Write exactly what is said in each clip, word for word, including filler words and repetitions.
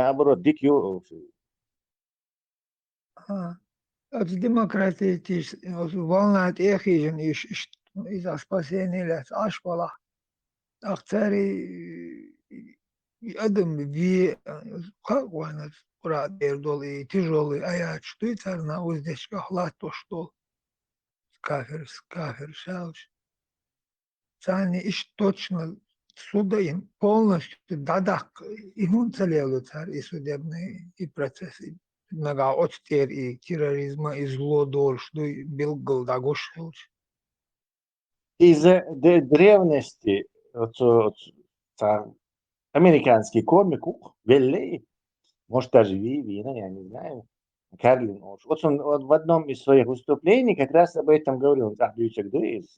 наоборот, дика ю. А, оцу демократически, оцу волна тӀе а хиъна, иш, иш, иза спасение лаьцна Ӏаш балахь. ТӀаккха цара и, и адам ве, халкъ вайна Къуръан тӀера долу и тяжёлый аяташ дуй царна уздечкахь латтош долу. Кафир, кафир шалш. Царна иштта точно суда им полностью дӀадаккха, и хӀунда ца лело цара и судебный, и процесс, и нагахь оцу тӀера и терроризма, и зло долуш дуй, билггал дӀагуш хилча. Из-за д-, древности, оцу, оцу, цхьа американский комик ву, веллий, может, даже ви-, вийна, я не знаю, Карлин олуш. Вот он, он в одном из своих выступлений как раз об этом говорил, он цхьа дуьйцург ду иза.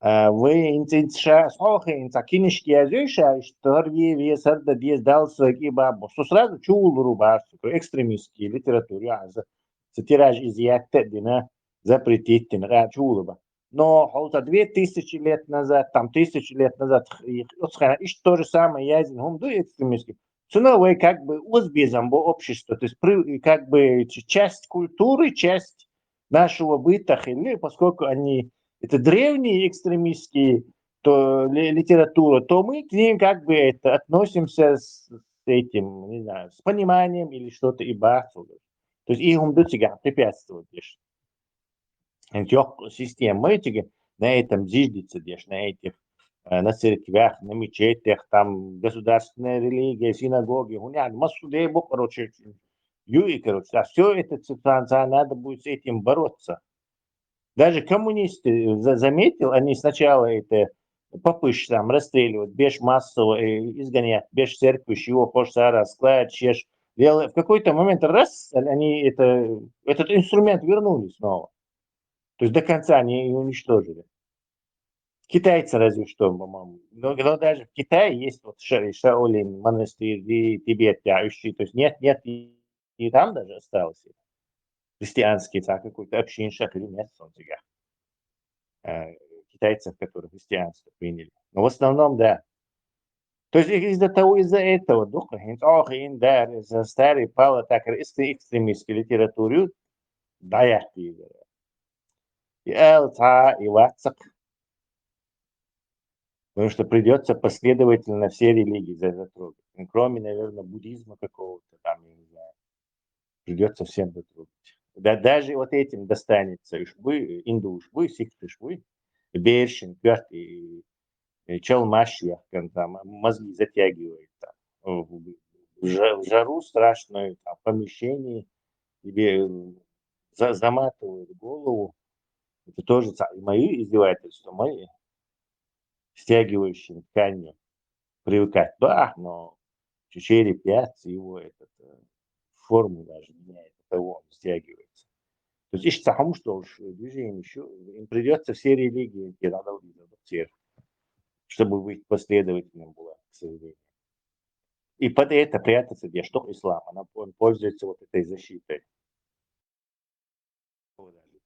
А, вай хӀинца, хӀинца ша, схьа а хиъна, цхьа кинишка язйой ша, иштта хӀара ве-, веза, хӀара дан деза, Далла соьга и бакъ бу. Со сразу чу вулур ву бахьаш цо, экстремистский литература ю хьан, цу тираж изъять а дина, запретить дина, къа чу вулур бу. Но хьо ца две тысячи лет назад, там, тысячу лет назад, и оцу хенахь иштта то же самое яздина хӀума ду экстремистский. Цунах вай как бы озабезам бо общество, то есть при-, как бы ч-, часть культуры, часть нашего быта хилли, поскольку они, это древние экстремистские, то ли-, литература, то мы к ним как бы это относимся с, с этим, не знаю, с пониманием или что-то и бахцугаш. То есть и хӀума ду цигахь препятствовать деш. ХӀинца йоккха система ма ю цига на этом зиждица деш, на этих, э, на церквях, на мечетях, там государственная религия, синагоги, хӀунда аьлча массо а де бу, короче, ю и, короче, а всё это ц-, ца-, ца-, надо будет с этим бороться. Даже коммунисты, за-, заметил, они сначала это попыш там расстреливают, беш массово, э, изгонять, беш церквиш, его хош сара, склад, шеш, дело-, в какой-то момент раз, они это, этот инструмент вернули снова. То есть до конца они уничтожили. Китайцы разве что, по-моему. Но, но даже в Китае есть вот Ша-, Шаолинь монастырь, и Тибет, я ищу. То есть нет, нет, и, и там даже осталось. Христианские, так, какой-то общин шахрин нет, он тебя. Э, китайцев, которые христианство приняли. Но в основном, да. То есть из-за того, из-за этого духа, хӀинца оха ин дар, из-за старый пала, так, экстре-, экстремистский литературы, да, я. И эл ца, и вацак. Потому что придётся последовательно все религии за-, затрогать. Ну, кроме, наверное, буддизма какого-то там, я не знаю. Придётся всем затрогать. Да, даже вот этим достанется, уж бы, индуш бы, сикх уж бы, бершин, кварт и, и чалмаш, я, там, мозги затягивает там. В, в жа-, в жару страшную, там, в помещении тебе, м, за-, заматывают голову. Это тоже ца-, мои издевательства, мои. Стягивающим тканью привыкать. Да, но через пять его этот, э, форму даже меняет, от того он стягивается. То есть, ишта хӀумаш долуш движение ещё, им придётся все религии, те надо, чтобы быть последовательным было, к сожалению. И под это прятаться, где что ислам, она, он пользуется вот этой защитой.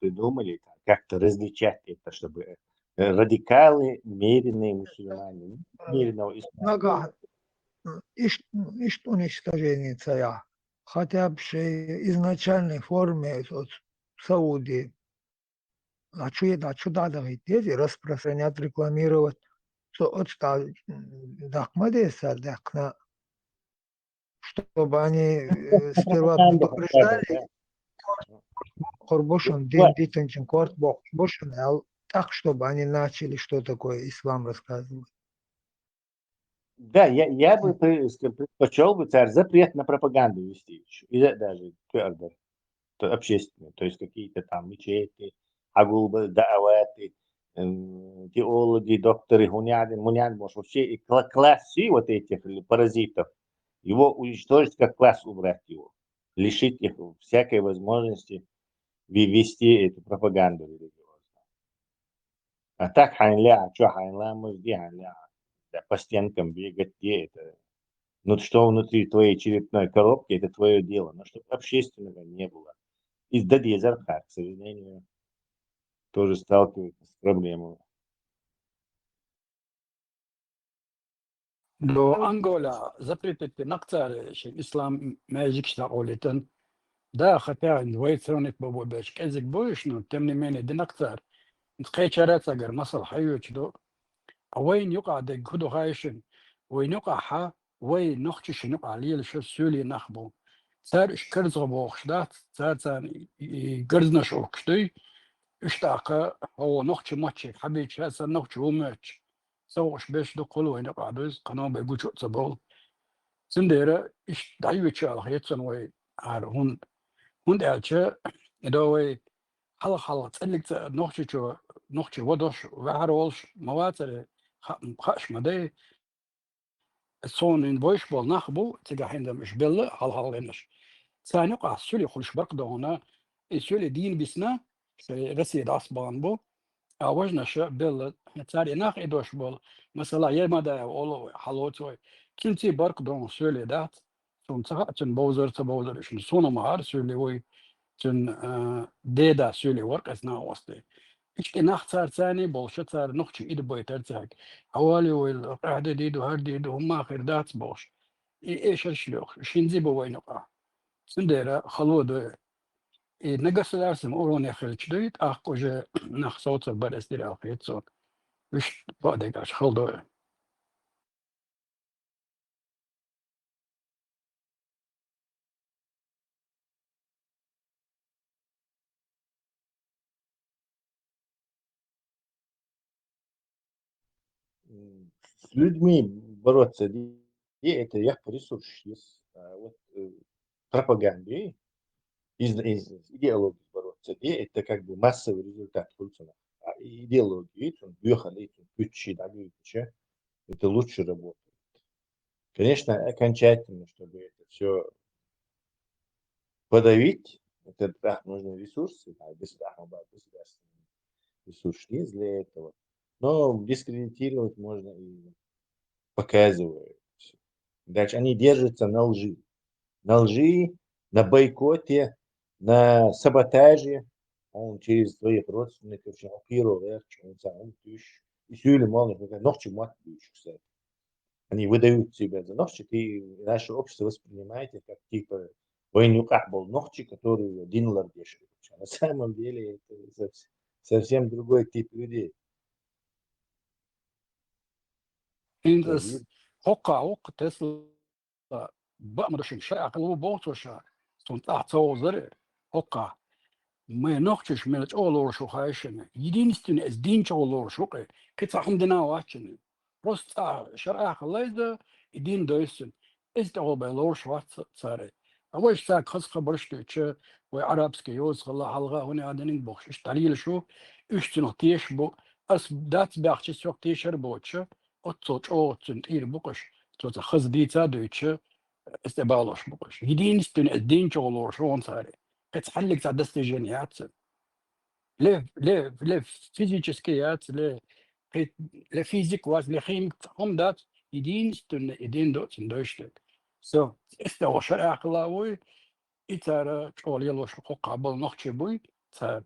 Придумали там как-то различать это, чтобы, э, радикалы, меренные мусульмане, ну, меренного ислама. Нагахь, м, иш-, м, иштта уничтожение ца яхь. Хотя бы шайн изначальной форме оцу Сауди. А чу, а чу дӀадахийта деза и распространять, рекламировать. Со оцу тӀа, м, даккха ма деза цара даьккхина. Чтобы они, э, сперва предупреждали, корта бохуш бу шуна, дин дитинчун корта бохуш бу шуна аьлла, тӀаккха чтобы они начали, что такое ислам, рассказывать. Да, я, я бы при-, ск-, предпочёл бы цара запрет на пропаганду вести ещё. И да-, даже твердо. То общественную, то есть какие-то там мечети, агулба, дааваты, м, теологи, докторы, хунядин, мунядин, может, вообще и кла-, классы вот этих ли-, паразитов, его уничтожить как класс, убрать его, лишить их всякой возможности ве-, вести эту пропаганду религиозную. А так хьайна лаьа, чо хьайна ламаз де, хьайна лаьа, да, по стенкам бегать де, это, ну, что внутри твоей черепной коробки, это твоё дело, но чтоб общественного не было. И да дезар хьа, к сожалению, тоже сталкиваются с проблемой. До Ангола запретить нах цар шин ислам маьждигаш дӀакъовлийтан. Да, хотя вай сравнить бо беш кӀезиг бу уж, но тем не менее ди нах цар. Кхечара цагара масал хьайоч ду. А вайн юкъа дег хӀу ду хаишин? Вайн юкъа хьа, вай нохчи шин юкъа лелаш соьле нах бу. Цар уж карзгӀа бохуш дац, цар царна и, и гарзнаш ухкаш дуй. Уж тӀаккха хьо нохчи маччиг хьабийча, сан нохчи ву моьттуш. Ца хууш беш ду кхул вайн юкъа дуьз, кхано бай гучу а ца бовла. Цундела иштта дӀайоьчу алахецан вай ара хӀунда. ХӀунда аьлча, и до вай хьалха-хьалха цӀеллиг ца нохчичо, нохчи вадош, ваьхьар волуш ма вацаре, ха-, хааш ма дай. Цунна вина вайш болу нах бу, цигахь хӀинца уж белла хьалха-хьалха гӀенаш. Царна юкъахь суьли хуьлуш баркх догӀана, и суьли дийна бисна, шайн Россия дӀасабахана бу, а важнаша белла, цара и нах и дош болу, масала, Ермадаев олу вай, хьалоцу вай, цуьнций баркх догӀана суьли дац, цунна ца хаьа, цуьнан бовзар ца бовзар, уьш суна ма хьара суьли вуй, цуьнан, а, деда суьли вара кхезна гӀосте. Иштта и нах цара царний болуша, цара нохчий ида байтар цаьрга. Хьавали вайла, къаьхьа де дийду, хӀара дийду, хӀумма хир дац бохуш. И эшарш лоьхуш, шинзи бу вайна юкъахь. Цундела хало ду. И на государственном уровне хилча дуй, тӀаккха уже нах совцар бар эс дира алхецо. Уьш баъдегаш хала ду. М, с людьми бороться, де, это я по ресурсу, а вот, э, пропагандой, из, из идеологией бороться, де, это как бы массовый результат культура. А идеология, это дуьхьал, это кучи, да, это лучше работает. Конечно, окончательно, чтобы это все подавить, это, да, нужны ресурсы, да, государственные, государственные ресурсы есть для этого. Но дискредитировать можно и показывают. Дальше они держатся на лжи. На лжи, на бойкоте, на саботаже. Он через своих родственников, что оккупировал, я, что он сам, он тыщ. И сюли молнии, как ногчи мат бьючи, кстати. Они выдают себя за ногчи, и наше общество воспринимает их как, типа, войну кахбал ногчи, которые дин лардеш. А на самом деле это совс-, совсем другой тип людей. Хьокха, хьокха Тесла, баъ ма ду шуьга, шаръа хила ву боху цо ша, цунна тӀаккха ца вовзара, хьокха. Майн нохчаш мел чӀогӀа лоруш ву хаьа шуна. Единственный, эс дин чӀогӀа лоруш ву кхе, кхин цхьа хӀума дина а вац шуна. Просто цӀа шаръа хила иза, и дин дойсу цуьнан. Иза тӀехула бен лоруш вац цара. А вайша цаьрга хаза хабарш а дуьйцуш, вай арабский йоза хилла, хьалха хӀуна а диниг бохуш, иштта дӀалелаш ву, уьш цунах тешаш бу. Ас дац баьхча, сох тешар а боцуш, оццул чӀогӀа цуьнан тӀера бу-кх уьш, цо цхьа хаза дийца а дуьйцуш, эс тӀе балош бу-кх уьш. Единственный, эс дин чӀогӀа лоруш ву хьуна цара. Кхин цхьаьллиг цхьа достижение яц цуьнан. Ле, ле, ле физически яц, ле, кхин, ле физик вац, ле химик, цхьа хӀума дац, единственный, и дин ду цуьнан дойшниг. Всё, эс тӀехула шаръа хила вуй, и цара чӀогӀа лелош хӀокхахь болу нохчий буй, цара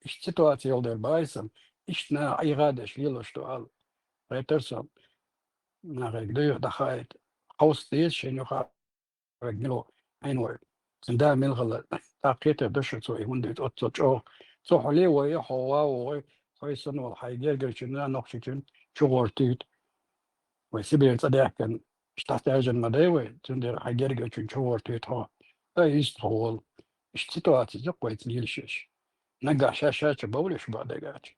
иштта ситуация йолу дера баьйса, иштта наха Ӏийгадеш лелош ду аьлла. Гайтар со нахе дуьйхьа дӀахаийта. Хьовса деза шайна юха вегнило Ӏийна вай. Цуьнан да мила хилла, тӀаккха кхетар ду шу цо и хӀунда дуьйцу оццул чӀогӀа. Цо хьо ле вай, хьо ва вогӀий, хьо санна волу хьайн гергарчунна, нохчичунна чугӀортуьйту. Вай Сибрера цӀа даьхкина, иштта дӀасадаьржина ма дай вай, цундела хьайн гергарчунна чугӀортуьйту хьо. Ай, иштта хьо волу. Иштта ситуацияш ю-кх вайца лелаш ерш. Нагахь ша-ша чу бовлуш бан дагача.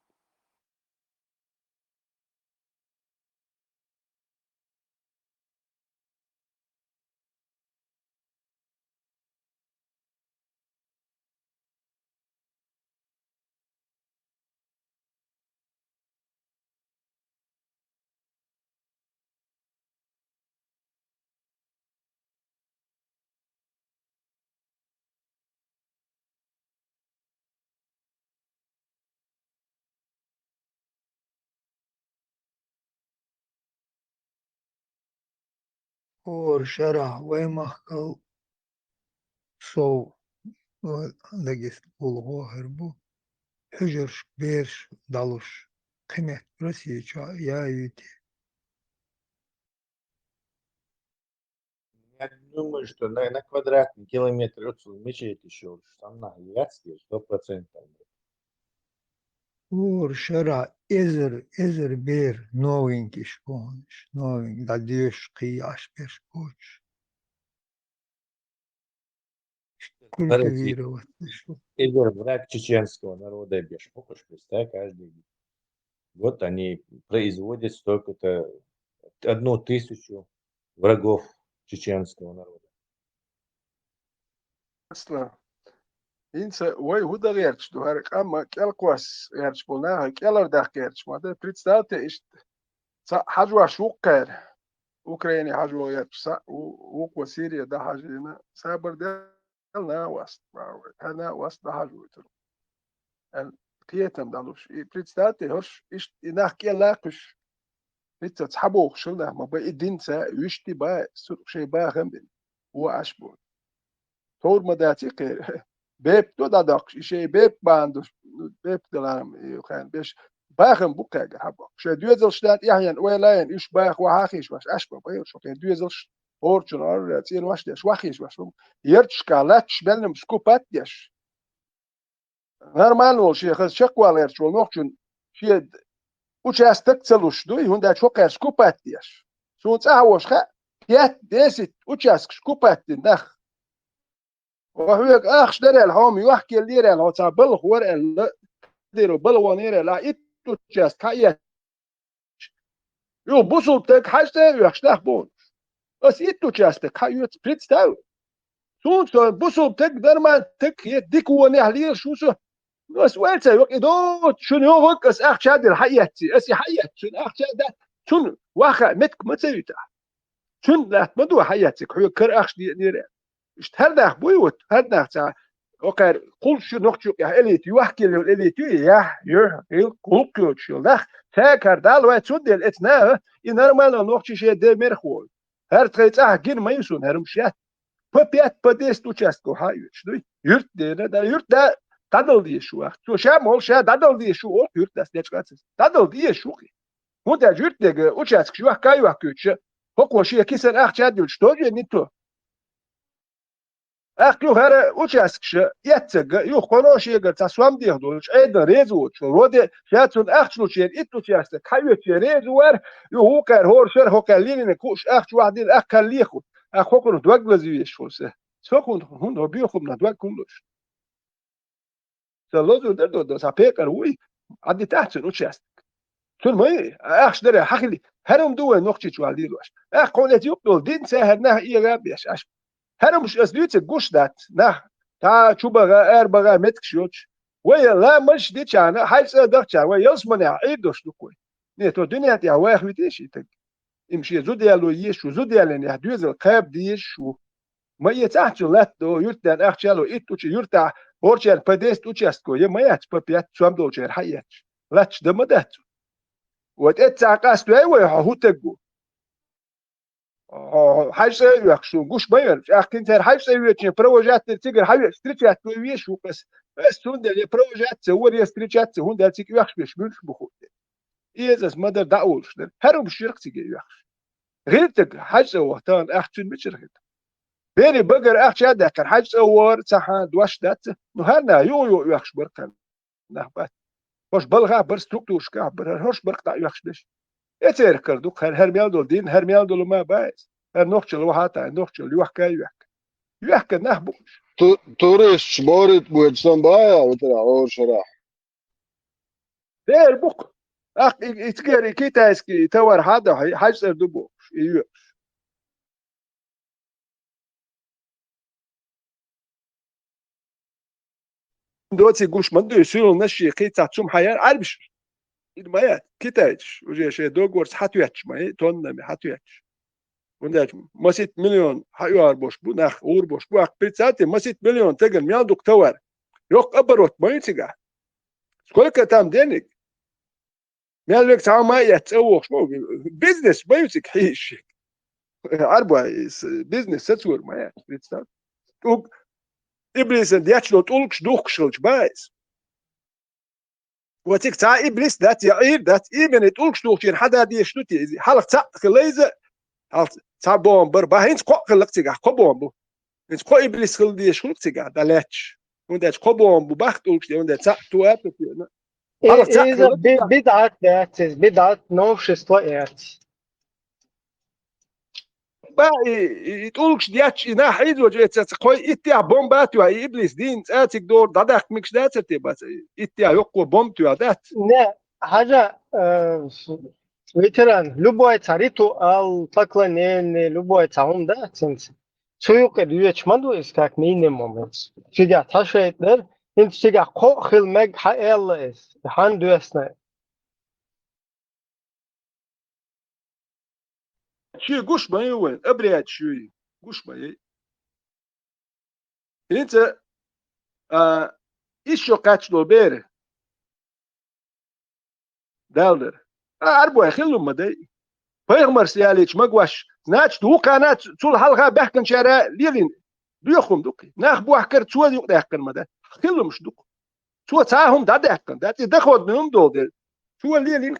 ХӀора шарахь вай махкал сов, вай Дагестан гӀуллакхо а хир бу, хьуьжаршка бераш дӀалуш, кхин метта Россия чохь яюьйтий. думаю, что на, на квадратный километр оцу мечеть ещё, там на яц, сто процентов. ХӀора шарахь эзар, эзар бер новенький школаш, новенький, да, деш кхийаш беш боч. Культивировать деш. Эзар враг чеченского народа беш бохуш, представь, каждый год они производят столько-то, одну тысячу врагов чеченского народа. Аслан, хӀинца вай хӀу дан гӀерташ ду, хӀара къамма кӀелкхос гӀерташ болу наха, кӀелар даккха гӀерташ ма ду. Представьте, иштта цхьаъ хьажош ву кхара, Украине хьажо гӀерташ цхьаъ ву, вукхо Сирия дӀахьажийна, сабар дел накъост, хӀара накъост дӀахьажуьйтур. Аьлла, кхетам дӀалуш. И представьте, хӀорш иштта и нах кӀел лакхуьш, хӀинца цхьаболуш хилла нах ма бан, и динца вуьшти бан, сурт шайн бахам бина, вон Ӏаш бу. Товр ма дац и кхера. Бепиг ду дӀадоккхуш, и шайн бепиг бахьана ду, бепиг даларам и хенахь беш. Бахам бу кхаьггара хьабо. Шайн доьзалш дан тӀаьхьена, ойла а йина, уьш баха вахьа хиш ваш, Ӏаш бан байла шу кхера доьзалш, хӀорчун орра, цӀенош деш, вахьа хиш ваш. Ярташка латташ, мел-м скупать деш. Нормально волу шен хаза чекхваларчу волу нохчун шен участок ца луш дуй, хӀунда аьлча хӀокхаьрца скупать деш. Суна цӀахь а волуш хаьа, пять-десять участкаш скупать дина нах. Ва хьоьга ахча дара аьлла, хьо-м йохкаеллера аьлла, хьо цхьа балха вара аьлла, дийро балха ваханера аьлла, ахь итт участок хьаэцча, юха бусулба стаг хьаьжцӀа а оьхуш нах бу хьуна. Ас итт участок хьаоьцу, представь. Суна со бусулба стаг, дарман стаг хета, дика вонехь лелаш ву со. Ну, ас ойла ца йо, и доцу шуна йогӀург ас ахча а дина хьаэцций, ас и хьаэцци, шуна ахча а дац, цунна ваха меттиг ма ца юьту ахь. Цуьнан латта ма ду хьаэцциг, хьоьга кара ахча деанера. Иштта хӀара нах буй вот, хӀара нах цхьа, окхара кхуллуш ю нохчо, яхь элита, йохкаелла йолу элита ю, яхь, юьхь, гӀиллакх, гӀуллакх йоцуш йолу нах, цаьрга хӀара дала вай, цундела эца наха, и нормально нохчи шен де мерах волу. ХӀара тхайн цӀахь гина ма ю суна, хӀара хӀумаш яц. По пять, по десять участков хьаоьцуш дуй. Юьртдена, да, юьртда дӀадала дезаш ву ваха. Цо ша молу, ша дӀадала дезаш ву, оха юьртдас дечкъаца. ДӀадала дезаш ву кхин. ХӀунда аьлча юьртдега участкаш йохка а йохкуьйтуш, хӀокхо шен кисан ахча а дуьллуш, тоже нитто. ТӀаккха юха хӀара участкаш эццарг, юха кхоно шегара цхьа сом деха долуш, Ӏедал реза воцуш волу. Вроде ша цунна ахча лучеран итт участок хьаоьцуш реза вара, юха вукхара хӀора шара хӀокхаьрца лелийнарг хууш ахча вахдина, ахкхар лехуш, ахь хӀокхунах дог лаза везаш волу сан. Со хӀунда, хӀунда хӀо боьха хӀуманах дог хӀунда лозуш? Сан лозур дара ду, ду, сан пекъар вуй, Ӏадитахь цуьнан участок. Цуьнан ма ю, ахча дара, хьан хили, хӀара хӀума ду вай нохчичу ван лелош. Ахь кхунца юкъа долу дин ца хӀара нах эгӀа а беш, аша. ХӀара хӀумаш ас дуьйцург гуш дац, нах, та чу баха, ара баха меттигаш йоцуш. Вай ламазаш дичахьана, хьаьж цӀа дахчахьана, вай ялсаманехь Ӏийр долуш ду-кх вай. Не, то дуьнен тӀехь ваха витий ши таг. Им шен зуда яло езаш ву, зуда ялийнехь доьзал кхаба дезаш ву. Ма эцахь цу латта до, юьртден ахча а ло, итт уча юьртахь, хӀорчеран по десять участко, я ма яц по пять, сом долчеран хьаэцча. Латташ дан ма дац цу. Вот эццахь къастой вай, хьо хӀун таг ву? Хьо, хьо хьаьж цӀа а оьхуш, суна гуш ма йоьлча. Ахкин цара хьаьж цӀа а йоьчуне, провожать дира цигара хьаоьцу, встречать вай веш ву ас. Ас цундела я провожать ца, вара я встречать ца, хӀунда аьлча цига оьхуш беш муьлш бу хуур. Иза ас ма-дарра дӀа а волуш дара. ХӀара хӀумаш йира-кх цига оьхуш. ГӀиртаг хьаьж цӀа ваха тахана ахча цуьнан мичара хета? Берийн багара ахча а даьккхина, хьаьж цӀа вахара, ца хьан дош дац. Ну, хӀара наха юха-юха оьхуш бара кхарна нах бац. ХӀорш балхахь бара, структурашкахь бара, хӀара хӀорш бара-кх дӀа оьхуш берш. Эцерах кара ду-кх, хӀара, хӀара мел долу дин, хӀара мел долу ма бац. ХӀара нохчалла вахьа тахана, нохчалла йохка а йоьхка. Йоьхка нах бу уьш. Ту-, туристаш борит боьду сан баьхьа, ватара, хӀора шарахь. Дера бу-кх. Ахь и, и цигара и китайский товар хьа а дахьий, хьаьж цӀера ду бохуш, и йоьхуш. Доций гуш ма дуй, суьйланаш шен кхин цхьацца хӀума хьаяр Ӏарбиш. Ира ма яц, китайцаш, уже шайн договорца хьатоьттуш ма ю, тоннами хьатоьттуш. ХӀунда аьлча маситта миллион хьаоьхур болуш бу нах, гӀур болуш бу. Аккха, представьте, маситта миллион тагана мел ду-кх товар. Йоккха оборот ма ю цигахь. Сколько там денег? Мел верг цхьа хӀума а эцна, цӀа вогӀуш ма ву. Бизнес ма ю цига хьийзаш. Ӏарбой, с-, бизнес сацор ма яц, представь. ТӀулг-, иблисан дечдо тӀулгаш духкуш хилча бац. Ва цига цхьа иблис дац, я Ӏийр дац, иймане тӀулгаш духучеран хьада дезаш ду те иза? Хьалха цхьаъ хила иза, хьалха цхьа бомба бар, бах, хӀинца кхоъ хилла-кх цигахь, кхо бомба бу. ХӀинца кхо иблис хила дезаш хул-кх цигахь, дӀалаьтташ. ХӀунда аьлча кхо бомба бу, бах, тӀулгаш де, хӀунда аьлча цхьаъ тоьар тӀе тоьна. Хьалха цхьаъ иза хилла би-, цигахь. БидӀат дац иза, бидӀат, новшество яц. Ба, и, и, и тӀулгаш детташ, и нах хьийзочу эцаца кхой иттех бомба а тоьхна, и иблис дийна цӀа цига догӀур дӀадаккха мегаш дацар те, бац, иттех йоккхо бомба тоьхна дац? Не, хьажа, э, ветеран, любой цхьа ритуал, поклонение, любой цхьа хӀума дац хӀинца. Цу юкъе доьдуш ма ду иза, как минимум, хӀинца. Цигахь цхьа шайтӀа дара, хӀинца цигахь кхоъ хила мега хьан аьлла иза, хьан доьсна. Шен гуш ма ю вайн, обрядаш ю, гуш ма ю. ХӀинца, а, ишшо кхаьчна долу бер. Дала дара. А, Ӏарбой хилла ма дай. Пайхамарс ялийча магош, значит, вукхана ц-, цул хьалха баьхкинчара лелийна. Доьху хӀума ду-кх. Нах бохкар цо юкъадаьккхина ма дай. Хилла хӀумаш ду-кх. Цо цхьа хӀума дӀадаьккхина, дац, и доходный хӀума долу дела. Цо лелийна.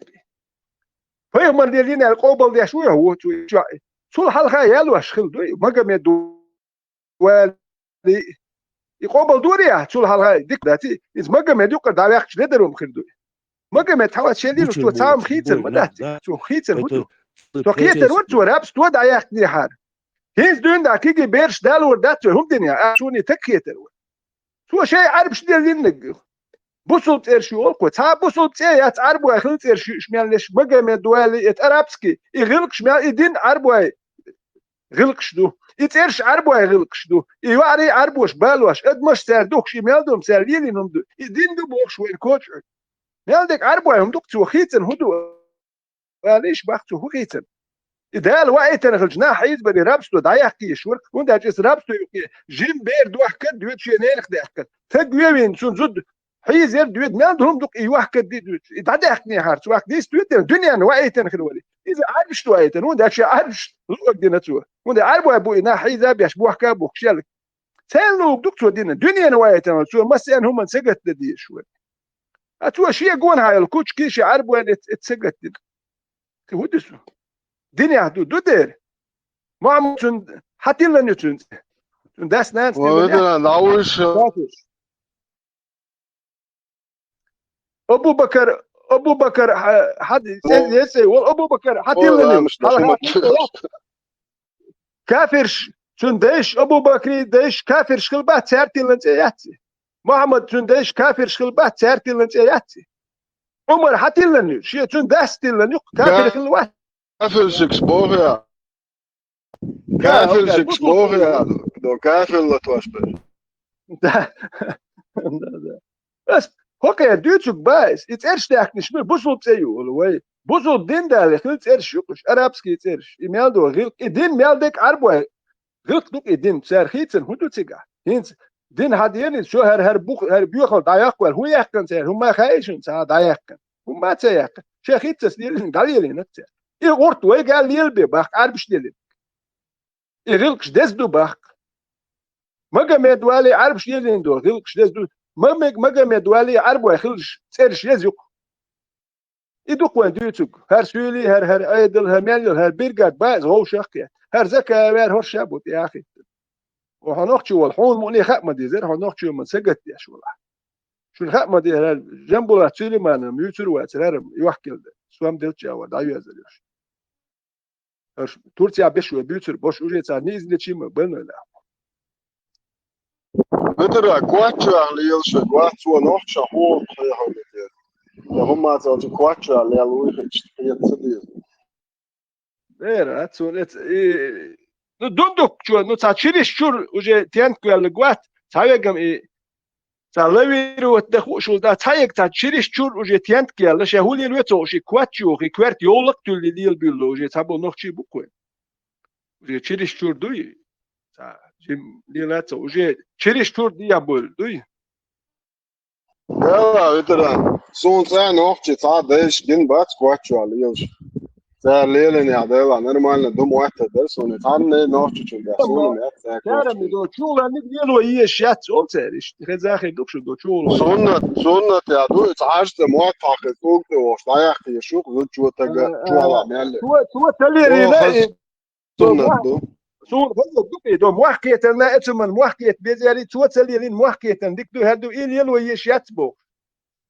Пайхамар лелийна аьлла къобалдеш ву хьо, ву цо, чохь. Цул хьалха ялош хилла ду, Магомед вали. И къобалдора ахь, цул хьалха дика дац, иза Магомед юкъара дӀаваьккхича ледар хӀума хир ду. Магомед хьавац шен лелаш, цо цхьа хӀума хийцар ма дац. Цо хийцар хӀун ду? Цо хийцар ву, цо рабство дӀаяьккхинехьара. ХӀинца дуьйна дӀа кегий бераш далор дац вай, хӀума дина, а, цуьнан таг хетар ву. Цо шайн Ӏарбаш лелийнарг. Бусулба цӀераш ю олу кхо. Цхьа бусулба цӀе яц Ӏарбой хилла цӀераш юуш мел леш, Магомед вали, это арабский, и гӀиллакхаш мел, и дин Ӏарбой гӀиллакхаш ду. И цӀераш Ӏарбой гӀиллакхаш ду. И йоӀарий Ӏарбош балош, адамаш цара духкуш, и мел ду-м цара лелийна хӀума ду. И дин ду бохуш вайн коча. Мел дерг Ӏарбой хӀума ду-кх, цо хийцина хӀун ду? Валийш бах цо хӀун хийцина. И Дала ваийтина хилча, нах хьийзабар и рабство дӀаяккха езаш вара, хӀунда аьлча иза рабство юкъе жима бер дохкар доьду шен ненах даьккхар. Стаг вевийна, цунна зуда хьийзар доьду, мел ду хӀума ду-кх и йохкар ди доьду. И дӀадаьккхинехьара цо ваккха дийца доьду, дуьненна ваийтина хир валий. Иза Ӏарбашна ваийтина, хӀунда аьлча шен Ӏарбаш луъург дина цо. ХӀунда Ӏарбой бу и нах хьийза а беш, бохка а бохкуш яллиг. Царна луъург ду-кх цо дина, дуьненна ваийтина, цо массарна хӀуманна сагатдан дезаш вара. А цо шен гонахьа йолу кучки шен Ӏарбойн эц-, эц сагатдина. Кхин хӀун ду цо? Динехь ду, ду дера. Мохьмад цуьнан хьан тиллина ю цуьнан цӀе? Цуьнан дас-нанас тиллина яц? Абу-Бакар, Абу-Бакар, хьан, хьан, цӀе, цӀе, вол Абу-Бакар хьан тиллина ю? Хьалха тиллина яц? Кафирш, цуьнан дайш, Абу-Бакри дайш, кафирш хила бац, цара тиллина цӀе яц? Мохьмад цуьнан дайш, кафирш хила бац, цара тиллина цӀе яц? Ӏумар хьан тиллина ю? Шен цуьнан дас тиллина ю, кафир хила вац. Кафиршикс боху я. Кафиршикс боху я. До кафир латош бер. Да. Да, да. Ас хӀокхе дуьйцург бац, и цӀераш даьккхинарш мила бусулба цӀе ю олу вай. Бусулба дин дале хила цӀераш ю-кх уьш, арабский цӀераш. И мел ду гӀиллакх, и дин мел дерг Ӏарбой гӀиллакх ду-кх и дин, цара хийцина хӀун ду цигахь? ХӀинца дин хьан дена иза, шо хӀара, хӀара бух, хӀара боьхалла дӀаяккха ваьлла, хӀун яьккхина цара? ХӀумма хаьий шуна цхьа дӀаяьккхина? ХӀумма а ца яьккхина. Шайн хийцаца лелийна, дӀалелийнарг цара. И гӀурт вайга лелабе баккха, Ӏарбаш лелийнарг. И гӀиллакхаш деза ду баккха. Магомед вали Ӏарбаш лелийна ду, гӀиллакхаш деза ду. Мамег-, Магомед вали Ӏарбой хиларш цӀераш еза ю-кх. И ду-кх вайн дуьйцург. ХӀара суьйли, хӀара, хӀара Ӏедал, хӀара мел йолу, хӀара биргат баьза вовшах а кхетта. ХӀара Закаев вер хӀорш а бу тӀе а хӀиттина. Хьо нохчи волу, хьуна муьлхха а ма дезара, хьо нохчи ю-м сагатдеш валахь. Шуна хаа ма дезара, Жамбулат Сулейманов муьйцур вацара, хӀара йохкилла, сом делча а вара, дӀайоьзар йош. Турция беш вай буьйцур, бош уже царна излечи ма бан вай нах. Бедара, коч чохь лелаш вай, вац цо нохча хьо кхайхьа вай. Я хӀумма цалча коч чохь лел вуй хеташ, хета ца деза. Бера, а цо лец, и, ну, дундук чо, ну, цхьа чириш чур уже тентквеллиг вац, цхьавегам и Цхьа лавировать дан хууш волу, да, цхьаерг цхьа чириш чур уже тентка яьлла, шен хӀун лелаве ца хууш, и коч йоху, и коьрта йовлакх а туьллий лелабуьйлу уже цхьаболу нохчий бу-кх вайн. Уже чириш чур дуй? Цхьа жим лела ца, уже чириш чур дехьа буьйлу дуй? Дела, ветеран, суна цӀа нохчий цхьа а дайша гина бац коч чохь лелаш. Цара лелийнехь, дела, нормально ду моттар дара суна. Цхьанне нохчичун баьхна суна меца цаьрга. Цара ма до, чуланиг лело езаш яц, олу цара иштта. Хеза хир ду-кх шу до, чуло. Суннат, суннат я ду, иза хьаьжца мотт хьахеза, угда вохуш, дӀаяккха езаш ю-кх зудчо тага, чохь мел. Цо, цо ца лелийна, суннат ду. Суна хоза ду, до мохкетарна, эцуман мохкет безери, цо ца лелин мохкетан дик ду, хӀар ду, ил ело еш яц бохуш.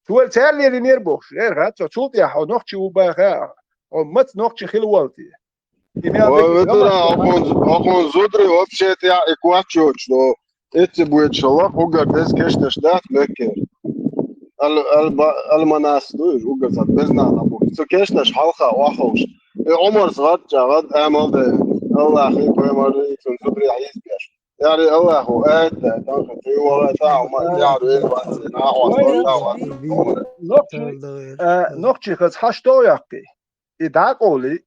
Цо цар лелинер бохуш, эр хӀа, цо цул тӀехьа хьо нохчи ву баха, хьо мац нохчи хила волти. Ой, ветера, окон, окон зудри вообще тя и квачоч, но эци будет шалах, угар дез кешташ дат мекер. Ал, ал, алманас ду, угар зат безна на бу. Цо кешташ халха вахош. Э, Умар сгат, чагат, амал де. Аллах, и поймар, и цун зудри айз беш. Яри Аллаху, это, там же ты его это, а, ма, я, ре, ва, ца, на, ва, ца, да, ва, ца, Умар. Нохчи, э, нохчи хаз хьашто яккхи. И дакъоли.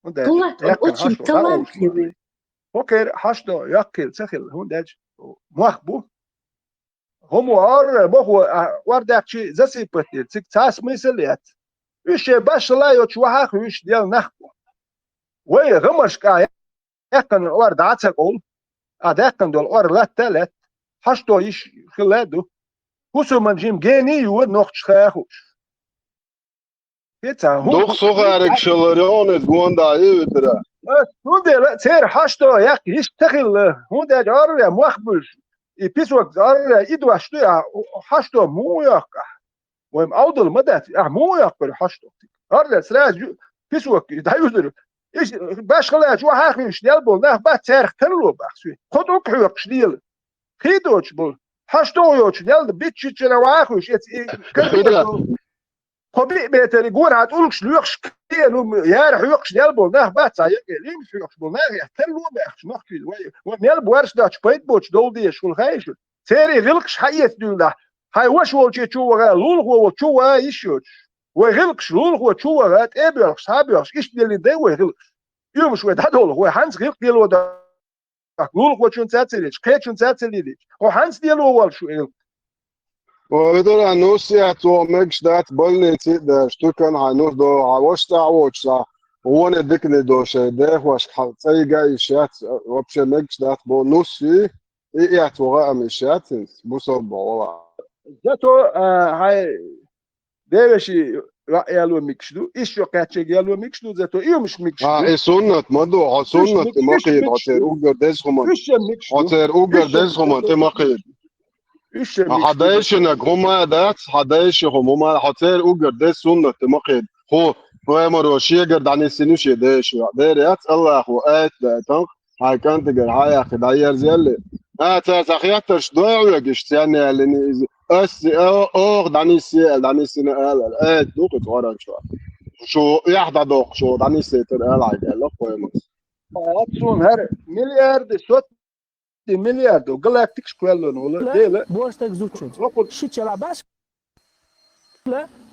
Хулат, он очень талантливый. Покер хьашто яккхил ца хил, хӀун деча? Мах бу. ХӀумо ар, боху, а, вардахчи засыпать дир, цик ца смысл яц. Уьш ше башла йоч вахах уьш дел нах бу. Вай гамаршка яккхана ор даца къол, а даккхана дол ор латта лат. Хьашто иш хила ду. Хусуман жим гени ю нохч хахуш. Хица, хӀун Дух сухарик шаларёнит гонда и витра. Э, хӀун дела, цер хьашто яккхи, иш тахилла. ХӀун дела, арве, мах буш. И песок арве, и дуаш ду, а хьашто му яккха. Вай ма авдал ма дац, а му яккха хьашто. Арве, сразу песок, да юзур. Иш башхалач, ва хахуш, дел бол, нах бац, церх тарло бахсуй. Хот ук хьуькш дел. Хидоч бол. Хьашто йоч, дел, биччичера ва хахуш, эц, и, Кхо биъ метр гора хьа тӀулгаш лоьхуш кхиъна, яра хьоькхуш дел бо, нах бац цхьа якъе, лимаш хьоькхуш бо, нах я, тарло баьхча, нохчий, вай, вай мел боарш дач, пайда боч, дол деш, хул хайша. Церий гӀилкхаш хьаэца дуьллахь, хьай ваш волче чу ваха, лулахо волчу ваха йиш йоцуш. Вай гӀилкхаш лулахо чу ваха, тӀе а боьлхуш, схьа а боьлхуш, иштта деллин дай вай гӀилкхаш. Уьмаш вай дӀадолу, вай хьанца гӀилкх дело да. Лулахочун цацаллич, кхечун цацаллилич. Хьо хьанца дело волуш ву ил? Ойдара нус яц, о мегаш дац больнице а даш, тукан хьайн нус до, хьан ваша цӀа а воцуш, цӀа, воне дикане до шай, дехошка хьал, цӀайга а йиш яц, вообще мегаш дац, бо нус и, и яц ваха а йиш яц, инс, бусалба вала. Зато, а, хьай Девеши ваъ яло микш ду, иш йо кхаьччиг яло микш ду, зато июмш микш ду. А, и суннат ма ду, хьо суннат ти ма кхийда, хьо цер уггар деза хӀуман. Хьо цер уггар деза хӀуман ти ма кхийда. Хьа дайшинаг хӀума дац, хьа дайши хӀума, хьо цер уггар деза суннат ти ма кхийда. Хьо, пайхамаро шегар дӀанисина ю шен дайши, дера яц, Аллахо аят даьтанх, Хьайн кӀантигара хьан яхи дӀаерзелли? А, цара ца хеттарш дой хьоьга, иштта царна аьллина иза. Ас, о, оха дӀаниссе аьлла, дӀанисина ала, аьлла. Э, ду кху Къуръан чохь. Шу эхь дӀадоккху, шу дӀаниссе тара ала хьайга аьлла кхоймас. Ат суна хӀара миллиарди, сотти миллиард галактикаш кхоьллина волу Дела. Бо стаг зудчуьнца. Ши чала баш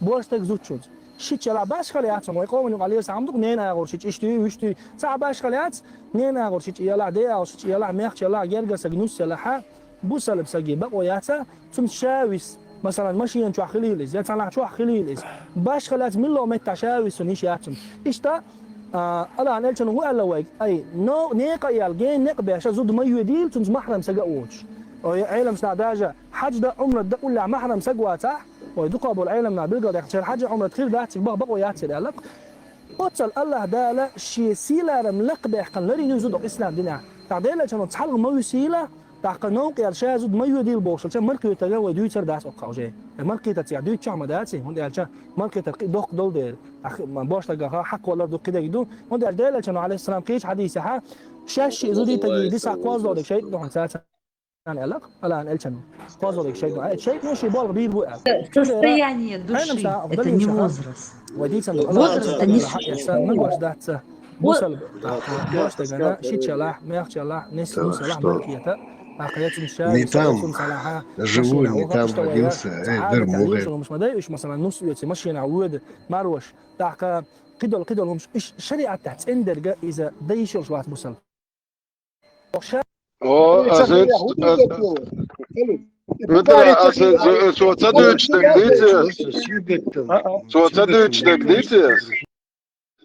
Бо стаг зудчуьнца. Ши чала башхала яц, вай къоман юкъа леса хьамдук, нена агӀор ши чӀиш туьй, вуьш туьй. Цхьа башхала яц, нена агӀор ши чӀи ялахь, де агӀор ши чӀи ялахь, мех чалахь, гергара саг нус ялахь, бусалба саги бакъо яца, цунца ша вис. Масалан, машина чохь хилийла иза, я цхьанахь чохь хилийла иза. Башхала яц, милло меттахь ша вис, цунна йиш яц цунна. Иштта, а, Аллахьан элчано хӀу аьлла вайга, ай, но, некъа ял, ген некъ беша, зуда ма йоьдийла, цунца махьрам сага а воцуш. Ой, Ӏеламсна даже, Хьаьж дан, Ӏумрат дан уллехь махьрам саг вацахь, вай дукха болу Ӏеламнах билгал дехна, церан хьаьж а Ӏумрат хир дац, цига баха бакъо яц церан аьлла. Оццал Аллаха Дала шен сийларам лакхабаьккхина ларйина зуда ислам динехь. ТӀаккха Делан чанон цхьалгӀа ма вуьсийла, тӀаккха новкъа ял ша зуда ма йоьдийла бохуш, маркхетарга вай дуьйцар дац оккха уже. Маркхетар цигахь дуьйцучохь ма дац, хӀунда аьлча маркхетар кхин доккха долу дела. ТӀаккха бошлагахьа хьакхоллар ду кхидерг ду. ХӀунда аьлча Делан чанон, алейхиссалам, кхечу хьадийсехьа, шаьш шиъ зудитаге дисахь кхозлагӀа дерг шайтӀа ду хьуна цаца. Аллах, Аллахьан элчано. КхозлагӀа шайтан. Э, шайтан шен болх бийр бу аьлла. Состояние души. Это не возраст. Возраст это не средство. Нагош дац. Бусал, баш дагана, шичалахь, мягчалахь, несмусалахь, маркета. Не там живу, не там родился. Э, дер мугӀе. Уж, масалан, нус оьцу машина воьду, марваш. ТӀаккха кхидолу, кхидолу хӀумаш, иш шариӀаттахь цӀендерга иза дан йиш йолуш вац бусал. О, аса, аса, аса, цо ца дуьйцуш дерг дийци аса? Цо ца дуьйцуш дерг дийци аса?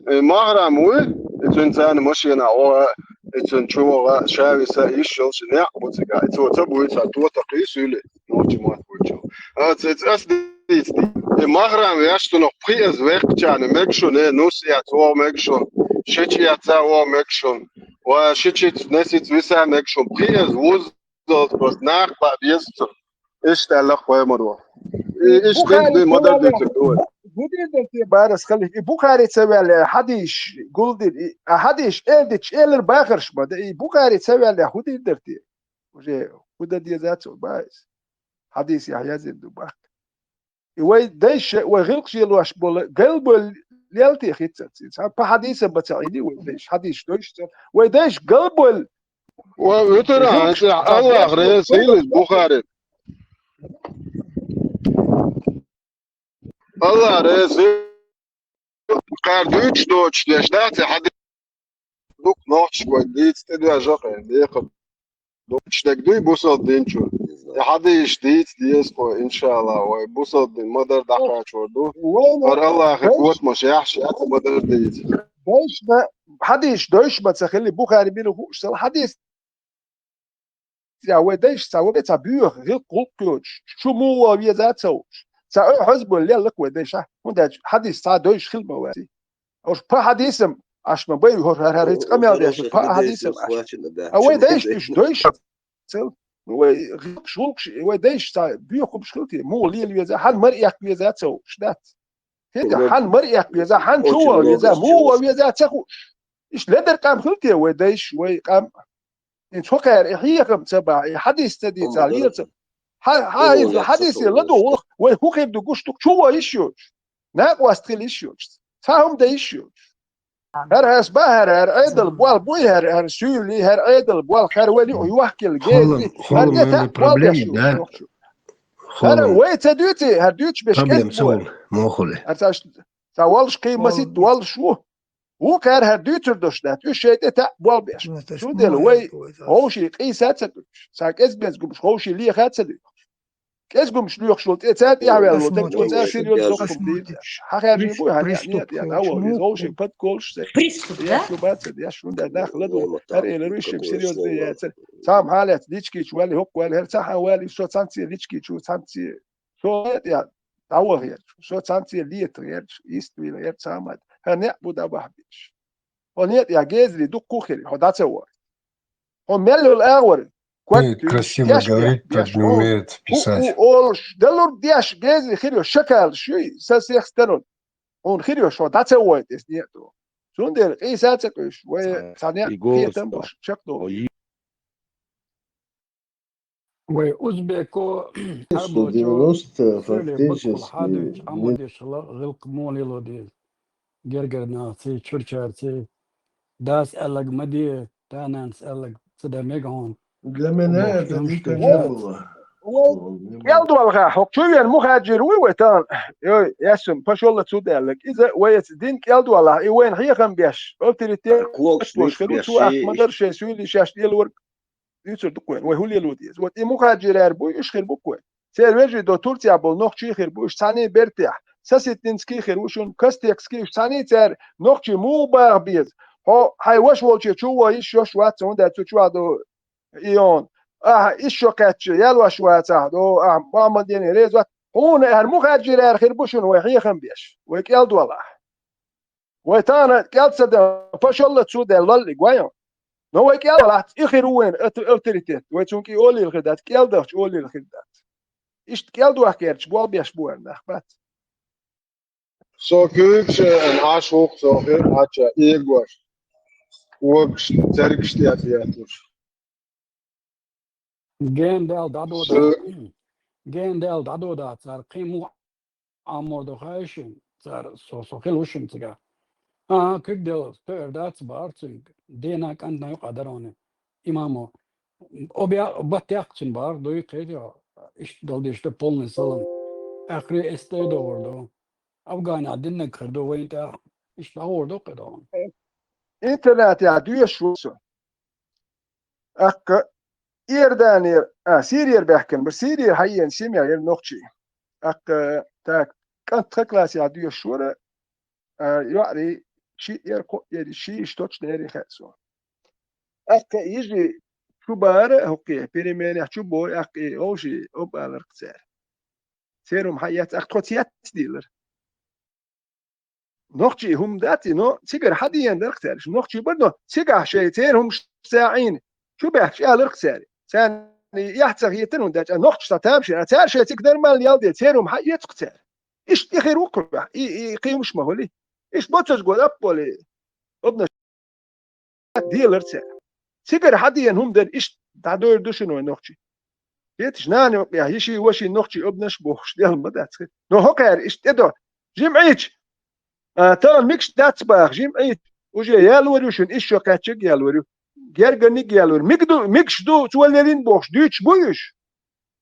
Э, махьрам вуй, и цуьнан царна машина вогӀа, и цуьнан чу вогӀа, ша виса, йиш йолуш неӀ бу цигахь. И цо ца буьйцу, цо такхий суьйли, нохчи мотт буьйцу. Аса, аса, И махрам веш цунах пхи из веккхачарна мег шуна, э, нус эца вогӀа мег шуна, ши чу эца вогӀа мег шуна, ва ши чу несица виса мег шуна, пхи из вузалц просто нах баа беза цунах. Иштта аьлла пайхамаро. И иштта Бухари дин дуй, ма дар дуьйцург ду вай. Бухари ца ваьлла, хьадисаш гулдира, и, а хьадисаш эр дича, элар бахарш ма да, и Бухари ца ваьлла, хӀу дийр дара те? Уже хӀу дан деза цо, баьс. Хьадисехь яздина ду баккха. И вай дайша, вай гӀиллакхаш лелош бола, галболла лелте хица ца. Цхьа пхи хьадиса бац Ӏийна вай дайша, хьадисаш дойша ца. Вай дайша галболла. Ва витара хьан цӀе, Аллах реза хила Бухари. Аллах реза. Кхара дуьйцуш доцуш деш дац, и хьадис дукха нохчашка вай дийца тӀедоьжа кхин, декхар. Дукхачу дерг дуй бусалба дин чу. И хьадисаш дийца деза кхо, иншалла, вай бусалба дин ма дар дӀакхачор ду. ХӀара Аллахе котамаш яхьаш яц ма дар дийца. Дойшна, хьадисаш дойш ма ца хили, Бухари мила хууш сал хьадис я вай дайша цхьа вай цхьа боьха гӀиллакх гӀуллакх йоцуш, шу муха ван веза ца хууш. Цхьа ой хьозбур леллакх вай дайша, хӀунда аьлча хьадис цхьа дойш хила ма вац. Уж пхи хьадисам, аш ма бай, хӀор хӀара хӀара хӀица къамел деш, пхи хьадисам аш. А вай дайша уьш дойш цел, вай гӀиллакхаш гӀуллакхаш, вай дайша цхьа боьха хӀумаш хила те, муха лела веза, хьан мара эккха веза ца хууш дац. ХӀета, хьан мара эккха веза, хьан чу ван веза, муха ван веза ца хууш. Иштта ледар къам хила те вай дайша, вай къам. Ин цу кхаьра и хьехам ца бахь, и хьадис ца дийца, лела ца. Хьа-, хьа-, иза хьадисе ладугӀулах, вай хӀу хир ду гуш ду, чу ван йиш йоцуш. Накъост хила йиш йоцуш. Цхьа хӀума дан йиш йоцуш. ХӀара хӀара сба, хӀара, хӀара Ӏедал болх буй, хӀара, хӀара суьйли, хӀара Ӏедал болх, хӀара вай юкъ йохкийла гезли, хӀара тӀе таӀ болх беш ю. ХӀара вай ца дуьйций, хӀара дуьйцуш беш кӀезиг бу. ХӀара ца, ца воллуш кхий маситта воллуш ву. Вукхара хӀара дуьйцур долуш дац, уьш шайн тӀе таӀ болх беш. Цундела вай вовшийн къийса а ца дуьйцуш, цхьа кӀезиг-мезиг хӀумаш вовшийн леха а ца дуьйцуш. КӀезиг хӀумаш лоьхуш волу тӀе цара тӀаьхьаваьлла волу дагчо цара серьёзно доккха хӀума дийр деш. Хьан хаьржина бу хьан яа, яа, яа, а вон, иза вовшийн подколуш сай. Приступ, да? Еш ю бацар, еш ю, хӀунда нах ладугӀу, хӀара элира уьш шимма серьёзно яцара. Цхьа хӀума хьалаьцна, личкийчу ваьлли, хӀокху ваьлли, хӀара цхьа хьан ваьлли, со цхьаьнцци личкийчу, цхьаьнцци. Со хетӀехь дӀаваха гӀерташ, со цхьаьнцце лета гӀерташ, ист вийла гӀерташ цхьа а ма ду. ХӀара некъ бу дӀабахьа безаш. Хьо некъехь гезарий дуккха а хир, хьо дӀа ца вахийта. Хьо мел йолу агӀор, красиво говорит, но не умеет писать. Хьо, хьо олуш, далург деш гезарий хир йо, шакалаш юй, сан сехьа старон. Хьуна хир йо, хьо дӀа ца вахийта иза некъ ду. Цундела къийса а ца къуьйсуш, вай цхьа некъ кхетам а беш, чекхдолуш. Вай узбеко, сто девяносто, фактически, хьадуьйцу Ӏамадешала гӀиллакх муха лело деза. Гергара нахаций, чурчарций, дас аьлларг ма де, да-нанас аьлларг ца дан мега хьуна. Для меня это никогда не было. КӀелдолахь, хӀокху чу веана мухаджир вуй вай тахана? Йой, ясун, пашалла цу даьлларг. Иза вай эца дин кӀелдолахь, и вайна хьехам беш, авторитет, когаш луш хир ву, цу ахча ма дара шайн суьйли шаьш лелорг. Дуьйцур ду-кх вайна, вай хӀун лело деза? Вот и мухаджираш буй, уьш хир бу-кх вай. Церан вежарий до Турция болу нохчий хир бу, уьш цхьаьний бертехь. Соситинский хир ву шуна, Костекский, уьш цхьаьний цара нохчий муха баха беза? Хьо хьайн ваша волче чу ван йиш йош вац, хӀунда аьлча цу чохь ду ион. Ахьа ишшо кхаьчча, ялош вацахь, до ахьа Мухьаммадене реза вац. Хьуна аьлла мухаджираш хир бу шуна вай хьехам беш, вай кӀелдолахь. Вай тахана кӀел ца дан, пашалла цу даьлла лаллиг вайо. Но вай кӀел лахьц, и хир ву вайн ат-, авторитет. Вай цунна кӀи олийла хир дац, кӀел дахча олийла хир дац. Иштта кӀел дохкерча болх беш бу вайн нах бац. Со куьйгаш а, Ӏаш ву-кх со хир Ӏача, эгош. Когаш, цергаш тӀе а тӀеэтталуш. Генадел дӀадода. Генадел дӀадода цара кхин муха Ӏамор ду хаьий шуна, цара со, со хила ву шуна цигахь. ХӀан, куьг делла, тоьар дац бахара цуьнга. Дена кӀантана юкъа дароне. Имамо. Обя-, баттехкачун бахара дуй кхетий, иштта дала деш ду полный салам. Ахри эс тӀе а догӀур ду. Афганехь диннарг хир ду вайна тӀехь. Иштта дӀагӀур ду кхидӀа. Интернетехь доьшуш ву со. ТӀаккха Иорданера, а, Сирера баьхкина бара. Сирера хьаеана семья яра нохчий. ТӀаккха, так, кӀант тхан классехь доьшуш вара, а, йоӀарий шиъ яра, кхоъ яра, шиъ, иштта точно яра хаьа суна. ТӀаккха йижи чу бара, хӀокхе, переменехь чу бой, тӀаккха и вовший обаларх цара. Церан хӀума хьаэц, ах тхо ца эц дийлар. Нохчий хӀума дац, но цигара хьадеана дара-кх цаьрга. Нохчий бара, но цигахь шайн церан хӀумаш ца Ӏийна, чу баьхкича аьлар-кх цаьрга. Царна эхь ца хетара, хӀунда аьлча нохчаша цхьа тамашийна, цаьрга шайн цига нормально ял де, церан хӀума хьаэц-кх цара. Иштта тӀехир ву-кх ваьхьа, и, и кхин хӀумаш ма хуьлий. Иштта боццашка гӀо а болий, обнаш делар цара. Цигара хьадеана хӀума дара, иштта дӀадойр ду шуна вай нохчий. Кхеташ, нана юкъехь йиший, воший нохчий обнаш бохуш дел ма дац. Но хӀокхара иштта тӀедо. Жимма Ӏийча, а, тахана микаш дац баха, жимма Ӏийча, уже ялор ю шуна, ишшо кхаьччиг ялор ю. Гергарниг ялор ю. Миг ду, микаш ду, цо лелийна бохуш, дуьйцуш бу уьш.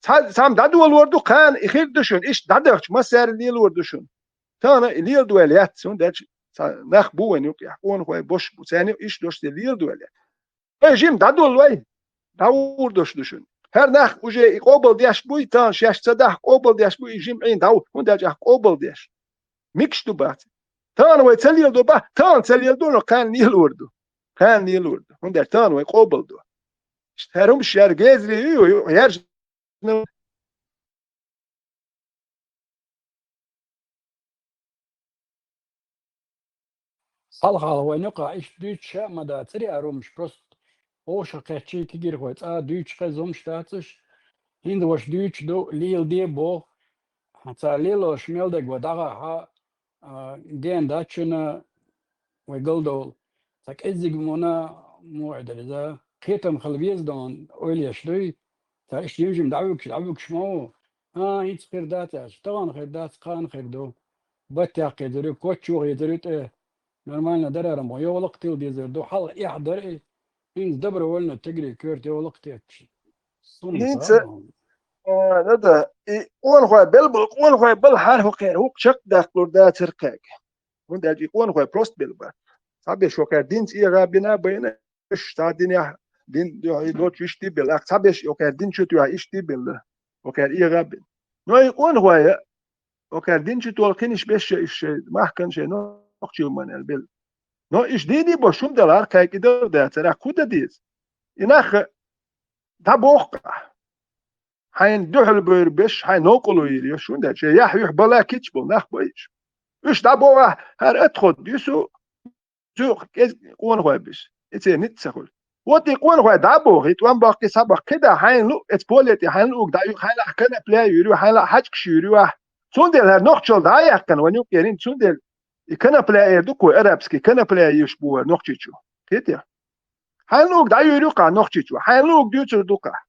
Цхьа, цхьамма дӀадолор ду, кхана и хир ду шуна, иштта дӀадахча, массаьрга лелор ду шуна. Тахана и леладойла яц, хӀунда аьлча цхьа нах бу вайна юкъехь, къонахой бош бу, царна иштта дош де леладойла яц. Ай, жимма дӀадоллой, дӀагӀур дош ду шуна. ХӀара нах уже и къобалдеш буй, тахана шаьш ца дахь, къобалдеш буй, и жимма Ӏийна дӀагӀур, хӀунда аьлча ахь къобалдеш. Микаш ду бац. Тахана вай ца леладо бац, тахана ца леладо, но кхана лелор ду. Кхана лелор ду. ХӀунда аьлча тахана вай къобалдо. ХӀара хӀумаш яр гезри ю, ю, яр Хьалхала вайна юкъахь иштта дуьйцуш а ма дацара и хӀумаш, просто вовшах кхаьччий кегийрхой, цкъа а дуьйцуш кхеза хӀумаш дац уьш. ХӀинца ваша дуьйцуш ду, леладе боху. Цара лелош мел дерг вай дӀагӀахьа, а, ден дац шуна вай галдовла. Цхьа кӀеззиг муна муха дара иза, кхетам хила веза дан ойла еш дуй. Цара иштта жим-жим дӀавуьгуш, дӀавуьгуш ма ву. А, хӀинца хир дац аьлча, тахана хир дац, кхана хир ду. Баттех хезар ю, коччо хезар ю тӀе. Нормально дарара ма йовлакх тила дезар ду, хьалха эхь дара и. ХӀинца добровольно тигри коьрта йовлакх тетча. Сунна ХӀинца, а, да, да, и къонахой бел бу, къонахой бал хьар хӀокхера, хӀокху чекхдаккхалур дацара кхаьга. ХӀунда аьлча и къонахой прост бел бац. Цхьаберш хӀокхера динца эгӀа бина а байна, уьш цхьа динехь, дин дуьхьа доцуш иштта бел, ах, цхьаберш хӀокхера дин чу тоьхна иштта бел, хӀокхера эгӀа бина. Но и къонахой, хӀокхера дин чу толу кхиниш беш шайн, уьш шайн махкан шайн нохчий хӀуманна аьлла бел. Но уьш дийне бош хӀума делахьара кхаьга и дала дацара, ах, хӀун дан деза? И нах дӀабоху ахь. Хьайна дуьхьал бевр беш, хьайн новкъарло йийр ю, хӀунда аьлча яхь юьхь бала кийча болу нах бу уьш. Уьш дӀабоху ахь, хӀара отход ю цу, цу кӀезиг къонахой буьсу. И церан ницкъ ца хуьлу. Вот и къонахой дӀабоху, и тӀом боккхий схьабаккхий да, хьайна луъу, эца поле тӀе хьайна луъург дӀа ю, хьайна лаахь конопля а йийр ю, хьайна лаахь хьаьжкӀаш йийр ю ахь. Цундела хӀара нохчалла дӀа а яьккхина вайна юкъера, цундела и конопля эр ду-кх вай, арабский конопля йийш бу вай Нохчийчу. Кхетий? Хьайна луъург дӀайийр ю-кх ахь Нохчийчу, хьайна луъург дуьйцур ду-кх ахь.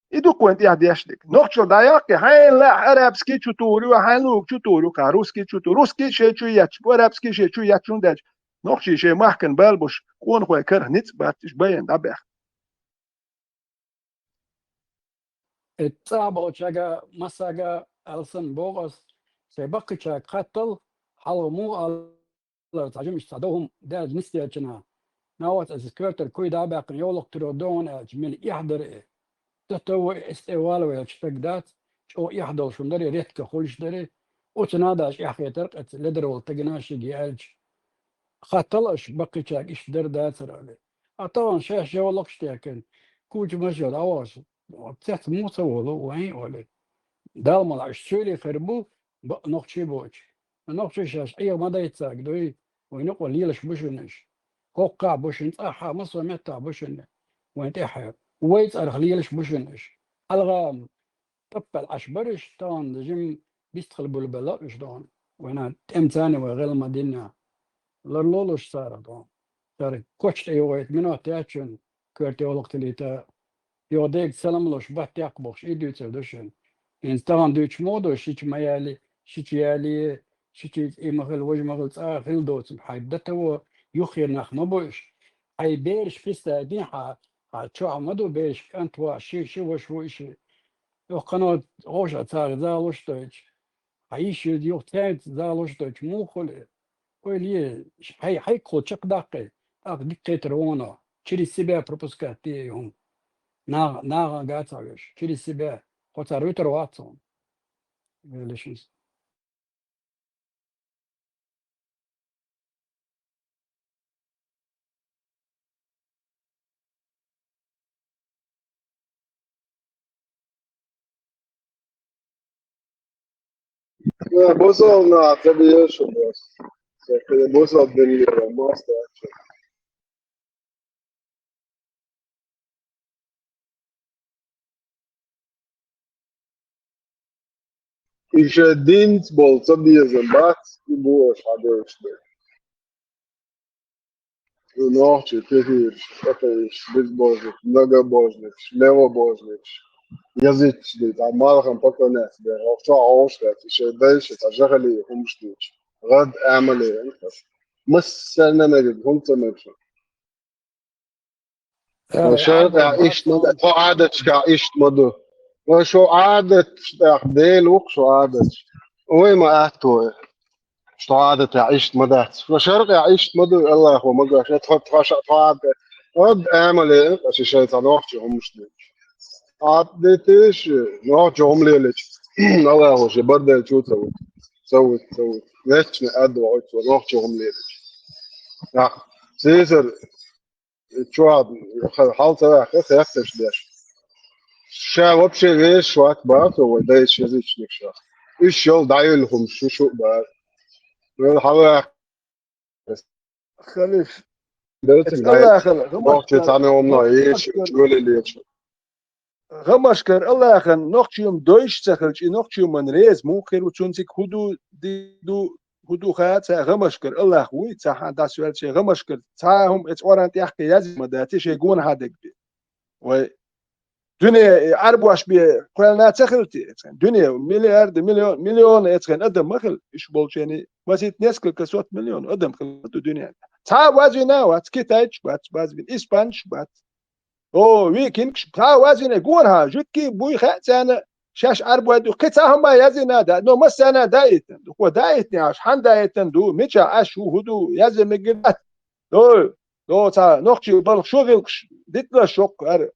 И ду-кх вайна тӀехь деш дерг. Нохчалла дӀаяккхий, хьайна лаахь арабский чу тухур ю, хьайна луъург чу тухур ю-кх ахь, русский чу тухур. Русский шайн чу етташ бу, арабский шайн чу етташ, хӀунда аьлча нохчий шайн махкана бала беш, къонахой карах ницкъ бац, уьш байна дӀабаьхна. И цӀа болчаьрга массаьрга аьлла санна боху ас, сайн баккхийчаьрга хаттал, хьалха муха алара, цхьа жимачу цхьа дов хӀума даьлча нисделча наха. Нагахь аса коьртара куй дӀа а баьккхина, йовлакх тиро догӀун аьлча, мила эхь дара и. Датово эс тӀе валавелча стаг дац, чӀогӀа эхь долуш хӀума дара и, редко хуьлуш дара и. Оцу наха даже эхь хетара-кх, эца ледара волу стагана шига аьлча. Хаттал аша баккхийчаьрга иштта дара дацара аьлла. А тахана шаьш йовлакхаш а техкина, куча машар а вахаш, цец муха ца волу, вайн а олий. Далла мала аша суьйре хир бу, бакъ нохчий боцуш. Нохчий шаьш Ӏеха ма дайццарг дуй, вайн юкъа лелаш бу шуна уьш. ХӀоккхахь бу шуна, цӀахьа, массо а меттахь бу шуна вайн тӀаьхьа. Вай цӀарах лелаш бу шуна уьш. Алгъа таппал Ӏаш бара уьш, тахана жим бистхила буьлбелла уьш дохуна. Вайна тӀемца а вай гӀел ма динна. Ларлолуш царах дохуна. Цара коч тӀе йогӀийта минот яц шуна, коьрта йовлакх тилийта. Йо, дега салам луш, бат яккха бохуш, и дуьйцур ду шуна. ХӀинца тахана дуьйцуш муха ду, шича ма яли, шича яли, шича и ма хила, важа ма хила, цӀа хила доцург хьайн датаво, юххера нах ма бу уьш. Хьайн бераш кхиссайдина хьан, хьан чохь ма ду бераш, кӀант ву, ши, ши ваша ву и ши. Йоккхано гӀовша цара залуш дойтуш. Хьан йиш юьза юха цаьрца залуш дойтуш муха хуьлу? Ойла е, хьай, хьайгахула чекхдаккхий, тӀаккха дика кхетар вон, через себя пропускать де и хӀума. Наха, наха ган ца хьоьжуш, через себя, хьо цара вуьтур вац хьуна. Вела шуьца. Бусалба нах ца безаш бу. Бусалба дин лела моастагӀчо. И шоай динца болу ца безам бац, и бу аша хьадевлаш дерг. Нохчий, кефирш, атеистш, безбожникаш, многобожникаш, левобожникаш, язычники, там, малхам поклоняться дерг, хӀокху чохь хьовш дац, и шайн дайша цхьа жахали хӀумаш дуьйцу. ГӀад амале, массарна а мегар, хӀунда ца мегар шуна? Э, Шаркъехь Ӏадат иштта ма ду, тхо Ӏадаташкахь иштта ма ду. Вай шо Ӏадаташ тӀехь Дела ву-кх шо Ӏадаташ. Вай ма атта вай. Шо Ӏадатехь иштта ма дац. Вай Шаркъехь иштта ма ду, Аллахо ма гой, тхо, тхо, ша, тхо Ӏадат. Ӏад амале, аша шайн цхьа нохчий хӀумаш ду. Ӏадат дитиш, нохчий хӀума лелича, Аллахо шен бардайчу ца ву. Ца ву, ца ву. Веччана Ӏад вахуьйту нохчий хӀума лелича. Нах, сийсара чохь хьал ца ваьккхи, хеттарш деш. Ша вообще вешаш вац боху цо вай дайша язычникаш. Уьш йолу дӀаюьллу хӀумаш шу шу а боху. Вел хьалаваьккхи. Халиф. Делциг Эцу дай. Аллахана, Нохчий гӀамашкара, цхьана хӀумано еша, гӀамашкара, чуьле леша. ГӀамашкара Аллахана нохчий хӀума дойуш ца хилча, и нохчий хӀуманна реза муха хир ву, цунна цига хӀун ду, ди ду, хӀун ду хаьа ца, гӀамашкара Аллах вуй, цхьа хьан дӀасаваьлча, гӀамашкара цхьа а хӀума эцу Къуръан тӀехь кхин язйина ма дац, шайн гонахьа дерг бен. Вай дуьне, Ӏарбош бен кхоьллина ца хилла те, эцхен? Дуьне, миллиарды, миллион, миллионы эцхен адам ма хилла, уьш болчерний, масийтта несколько сот миллион адам хилла ду дуьнен. Цхьа а вазвина а вац, китайцаш бац, вазвина, испанцаш бац. О, викингаш, цхьа а вазвина, гонахьа, жуьгтий буй хаьа царна, шаьш Ӏарбой ду, кхин цхьа а хӀума язйина а дац, но массарна а даийтина ду. Хьо даийтина Ӏаш, хьан даийтина ду, мичахь Ӏаш ву, хӀун ду, язъян мегар дац. Дой, до цхьа нохчий балха шо гӀиллакхаш диталаш шоккха ара.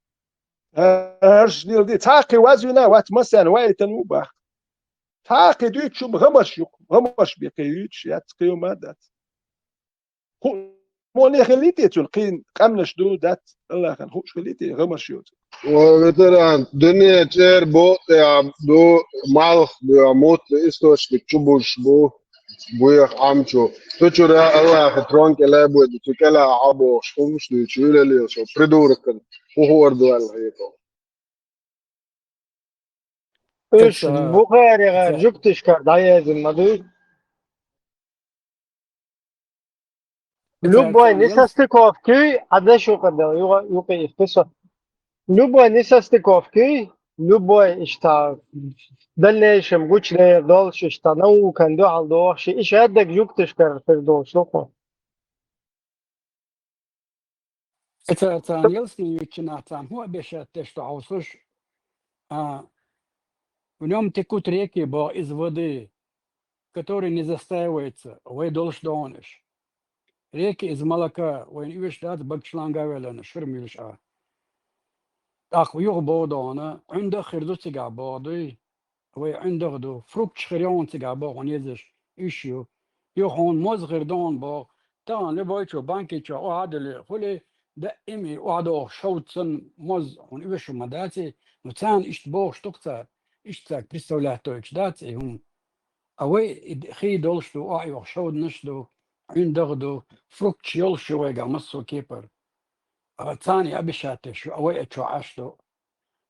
ХӀорш дилла ди, цхьа а кхин вазвина а вац, массарна ваийтина ву бах. Цхьа а кхин дуьйцуш хӀума гӀамаш ю, гӀамаш бен кхин юьйцуш яц, кхин хӀума а дац. ХӀу-, мо не хилийта цунна, кхин къаьмнаш ду, дац, Аллахана хууш хилийта, гӀамаш йоцу. О, ветеран, дуьне чӀер бу, тӀе ду, малх, ду, мутта, источник чу бузуш бу, буьйха Ӏам чу. Цу чуьра Аллаха трон кӀел а буьйду, цу кӀел а Ӏа бохуш, хӀумаш дуьйцу, чуьра лелаш, придуркан, хӀун хуур ду аьлла хьекъал. Уьш Бухарига жуьгташкара дӀаязйина ма дуй? Любой несостыковки, а дальше юкъа, юкъа, юкъа их писо. Любой несостыковки, любой иштта дальнейшем гучудер долуш, иштта наукан дуьхьал дохуш, и шаддаг жуьгташкара хир долуш ду-кх. Эца царна ялсамани юьйцучу нах царна хӀун обещать деш ду хьовсуш? А, в нём текут реки, боху, из воды, который не застаивается, вай долуш догӀу уьш. Реки из молока, вайна оьшуш дац, багаш ланга а велларна, шуьра муьйлуш а. ТӀаккха юха боху догӀу, Ӏуьндах а хир ду цигахь боху дуй, вай Ӏуьндах а ду, фрукташ хир ю хьуна цигахь боху, хьуна езаш, уьш ю. Юха хьуна моз хир ду хьуна боху, тахана любой чу банки чохь охьа а дели, хуьлий, даим и охьадогӀу шовда санна моз хьуна оьшуш ма дац и, ну царна иштта бохуш ду-кх цара, иштта цаьрга представлять дойтуш дац и хӀума. А вай и д-, хий долуш ду, охьайоху шовданаш а ду, Ӏуьндах а ду, фрукташ йолуш ю вайгахь массо а кепара. А царна и обещать деш ю, а вай а чохь Ӏаш ду.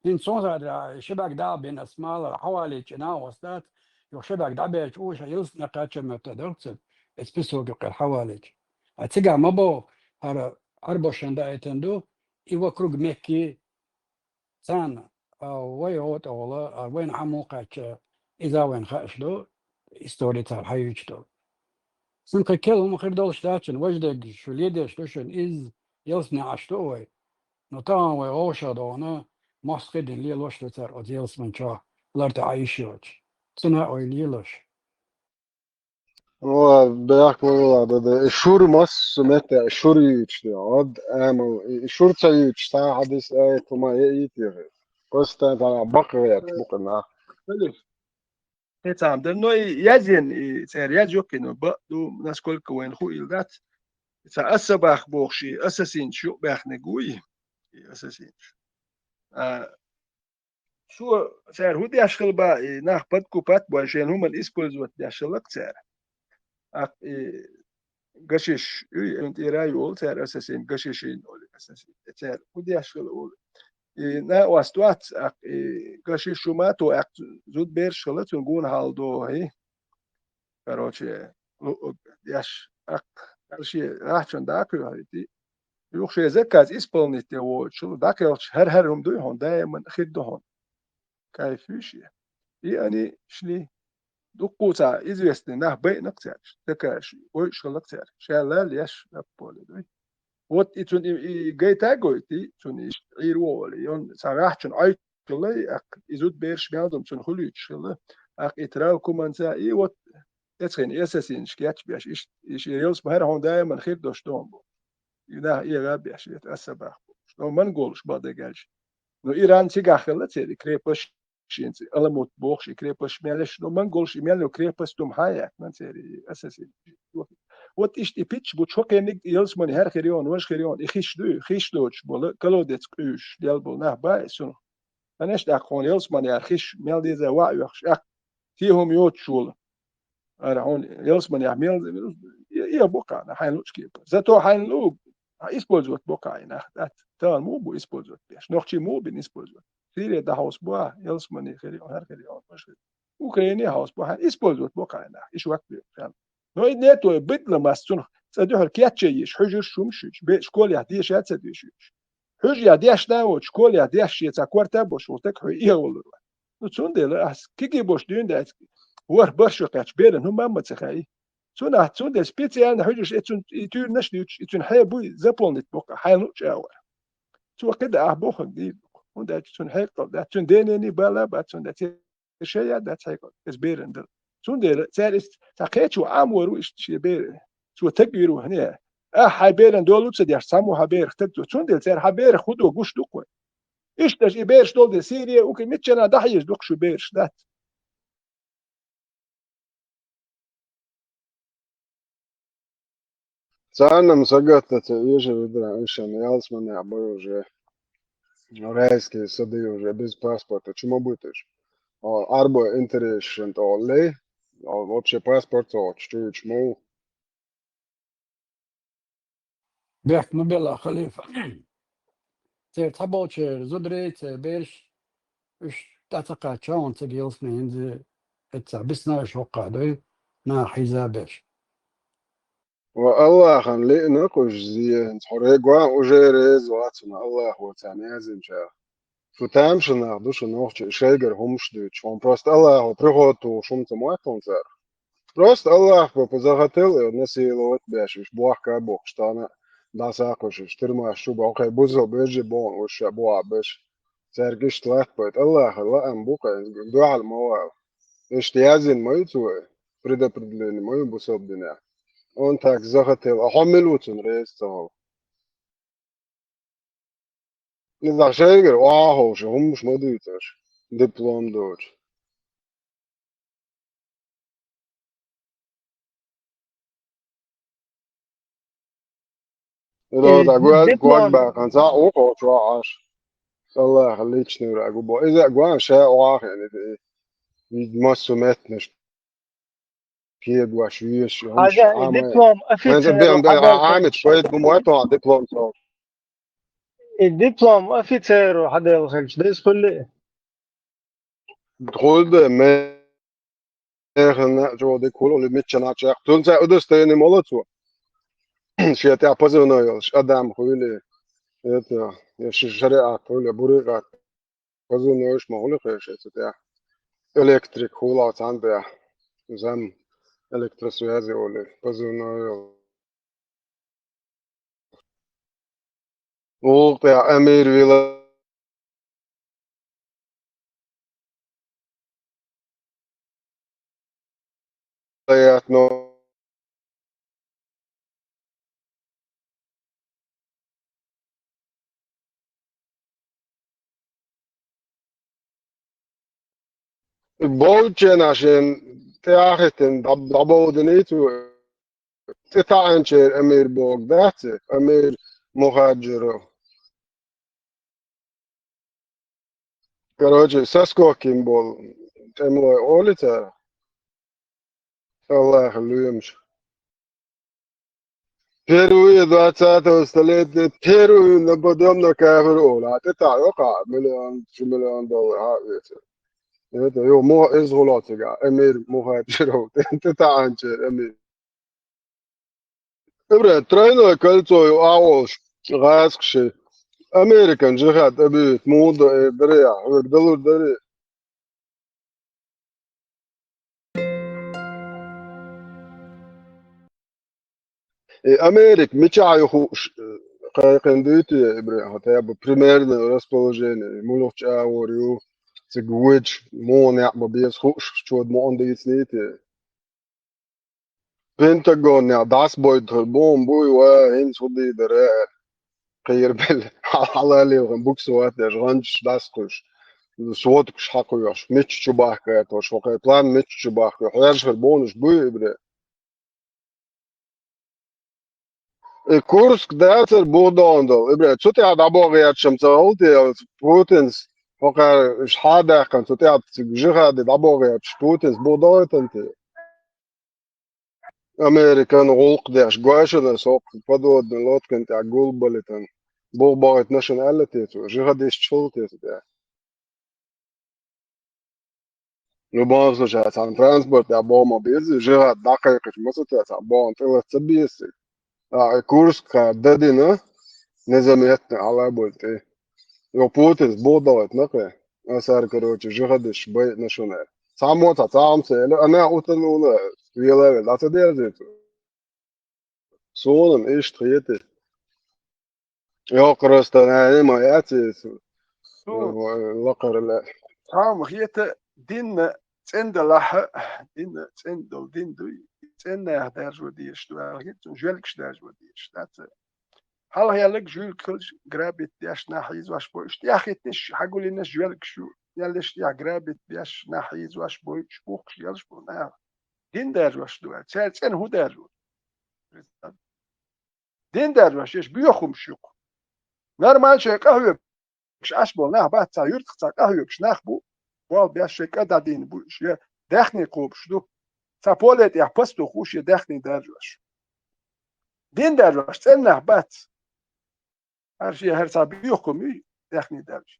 ХӀинца цунах а ши бӀаьрг дӀа а бина ас малар хьавалийча, и нахост дац, юха ши бӀаьрг дӀабаьлча, уьш ялсамане кхачар моьтту дагахь ца, эца песок юккъера хьавалийча. А цигахь ма боху, хӀара Ӏарбошна даийтина ду, и вокруг Мекки, царна, а, вай гӀо тӀехула, а, вайна хьан муха кхаьчча, иза вайна хууш ду, истори цара хьаюьйцуш ду. Сан кхин кхел хӀума хир долуш дац шуна, важа дерг шу ледеш ду шуна, иза ялсамане Ӏаш ду вай. Но тахана вай гӀовшах догӀу, мостагӀий дина лелош ду цара оцу ялсамани чохь, лар тӀе Ӏан йиш йоцуш. Цуьнан а вай лелош. Ва, бехк вала, да, да. И шура массо а меттехь, и шура юьйцуш ду. Ад, амал, и, и шура ца юьйцуш, цхьа хьадис, аят хӀума яйта яхи. Постоянно цхьана бакъ гӀерташ бу-кх нах. Кхин цхьа хӀума дара, но и язйина, и церан язйо-кх и, но бакъ ду, насколько вайна хуийла дац. Цхьа аса бах бохуш, и ассасинаш юкъабаьхнарг вуй, и ассасинаш. А, цо, цара хӀун деш хила баха, и нах подкупать бой, шен хӀуман использовать деш хилла-кх цара. ТӀаккха и гашиш, уй, юн тӀера ю олу цара, ассасин, гашишин олу, ассасин. Цара хӀун деш хила олу. И накъост вац, тӀаккха и гашиш хӀума то, тӀаккха зуда бераш хила, цунна гуна хьал дохий. Короче, луъург деш, тӀаккха, шен рахчун дӀакхоьхьуьйтий. Юха шен заказ исполнить де воцучул, дӀакхелхча, хӀара-хӀара хӀума дуй хьуна, даиман хир ду хьуна. Кайф ю шен. И ани шли. Дуккху цхьа известный нах байина-кх цаьрга, заказ войуш хилла-кх цаьрга. Ша лаьлла еш, лапполе дуй. Вот и цунна и, и гайта а гойтий, цунна и Ӏийр ву олий. Ён цхьа рахчун Ӏойтуш хилла, и, тӀаккха и зуда бераш мел ду-м цунна хуьлуьйтуш хилла. ТӀаккха и трал куманца, и вот эцхин и ассасинаш кечбеш, иш, иш и релс ма хӀара хьуна даиман хир долуш ду хьуна бу. И нах эгӀа а беш, это аса бах бу. Но монголаш бакъдерг аьлча. Но Иран цигахь хилла церан и крепость, шен цӀе Аламут бохуш и крепость мел еш, но монголаш и мел йолу крепость хӀума хьан яьккхина церан и ассасин. Вот иштта и пичча бу, чу кхениг ялсамани хӀара хир йона, важа хир йона, и хиш дуй, хиш доцуш болу, колодец къуьйсуш, дел болу нах баьа цунах. Хан еш тӀаккха хьуна ялсамани яра хиш, мел деза ваъ оьхуш, тӀаккха те хӀума йоцуш волу. Ара хьуна ялсаманехь мел, и, и бу кхана, хьайна луучу кепара. Зато хьайна луург, хьан использовать бо кхайна, дац. Тахана муха бу использовать беш? Нохчий муха бина использовать? Сире дӀахьовса бу, ялсамани хир ю, хӀара хир ю, хӀара хир ю. Украине хьовса бу, хьан использовать бо кхайна, и шу вац бе, хьан. Но и не то, быдло масса цунах, цӀа дуьхьал кечъяйеш, хьуьжарш хӀумаш юьйцуш, бе-, школехь деша а ца деш юьйцуш. Хьуьжа я деш да а воцуш, школехь деш шен цхьа корта а бош волу стаг хьуьй эгӀалур вац. Ну, цундела ас киги бош дуьйна дац, ворхӀ баршо кхаьчча, беран хӀума ма ца хаьий. Цунах, цундела специально хьуьжарш, и цунна и туьйранаш а дуьйцуш, и цуьнан хье буй заполнить боккха, хьайна луучу агӀор. Цо кхидӀа ахь бохург дийр ду. ХӀунда аьлча цуьнан хьекъал дац, цуьнан денений бала а бац, цундела церан шайн яа дац хьекъал, иза беран дала. Цундела цара иза цхьа кхечо Ӏамор ву иштта шен беран. Цо таг вир ву, хӀун яа? Ахьа хьайн беран долу ца деш, цхьаммо хьан берах таг цо. Цундела цара хьан берах хӀун до гуш ду-кх вай. Иштта аша и бераш долу де, Сирия, Украина, миччана дӀахьежа ду-кх шу бераш, дац. Царна-м сагатта ца эша, ведра, эшана ялсманехь бай уже. Райские сады уже без паспорта. Чу ма бу теш? О, арба интересшан тӀо лей. О, вообще паспорт ца оцу чуьйчу ма ву. Бехк ма белла, халифа. Церан цхьаболчеран зударий, церан бераш, уьш тӀе ца кхаьчча, хьуна цига ялсмани хӀинца, эццахь бисна уьш хӀокху дуй, наха хьийза а беш. Ва Аллахьан лиъна кхуьш зен, хӀинца хьо регван уже реза вац хьуна Аллахьо царна яздинчарах. Шу тамашанах ду шу нохчий, шайгара хӀумаш дуьйцуш, хьуна просто Аллахьо приход тухуш хӀума ца мотту хьуна цара. Просто Аллахьо захотел, э, насиловать беш, уьш бохка а бохуш, тахана а дӀасакхуьйсуш, тюрьмаш чу боху, кхайн бусалба вежарий боху, уьш ша боху беш. Цаьрга иштта латтабайта. Аллахьан лаам бу кхайна, дуьхьал ма вала. Иштта яздина ма ю цо, предопределение ма ю бусалба динехь. Он так захотел, а хьо мила ву цунна реза ца хуьлу? Иза шайгара охьаховша хӀумаш ма дуьйцу аша, диплом доцуш. Э, Рода гуьл, диплом. Гуьл баьхна, цхьа а укхо чохь Ӏаш. Аллахьа личный враг ву бо. Иза а гуьн ша охьахиъна, и, и массо меттанаш кегош, вешаш, хӀумаш. Хьажа, и Ӏамай. Диплом офицер. Хьанца бен, бен, хьадалха Ӏамича пайда бу ма тохьа диплом цо. И диплом офицеру хьаделла хилча, деза хуьлий? Хуьлда, ме-, механа чӀогӀа дика хуьлу, миччана чекх. Цунца удостоение моло цо. Шен тӀехь позывной йолуш адам хуьлий, это, я ши-, шариат хуьлий, бурикъат. Позывной йолуш ма хуьлу хезаш цу тӀехь. Электрик хуьлу цхьана тӀехь. Зам электросвязи олий, позывной йолу. Вукху тӀехь Амир вилаят, но Бовчченаш шен тӀе а хӀиттина, дӀа-, дӀабовдиний цо. ЦӀе таӀанчеран Амир боху дац, Амир Мухаджиров. Короче, соскокин болу тӀемалой олу цара. Аллахьа лоьмаш. Первые двадцатого столетия, первые нападём на кафир олу. А тӀе таӀа йоккха миллион, ши миллион доллар хьа а веца. Это, йо, мо иза гӀуло цигахь, эмир Мухачиров. ТӀе таӀанча эмир. Ибра, тройное кольцо ю агӀолуш гӀазкхаши. Американ жихӀад объявить муха до, э, даре, хьоьга далур даре. И Америка мичахь ю хууш, э, кхайкхина дуй те, Ибра, хьо тӀе примерно расположение, муьлхачу агӀор ю, цига вуьйчу муха некъ бан беза хууш, чода муха дийцинийта. Пентагонехь дӀасабойтур бу, ма буй, ва, хӀинца хӀун дийр дара, кхийрабелла, хьалалелхана буксовать деш, гӀанташ дӀасакхуьйсуш, сводкаш хьакхоьхьуш, мичча чу бахкийтуш, хӀокхуьнан план мичча чу бахкийта, хьоьжуш хир бу хӀунуш буй, Ибра. И Курск дацара бух догӀун долу, Ибра, цу тӀехь дӀабохуьйтуш-м ца хилла те, Путинс, хӀокхара уьш хьа а даьккхина, цу тӀехь цига жихӀаде дӀабохуьйтуш, Путинс бух догӀуьйтуш те. Американ гӀуллакх деш, гой шуна, со подводный лодкан тӀехь гулбалийтина, бух бохуьйтуш шуна аьлла те цо, жихӀадисташ хилла те цу тӀехь. Ну, любом случае, цхьана транспорт тӀехь боху ма беза, жихӀад дӀакхайкхича ма ца те, цхьа боху тӀелаца ца беза. А, и Курскхара дадина, незаметно хьалабойла тӀе. Йо, Путинс бух догӀуьйтуш кхин. Аса, короче, жихӀадисташ байина шуна. Цхьаммо цхьа цхьа хӀума ца элира, ана утанула, вела а велла, дӀа ца дерзийта. Суна-м иштта хета. Йо, просто наьна ма яц иза. Суна. Лакхара лаьа. Цхьа хӀума хета, дин цӀена далахь, дин цӀена долу дин дуй, цӀена нах даржо дезаш ду аьлла хета, цунна жоьлгаш даржо дезаш дац. Хьалхаяллаг жуьлка хилча, грабить деш, нах хьийзош бу. Иштта тӀехь хӀиттинарш, хьагулйинарш жоьлгаш ю. Яллаш тӀехь грабить деш, нах хьийзош бу, уьш бухкуш елаш бу наха. Дин даржош ду аьлла. Цара цӀена хӀун даржо? Дин даржош, еш боьха хӀумаш ю-кх. Нормально шайн къахьоьгуш Ӏаш болу нах бац, цхьа юьртах цхьа къахьоьгуш нах бу, болх беш шайн кӀа дӀадийна бу уьш, я даьхни кхобуш ду. Цхьа поле тӀехь пастух ву, шен даьхни даржош. Дин даржош цӀена нах бац. ХӀара шен, хӀара цхьа боьха хӀума юй, даьхни даржа.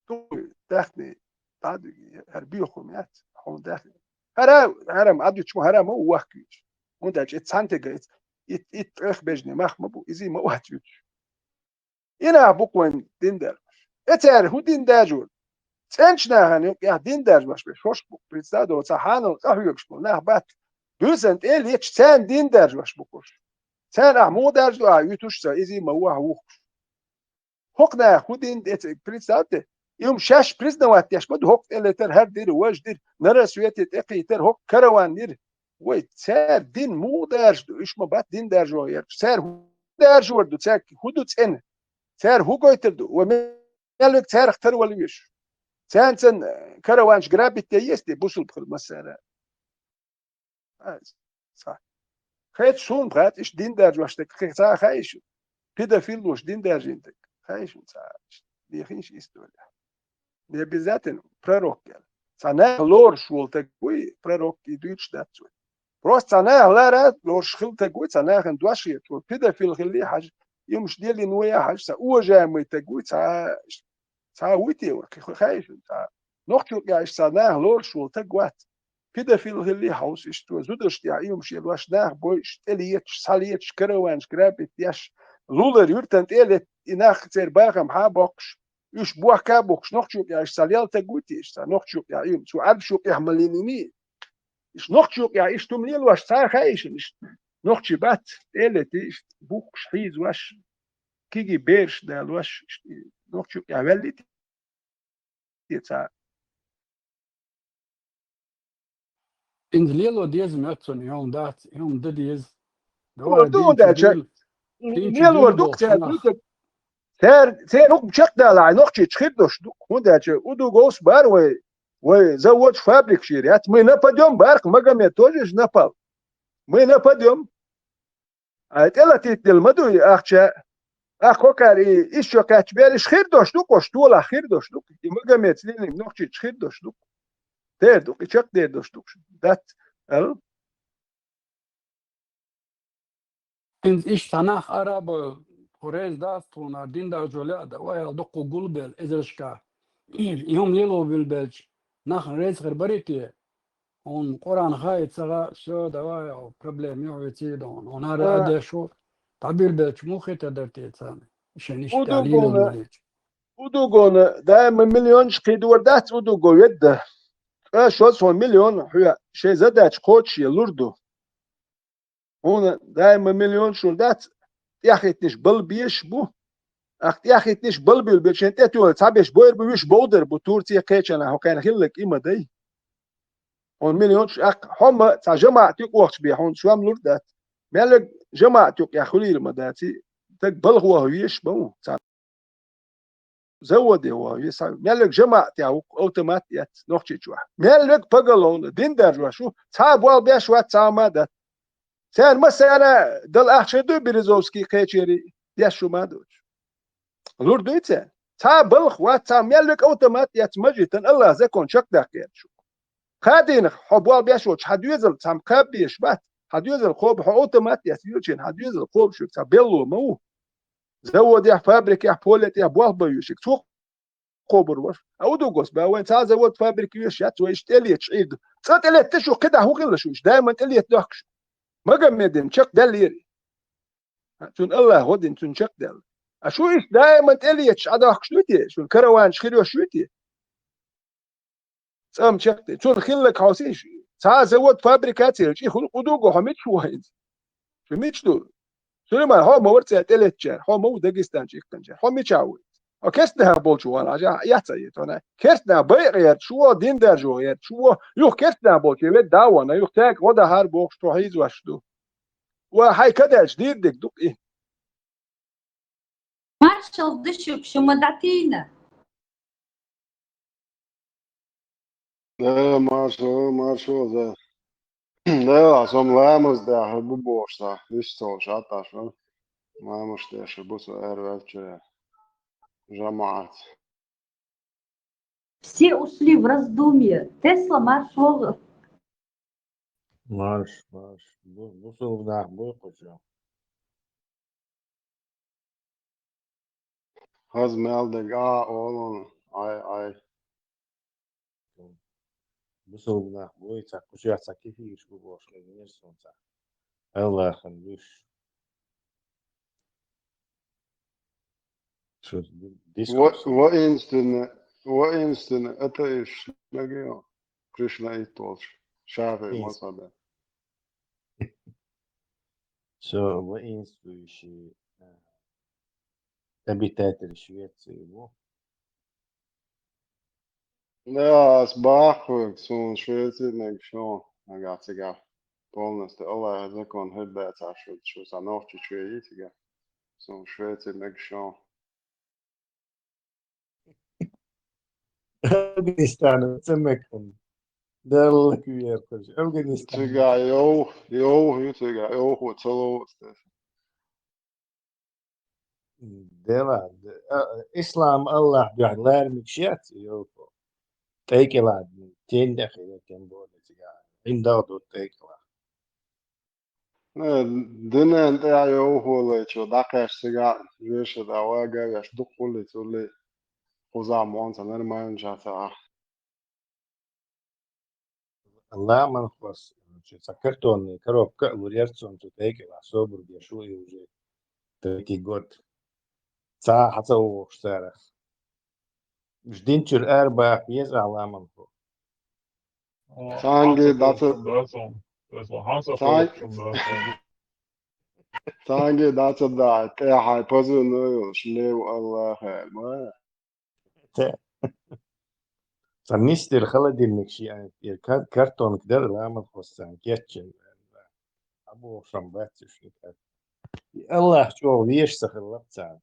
Ду, даьхни, дӀа а дуьгий, хӀара боьха хӀума яц, хьуна даьхни. ХӀара, хӀара ма Ӏа дуьтуш ма, хӀара ма ву вахкуьйтуш. ХӀунда аьлча и цхьаьнатега, и, и, и тӀех бежне мах ма бу, изий ма вац вуьтуш. И нах бу-кх вайн дин даржош. Э, цара хӀун дин даржор? ЦӀеначу нахана юкъехь дин даржош берш хӀорш бу-кх, представь, цхьа хьанал къахьоьгуш болу нах бац. Буьйсанна тӀе а леташ, царна дин даржош бу-кх уьш. Царна ахь муха даржадо, ахь вуьтуш ца, изий ма ву ахь вухкуш. ХӀокху наха хӀун дин, эцег, представьте, и хӀума шаьш признавать деш ма ду, хӀокху тӀе летара, хӀара дира, важа дира, нара свете тӀекхийтара, хӀокху караван йира. Вай, цара дин муха даржадо, уьш ма бац дин даржо гӀерташ. Цара хӀун даржор ду, цаьрга хӀун ду цӀена? Цара хӀун гойтур ду? Вай мел верг царах тарвала везаш? Царна цан караванаш грабить де еза те, бусулба хила массара? Ай, ца. Хеца суна бац, иштта дин даржош дерг кхин цхьа хаьий шуна? Педофил волуш дин даржийна дерг хаьий шуна цхьа? Дехийша история. Не обязательно пророк аьлла. Цхьа нах лоруш волу стаг вуй, пророк и дуьйцуш дац вай. Просто цхьа нах лара лоруш хилла стаг вуй, цхьа нахана дош хета, вай педофил хилла а хьажа, и хӀумаш деллина вай а хьажа, цхьа уважаемый стаг вуй, цхьа, цхьа вуй те вара, кхин хаьий шуна цхьа? Нохчо кӀаьш цхьа нах лоруш волу стаг вац. Педофил хилла а хьовса, иштта зударшна тӀехь и хӀумаш елош нах бойуш, тӀелеташ, схьалеташ, караванаш грабить деш, лулара юьртана тӀе а летта, и нах церан бахам хьа а боккхуш, уьш бохка а бухкуш, нохчо кӀаьш цхьа лела стаг вуй те иштта, нохчо кӀаьш и хӀума, цо Ӏарбашо кӀехь ма линийний. Иштта нохчо кӀаьш иштта хӀума лелош цхьа хаьий шуна иштта? Нохчий бац, тӀе а летий, иштта бухкуш, хьийзош, кегий бераш далош, иштта нохчо кӀаьш ваьллий те? Те цара. Инза лело деза моьтту суна, и хӀума дац, и хӀума дан деза. Давай, ду, ду, динца даьлча, дин, динца лелор дин ду-кх бохуш цара, нах. Цара, церан хӀукм чекхдалахь, нохчий чу хир долуш ду-кх. ХӀунда аьлча, удуг овс бара вай, вай заводаш, фабрикаш йир яц. Мы нападём, бара-кх Магомед тоже же напал. Мы нападём. Ай, тӀелатийтина ма ду и ахча. А кхокхар и ишчо кхаьчбер, иш хир дош ду, къош толахь хир дош ду. И Магомед Селимов Нохчийчу хир дош ду. Дер ду, и чекхдер дош ду. Дац, ал. ХӀинца иштта нах арабо, кху реза дац тхуна, дин даржо леа дан, вай аьлла, дуккха гулбелла, эзаршка. И хӀума лело билбелча, нахана реза хир барий те? Хьуна Къуръан хаий ца хаьа, всё, давай, проблема ю хьоьца, дон. Хьуна хӀара а деш ву, дӀабилбелча муха хетар дара те царна? Шайн иштта Удугона, лело лелийча. Удугона, даима миллионаш кхийдор дац Удуго ведда. Ткъа шозза миллион хьоьга шайн задача кхочушъе лур ду. Хьуна даима миллион шура дац, тӀехӀиттинарш бала безаш бу. Ахь тӀехӀиттинарш бала буьйлабелча, шайн тӀетоьхна цхьаберш бойр бу, вуьш бовдар бу, Турце кхечанхьа хьо кхаьрна хилларг и ма дай. Хьуна миллион шу, ахь хьо ма цхьа жамаӀат юкъа вахча бен, хьуна шом лур дац. Мел верг жамаӀат юкъа яха хуьлийла ма дац, и стаг балха ваха везаш ма ву, цхьа заводе ваха веза, мел верг жамаӀатехь ву, автомат эцна Нохчийчохь. Мел верг поголовно, дин даржош ву, цхьа а болх беш вац, цхьа а ма дац. Царна массарна дала ахча хир дуй Березовский кхечерий, деш шу ма доцуш? Лур дуй царна? Цхьа а балха вац, цхьа а, мел верг автомат эцна мажитан, АллахӀан закон чекхдаккха гӀерташ ву. Кхаа дийнахь хьо болх беш волчу хьан доьзал цхьамма кхаба безаш бац, хьан доьзал кхоба, хьо автомат эцна йилчийн хьан доьзал кхобуш верг цхьа белло ма ву. Заводехь, фабрикехь, поле тӀехь болх бан вуьйш верг, цо кхобур вара. А Удугос бен вайн цхьа а завод, фабрика веш яц, вай иштта тӀелеташ Ӏийр ду. ЦӀа тӀелетташ ву, кхидӀа хӀун хилла шу, иштта даиман тӀелетта дохкуш? Магомедана чекхдаьллера. Цунна АллахӀа гӀо дина, цунна чекхдаьлла. А шу иштта даиман тӀелеташ Ӏа дохкуш дуй те? Шуна караванаш хир йош юй те? ЦӀа-м чекхде. Цунна хилларг хьовсийша, цхьа а завод, фабрика ца хилча, и хуьлу Удуго, хьо мича ву хӀинца? Шу мича ду? Сулайман, хьо ма вара цара тӀелеттачара, хьо ма ву Дагестан чу иккхинчара. Хьо мичахь ву? Хьо керстанех болчу вахана, хьажа, яц ца йитона. Керстанех байа гӀерташ ву, дин даржо гӀерташ ву, юха керстанех болчу ведда а вахана, юха цаьрга гӀо дахьара бохуш, тхо хьийзош ду. Ва хьайн каделча дийр дерг ду-кх и. Маршалла ду шуьга, шу ма дӀатийна. Да, маршо, маршо, да. Да, со-м ламаз дехар бу бохуш цхьа, иштта цо шатташ вара. Ламаз дехар бу со араваьллачара жамаӀат. Все ушли в раздумье. Тесла, марш вогӀу. Марш, марш. Бу-, бусулба нах буй кху чу. Хаза мел дерг а олун, ай, ай. Бусулба нах буй, цхьа кху чохь цхьа кефираш бу бохуш хезира суна цхьа. АллахӀан луьш. Шу ди-, дискуссия. Во-, воинственный, воинственный атеист мегио, Кришнаит волчу, шафиӀи мазхабе. Со воинствующий, э, обитатель Швеции ву. Да, ас баххуьйту, суна Швеци мегаш ю, нагахь цигахь полностью АллахӀан закон хир дацахь шу, шу сан Нохчийчу веъий цигахь. Суна Швеци мегаш ю. Афганистана ца мекхана. Далла куьйгӀерхаш. Афганистан. Цигахь йовха, йовха ю цигахь, йовхо ца лову ас тесна. Дела, а, ислам АллахӀ дуьхьа лаьрмигаш яц, йовхо. ТӀайкӀелахь, тен де хир, тем более цигахь. ГӀиндагӀ ду тӀайкӀелахь. Э, динан тӀехь йовхо лайчо дӀакхаьчча цигахь, вешан тӀехь вага а веш, дукха хӀуллица хӀуллий, кхузахь мо ца нормально ша ца ахь. Ламанхос, цхьа картонный коробка а лур яра цунна цу тӀайкӀелахь, собар деш ву и уже третий год. Цхьа а хьан ца вогӀуш царах. Уьш динчуьра ара баха веза ахь ламанхо. Цхьаьнгге дӀа ца, цхьаьнгге дӀа ца дахьа, тӀехьа позывной йолуш, лев АллахӀ аьлла, ма. Те. Сан мистер холодильник шиъ, э, ка-, картонка дара, ламанхос царна кеччина. Хьан бохуш ам бац уьш, и АллахӀ чӀогӀа везаш ца хилла царна.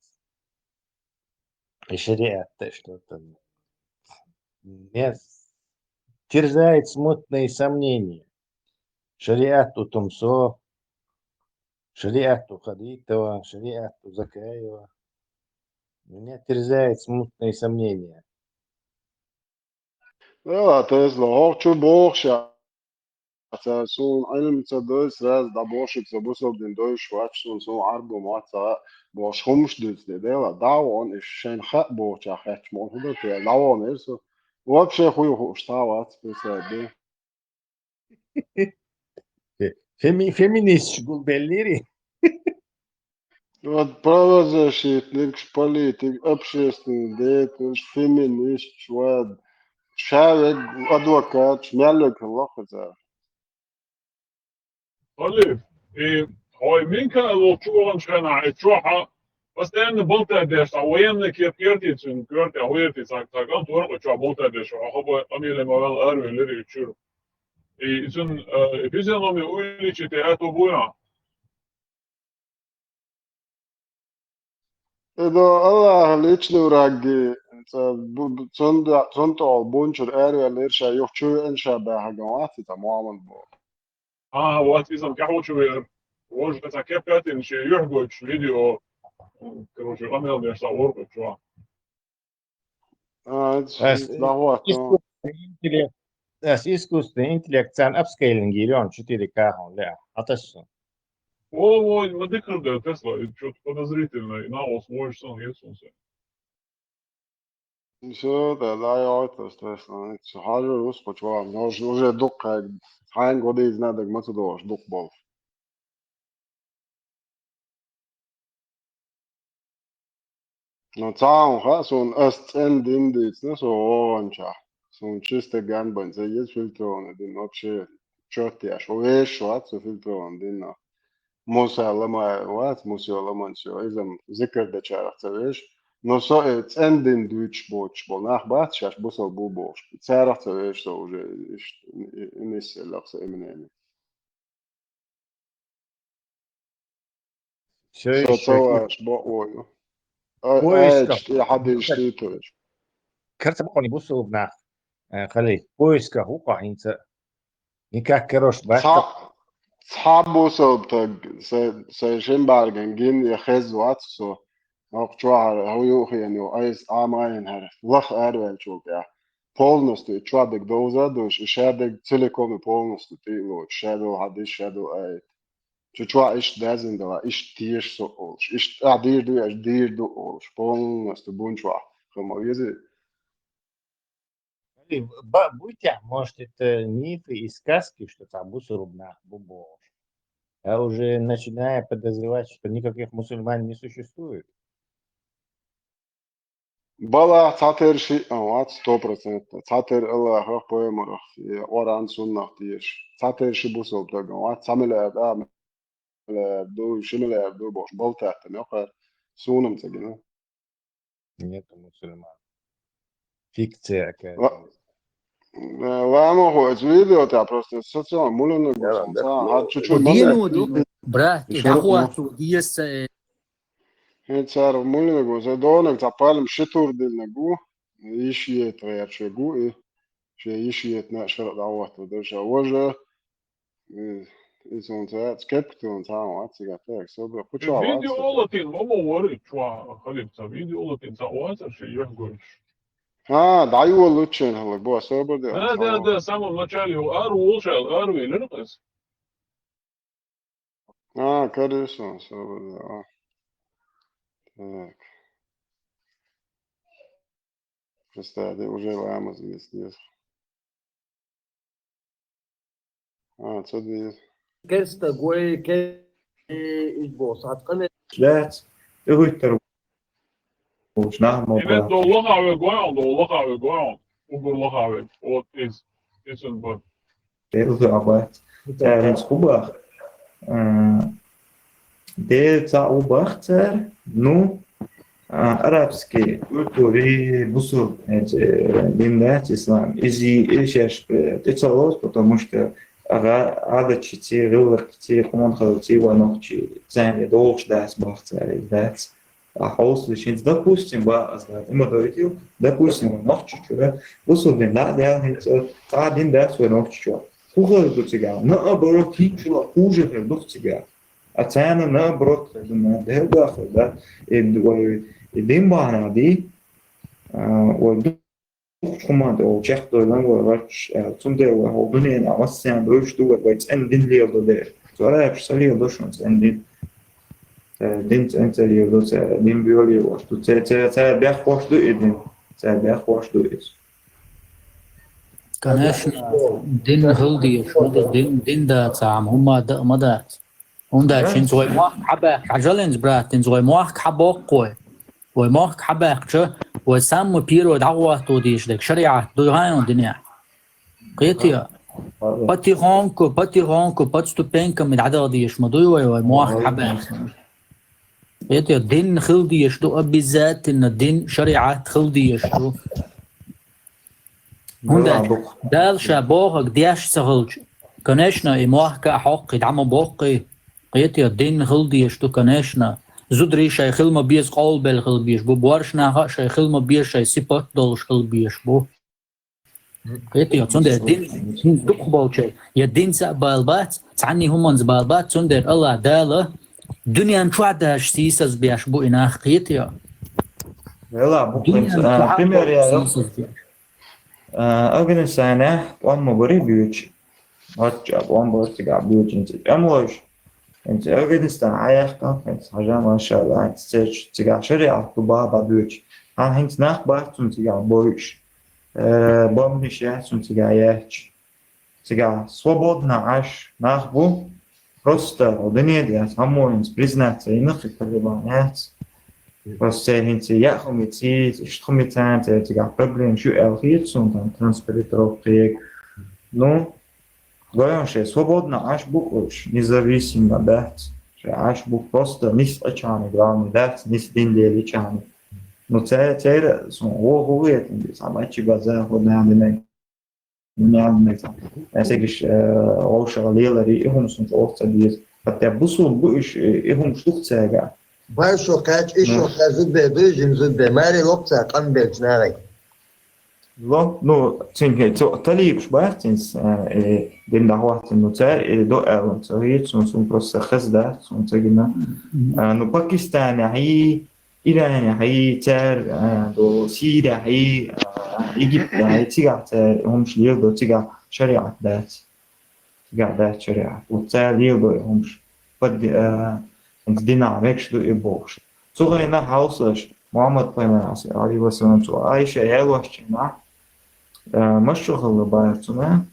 И шариат-то что-то. Меня терзает смутные сомнения. Шариат у Тумсо, шариат у Хадитова, шариат у Закаева. Меня терзают смутные сомнения. Вела, Тесла, хӀокху чу бохуш яц, цара суна Ӏилма ца дой, сразу дӀабохуш, ца бусалба дин дойуш вац суна, суна Ӏарбо ма вац, ца бохуш хӀумаш дуьйцу де, дела, дӀа а вон, и шайна хаьа бохучохь хаьттича ма хӀун ду те, дӀавон эр со. Вообще хуй хууш ца вац, представь, де. Феми-, феминисташ гулбеллири. Вот правозащитникаш, политик, общественный деятель, феминисташ, вот. Ша вег адвокаташ, мел вег хилла хазар. Халиф, и хьой Минкаил волчу ваханчу хенахь, и чохь а постоянно болтадеш, цхьа военный кеп кертий цуьнан коьртехь, хӀун ертий цхьа, цхьа кӀант вара кху чохь болтадеш, хьо хабой къамеле ма ваьлла аравелира и чуьра. И цуьнан, э, физиономия увеличить ян аьтто буй хьан? И до Аллаха личный враги, ца бу-, бу-, цунда-, цунна тӀехула бунчуьра араваьллера ша юха чу веана ша баьхьаган вац, и ца Мухьаммад боху. А, вац, иза-м кӀаьхьо чу веара. Вожа ца кеп катина шен юьхь гойтуш видео, короче, къамел деш ца вара кху чохь. А, это Ас дагӀо атту. Искусственный интеллект, ас искусственный интеллект царна апскейлинг йийр йону четыре К хьуна лаьа. Хьатасса. О, о, ма дикар ду, Тесла, и чё-то подозрительно, и наӀо вожа сан, Иисус. Всё, да, да, я это, Тесла, цу хьажар ву кху чохь, но уже, уже дукха, хьайн годийза надаг ма ца догӀуш, дукха болуш. Ну, цхьа а хаьа суна, ас цӀена дин дийцина со вогӀанчохь. Суна чисто ган бан ца еза фильтрованный дин, вообще чот еш. Вешаш вац со фильтрованный динах. Муса ламай вац, Муса ламан со, иза-м зикар дечарах ца веш. Но со, э, цӀена дин дуьйцуш боцуш болу нах бац шаьш бусалба бу бохуш. Царах ца веш со уже, иштта, и, и, и нисъеллакх со имнени. Всё ещё ца веш бакъо ю. Ай, поисках. Ай, и хьадийш дийцуш. Карца бакъони бусалба нах, э, хали. Поисках ву кху хӀинца. Никак, короче, бац. Цхьа, цхьа бусалба таг, са, сайн шин бӀаьрган гин я хеза вац со. Окху чохь хӀун ю хиъна ю, айса Ӏама а йина хӀара. Лаха араваьллачул тӀаьхьа. Полностью и чохь дерг довза а долуш, и ша дерг целиком и полностью тӀе а лоцуш, ша долу хьадис, ша долу аят. Цу чохь иштта даьзна дала, иштта теша со олуш, иштта тӀаьхьа дийр ду, аша дийр ду олуш, полностью бун чохь хӀума вези. Ба-, буй тя, может, это мифы и сказки, что там бусуруб нах бу бохуш. Я уже начинаю подозревать, что никаких мусульман не существует. Балахь цхьатера шиъ а вац, сто процентов. Цхьатера Аллахах, пайхамарах, я Къуръан, суннах теша. Цхьатера ши бусалба даган вац, цхьа миллиард а, миллиард ду, ши миллиард ду бохуш, балтаттам йокхар, суна-м ца гина. Нету мусульман. Фикция какая-то. Ла-, э, ламо хо, это видео-то просто социал, мулинг, да, да, ца, а, чуть-чуть. Дин ма-, у дин, брат, и шарап дохуа ма-, ту, дес, э, хӀинца цара мулинаг ву, сан донаг цхьа пальма ши тур диллинаг ву, йиш ета гӀерташ ву и, шен йиш етна шарахь дӀахӀотта ду ша. Важа, и, и цунца кепка тиллина цхьа а вац цигахь, так, собар, кху чохь вац. Видео латийна ма ма вара и чохь, Халиф, цхьа видео латийна цхьа а вацара шен юьхь гойтуш. ХӀа, дӀайолуччен хӀаллак бу, собар де. Да, да, да, в самом начале ара волуш аьлла, ара велира иза. А, конечно, всё, да. Так. Кстати, уже ламаз есть, нет. А, что здесь? Керста гой, ке-, э, из босс, а, ткъа ме- Лец, ты вытер. Уж нах мо. Именно до лохаве гой он, до лохаве гой он. Угур лохаве. Вот из, из он бот. Э, уже абац. Цаьрца хӀун боху? Э, Дела цхьаъ ву боху цара, ну, а, арабский культури, бусулба, э, дин дац ислам. Иза и шаьш, э, тӀе ца лоцу, потому что гӀа-, гӀадатчиций, гӀиллакхций, къонахалций вай нохчий царна долуш дац боху цара, иза дац. А хьовсалаш хӀинца, допустим, бан аса дац, и ма дойтийла, допустим, вай нохчий чуьра бусулба дин дӀа а даьлла, хӀинца цхьа а дин дац вай нохчий чохь. ХӀун хир ду цигахь? Наоборот, хӀинцачул а хуже хир ду-кх цигахь. А царна наоборот хир ду, ма дехӀал дахар, да? И д-, вай, и дин бахьана ди, а, вай духучу хӀуманна тӀе вай чекхдойлан вай варчаш, а, цундела вай хӀокху дуьненахь массарна доьжуш ду вай, вай цӀена дин леладо дера. Цу арабаша ца леладо шуна цӀена дин. Цара дин цӀена ца леладо, цара дин боьле ваш ду. Цара, цара, цара беххош ду и дин. Цара беххош ду иза. Конечно, дин хила дезаш, хӀунда дин, дин дац, амма хӀумма дан а ма дац. ХӀунда аьлча хӀинца вай мохк хьабаьккхича, хьажал хӀинца, брат, хӀинца вай мохк хьабоккху вай. Вай мохк хьабаьккхича, вай самый первый дӀахӀотто дезаш дерг шариӀат ду хьайна динехь. Кхетий? Потихоньку, потихоньку, по ступенькам и дӀадаха дезаш ма дуй вай, вай мохк хьабаьккхича. Кхетий, дин хила дезаш ду, обязательно дин, шариӀат хила дезаш ду. ХӀунда аьлча Дала ша бохург деш ца хилча, конечно, и мохк а хьокхий, дӀа ма боккхий. Кхетий, дин хила дезаш ду, конечно. Зударий шайн хила ма беза къовлабелла хила безаш бу, боьрша нах а шайн хила ма беза шайн сипат долуш хила безаш бу. Кхетий, цундела дин, дин дукхахболчеран, я динца а бала бац, цхьанний хӀуманца бала бац, цундела АллахӀ Дала дуьнен чохь даже сийсаз беш бу и нах, кхетий. Вела бу Дуьнен хӀинца, а, чохь пример яра. Сийсаз беш. А, Афганистанехь тӀом ма барий буьйцу. Вачча тӀом бара цигахь буьйцу хӀинца. ТӀемалойша хӀинца Афганистан Ӏаяьккхина, хӀинца хьажа, машалла, хӀинца церчу цигахь шариӀат ду баха бан буьйцу. Хьан хӀинца нах бац цунна цигахь бойуш. Э, бомбанаш яц цунна цигахь яьча. Цигахь свободно Ӏаш нах бу. Просто дуьне тӀе яц, хьан мо хӀинца признаться йина кхин талибан яц. Просто церан хӀинца яа хӀума ца йийца, иштта хӀума ца йийца, церан цигахь проблемаш ю аьлла хета суна, там транспортировка кхига. Ну, гойон шайн свободно Ӏаш бу уьш, независимо дац. Шайн Ӏаш бу просто нис Ӏачхьана, главное, дац, нис дин лелийчхьана. Ну, ца-, церан суна гӀо хӀу хетина, схьа мачи база хӀу нана динарг. Нана динарг. Аса гиш, э, вовшах лелари, и хӀума суна чӀогӀа ца деза. Хатта бусул бу уьш, и хӀумаш дух цаьрга. Бай шо кхаьч, и шо кхаьч, зудбе дуй, жим зудбе. Маре локца къам белч нанай. Ло, ну, цинке, цо талибаш бац цинс, э, э, дин дӀахӀоттина, ну, цаьр, э, до аьлла, ца хӀийца, ну, сум просто хезда, сум ца гина. Э, ну, Пакистане хьий, Иране хьий, цаьр, э, до Сирия хьий, э, Египте хьий, цигахь цаьр, хӀумаш лела до, цигахь шариӀат дац. Цигахь дац шариӀат. Вот цаьр лела до и хӀумаш. Под, э, динахь мегаш ду и бохуш. Цу гӀайна хьовсалаш, Мухьаммад пайхамар, Ӏалайхи ва салам, цо Айша ялош чина, э, маша хилла бара цуна,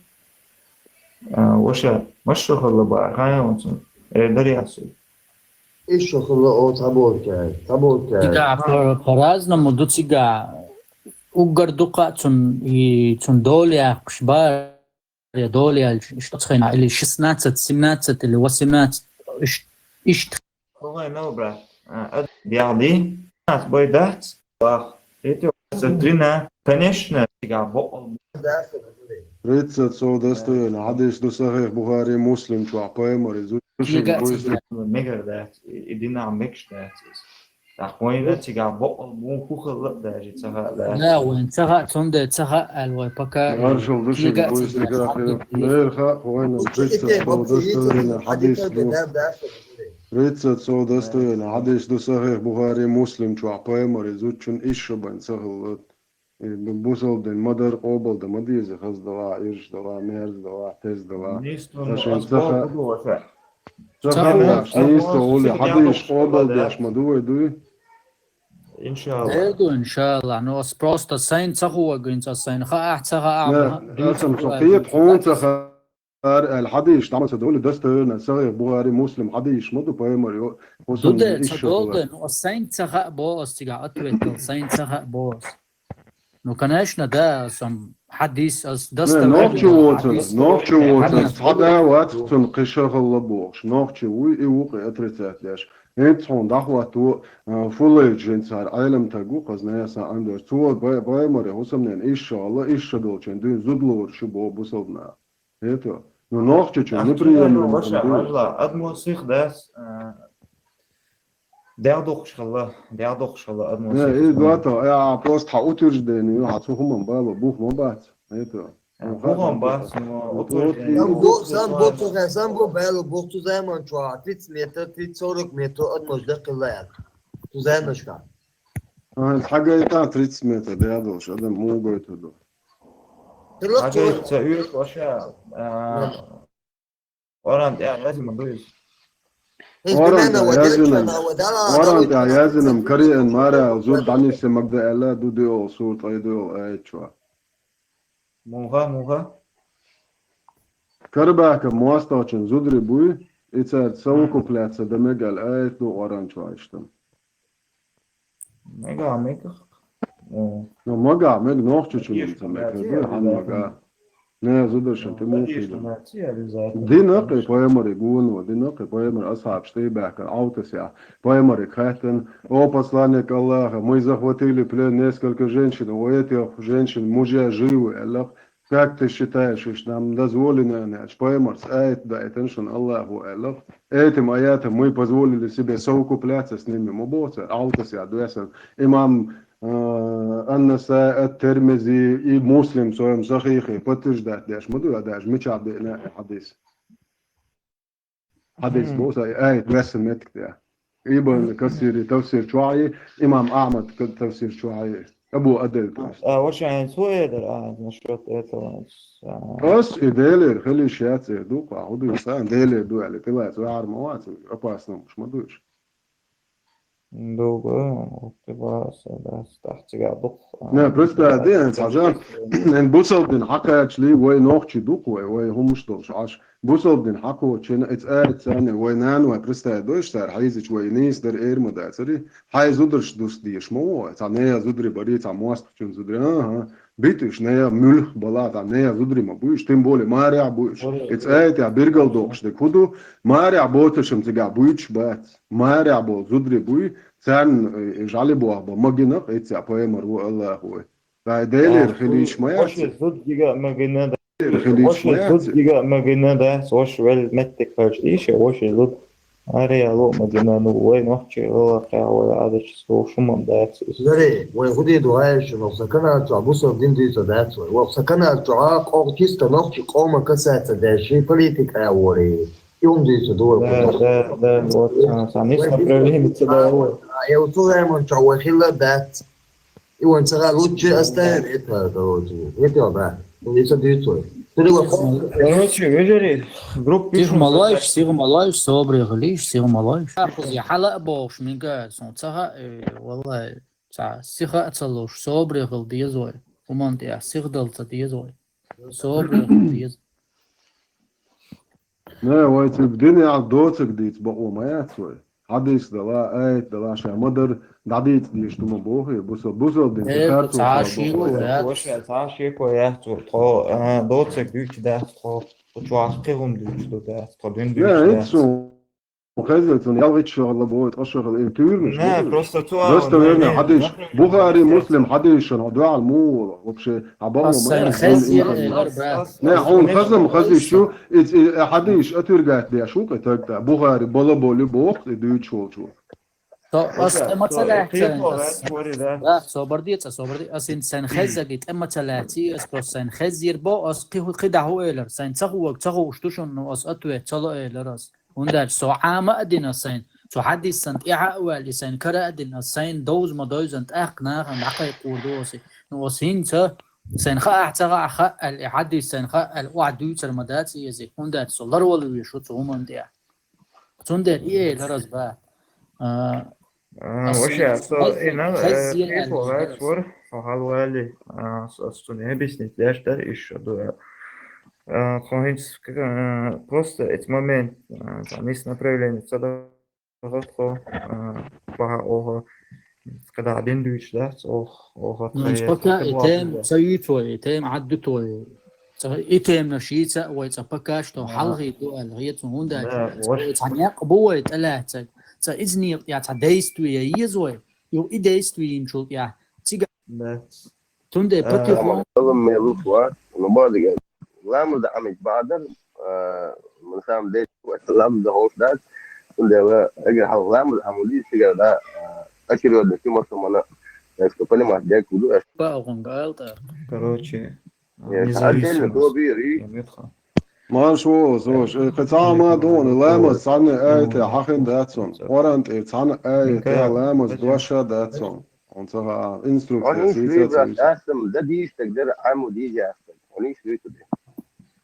э, ваша, маша хилла бара, хьан цуна, э, дарьясу. Иша хилла о цхьаболчаьрга, цхьаболчаьрга. Цигахь по-, по-разному ду цигахь. Уггар дукха цун, и цун дола яьккхаш бара. Я дола яьлча, иштта цхьайна, или шестнадцать, семнадцать, или восемнадцать, иш-, иштта. Ой, ну, брат, а, ад-, яхли, нас бой дац, бах, эти, за трина, конечно, цигахь бокъал. Тридцать сов достоверно, хьадис ду Сахих Бухари, Муслим чохь, пайхамар из, Книга цигахь. Мегар дац, и, и динахь мегаш дац иза. ТӀаккха вайна цигахь бокъал муха хилла а даже ца хаьа лаьцна. Да, вайн ца хаьа, цундела ца хаьа аьлла вай пока. Маршалла ду шуьга, книга вай цигахь стигахь хир. Нера хаьа, вайна тридцать сов достоверно хьадис ду. Тридцать сов достоверно хьадис ду Сахих Бухари, Муслим чохь, пайхамар из зудчун иша бан ца хилла. Э, бу-, бусалба дин ма-дарра къобалдан ма деза, хаза далахь, ирча далахь, мерза далахь, теза далахь. Нийса ду, ца шайн аса ца боху хаьа. Ду ваша. Ца хаьа, нийса ду, хьадийш къобалдеш ма ду вай, дуй? Иншалла. Дер ду, иншалла. Ну, ас просто сайн ца хӀугӀа гинца, сайн хаахь, ца хаахь, ма, дуьйцу аса со хӀугӀа кхета гинца, хьуна ца хаьа. Ар аьлла хьадийш, дӀа ма ца долу, достоверно, Сахих Бухари, Муслим хьадийш ма ду, пайхамар йо, хӀусамна иша хилла. Ду де, ца долу де, ну, ас сайн ца хаьа боху, ас цигахь ответ дала, сайн ца хаьа боху ас. Ну, конечно, да, ас ам хьадис, ас достоверно хьадис. Не, нохчи воцург, нохчи воцург, цхьа да вац, цунна кхин шахалла бохуш. Нохчи вуй, и ву кхин отрицать деш. ХӀинца хьуна дӀахӀотто, а, фулайчу жин цара Ӏелам таг ву, хазна ясан андор. Цо бай-, пайхамаре хӀусамнена иша хилла, иша долчун дуьйна зуда лоруш ю боху бусалба наха. Это, ну, нохчичун неприемлемо. Баша, хьажла, адамо сих дац, а, дегӀ духуш хилла, дегӀ духуш хилла адамо сих. Э, и дуьйцу, э, а, просто хьан утверждение ю, хьан цу хӀуман бала бух ма бац. Это. Бухам бац, но утверждение. Сам бу, сам бу, цу хе-, сам бу, баьлла бу, цу заман чу тридцать метр, тридцать, сорок метр адамаш даккхилла аьлла. Цу заманашка. А, хьагайтӀа тридцать метр, да, долуш, адам муха гойтур ду? Хьагайта ца оьшу аша, а, Къуръан тӀехь яздина ма ду иза? Къуръан тӀехь яздина, Къуръан тӀехь яздина, кариъан мара зуд дӀанисса магда аьлла, ду дуьйолу сура ткъе дуьйолу аят чохь. Муха, муха? Карабаьхка мостагӀчун зударий буй, и цаьрца совокупляться дан мега аьлла аят ду Къуръан чохь иштта. Мега, мега. Э. Ну, мага, мега нохчичун ца мега, хьан мага. Не, зударшан, ты муха хила. Дина кхе пайхамаре гуно, дина кхе пайхамар асхьабаш тӀе баьхкина, Ӏовтасехь. Пайхамаре хаьттина: «О, посланник Аллаха, мы захватили в плен несколько женщин, у этих женщин мужья живы», аьлла. «Как ты считаешь, уьш нам дозволено?» аьлча, пайхамарца аят даийтина шуна Аллахо аьлла. «Этим аятом мы позволили себе совокупляться с ними», ма боху цара, Ӏовтасехь доьссина. Имам, э, Ан-Насаи, Ат-Тирмизи и Муслим в своём сахихе подтверждать деш ма ду, а даже мичахь деана и хьадис. Хьадис боху сан, аят доьссина меттиг тӀехь. Ибн Касири тафсир чохь а, имам Ахьмад ка-, тафсир чохь а. Абу Адал, то есть. А, вот сейчас, а, насчёт этого, а. Ас и Делера хила йиш яц эр ду, кху хӀун ду сан, Делера ду аьлла, тилаца вахьар ма вац, опасно уьш ма ду уьш. Дуга, ух ты, баса, да, стахь цигахь дукха, а. Не, представь, де, эн цхьа жан, эн бусалба дин хьакхачале, вай нохчий ду-кх вай, вай хӀумаш долуш Ӏаш. Бусалба дин хьакхочийна, эца аьлла царна, вай нана, вай представь, дойш цара хьийзачу, вай нийса дара эр ма дацари, хьайн зударш дус дезаш ма ву, цхьа нехан зударий барий, цхьа мостагӀчун зударий, а-а, бита уьш нехан муьлхха бала, цхьа нехан зударий ма буй уьш, тем более марехь буй уьш. Эца аятехь биргал доккхуш дерг хӀун ду, марехь боцуршам цигахь буьйцуш бац. Марехь болу зударий буй, царна, э, жӀали боху бан магина, эццехь пайхамар ву Аллахо. Дай Делера хила йиш ма яц. Ваша зудгига магина да. Ваша зудгига магина да. Ваша вел меттиг кхача дийша, ваша зуд. Аре, алло, магина, ну, вай нохчий гӀалакхехь, вай Ӏадаташ, со шумам дац. Даре, вай хӀун де ду гӀайша, вокху сан канал чохь бусалба дин дуьйцур дац вай. Вокху сан канал чохь къо-, чисто нохчий къоман касается деш, политика а вори. И хӀума дуьйцур ду вай. Да, да, да, вот, а, сан нисна направление ца да вай. А, я вот цу заман чохь вай хилла дац. И вайн ца гӀа лучше оставим это, короче. Это, да. И ца дуьйцур. Короче, вежарий, группа сиха ма лойш, сиха ма лойш, собаре хилийш, сиха ма лойш. Кхуза хьала а бохуш, мега, сон ца хаьа, э, валлай, ца сиха а ца луш, собаре хила деза вай. ХӀуманна тӀехь сиха дала ца деза вай. Собаре хила деза. Не, вай цига динехь доцург дийца бакъо ма яц вай. Хьадис дала, аят дала, ша ма-дарра, дӀадийца дезаш ду ма бохий, бусал-, бусалба дин. Э, цхьа шеко яц. Ваша, цхьа шеко яц, тхо, а, доцург дуьйцуш дац, тхо, тхо чохь кхин хӀума дуьйцуш ду дац, тхо дин дуьйцуш дац. Не, хӀинца суна хезна, цунна ялхитта шо хилла боху, ткъа шо хилла, и туьйранаш. Не, просто цу достоверный хьадис. Бухари, Муслим хьадисашна дуьхьал муха волу, вообще. Ас сайн хезъе элира, брат. Не, хьуна хазам хазиш ю, и, и, и хьадис отвергать деш ву кхе таг тӀе. Бухари бала боли боху, и дуьйцуш волчо. Со, ас тӀе ма ца лаьцна, ас, брат, собар де цкъа, собар де. Ас хӀинца сайн хеззаги тӀе ма ца лаьций, ас просто сайн хезйира бо, ас кхи хӀу-, кхидӀа хӀу элира, сайн ца хууг, ца хууш ду шуна, ну, ас ответ ца ло элира ас. ХӀунда аьлча со Ӏама а дина сайн, цу хьадиссан тӀаьхьа а ваьлла, и сайн кара а дина, сайн довза ма довзан, тӀаккха нахана дӀакхайкхор ду аса. Ну, аса хӀинца сайн хаахь ца хаахь хаьа аьлла, и хьадис сайн хаьа аьлла, охьа дуьйцур ма дац иза, хӀунда аьлча со ларвала везаш ву цу хӀуманна тӀехь. Цундела и элира аса, ба. А, а, аса ваша, хезза-, со хезза-, и нана, э, хезза-, хезза-, хезза-, вара, хьо хьалавалли, а, ас, ас цунна объяснить деш дара, иш ду. А, тхо хӀинца, а, просто этот момент, а, там есть направление, ца даха тхо, а, баха оха, когда один дуьйцуш дац, ох, оха. Ну, тхо пока и тема ца юьйцу вай, и тема Ӏаддуьту вай. Цкъа и теманаш йийца а вай, цкъа пока что хьалхе ду аьлла, хецун хӀунда аьлча. Да, цкъа ваш- цхьа некъ бу вай тӀелаьцнарг. Цкъа иза некъа тӀехь цхьа действие еза вай, юха и действие йинчул тӀехь цига. Да. Цундела, а, патихо. Салам мелуш вац, ну, бадига. Ламаз Ӏамийча бакъдерг, а, на самом деле, ламаз ховш дац. Цундела, эгер хьалха ламаз Ӏамийча, цигара, да, а, очередно, цу массо мана, так что понимать дерг ду, а. Бакъ гӀунга ала тӀаккха. Короче, Независимость. Отдельно добери. Марш вола, зош, э, кхы цхьа а ма дона, ламаз цхьана аята хьахин дац он. Къоран тӀе цхьана аята ламаз доша дац он. Он ца ха инструкция сица ца. Астам да дийш так дер аму дийжастам. Он иш виту де.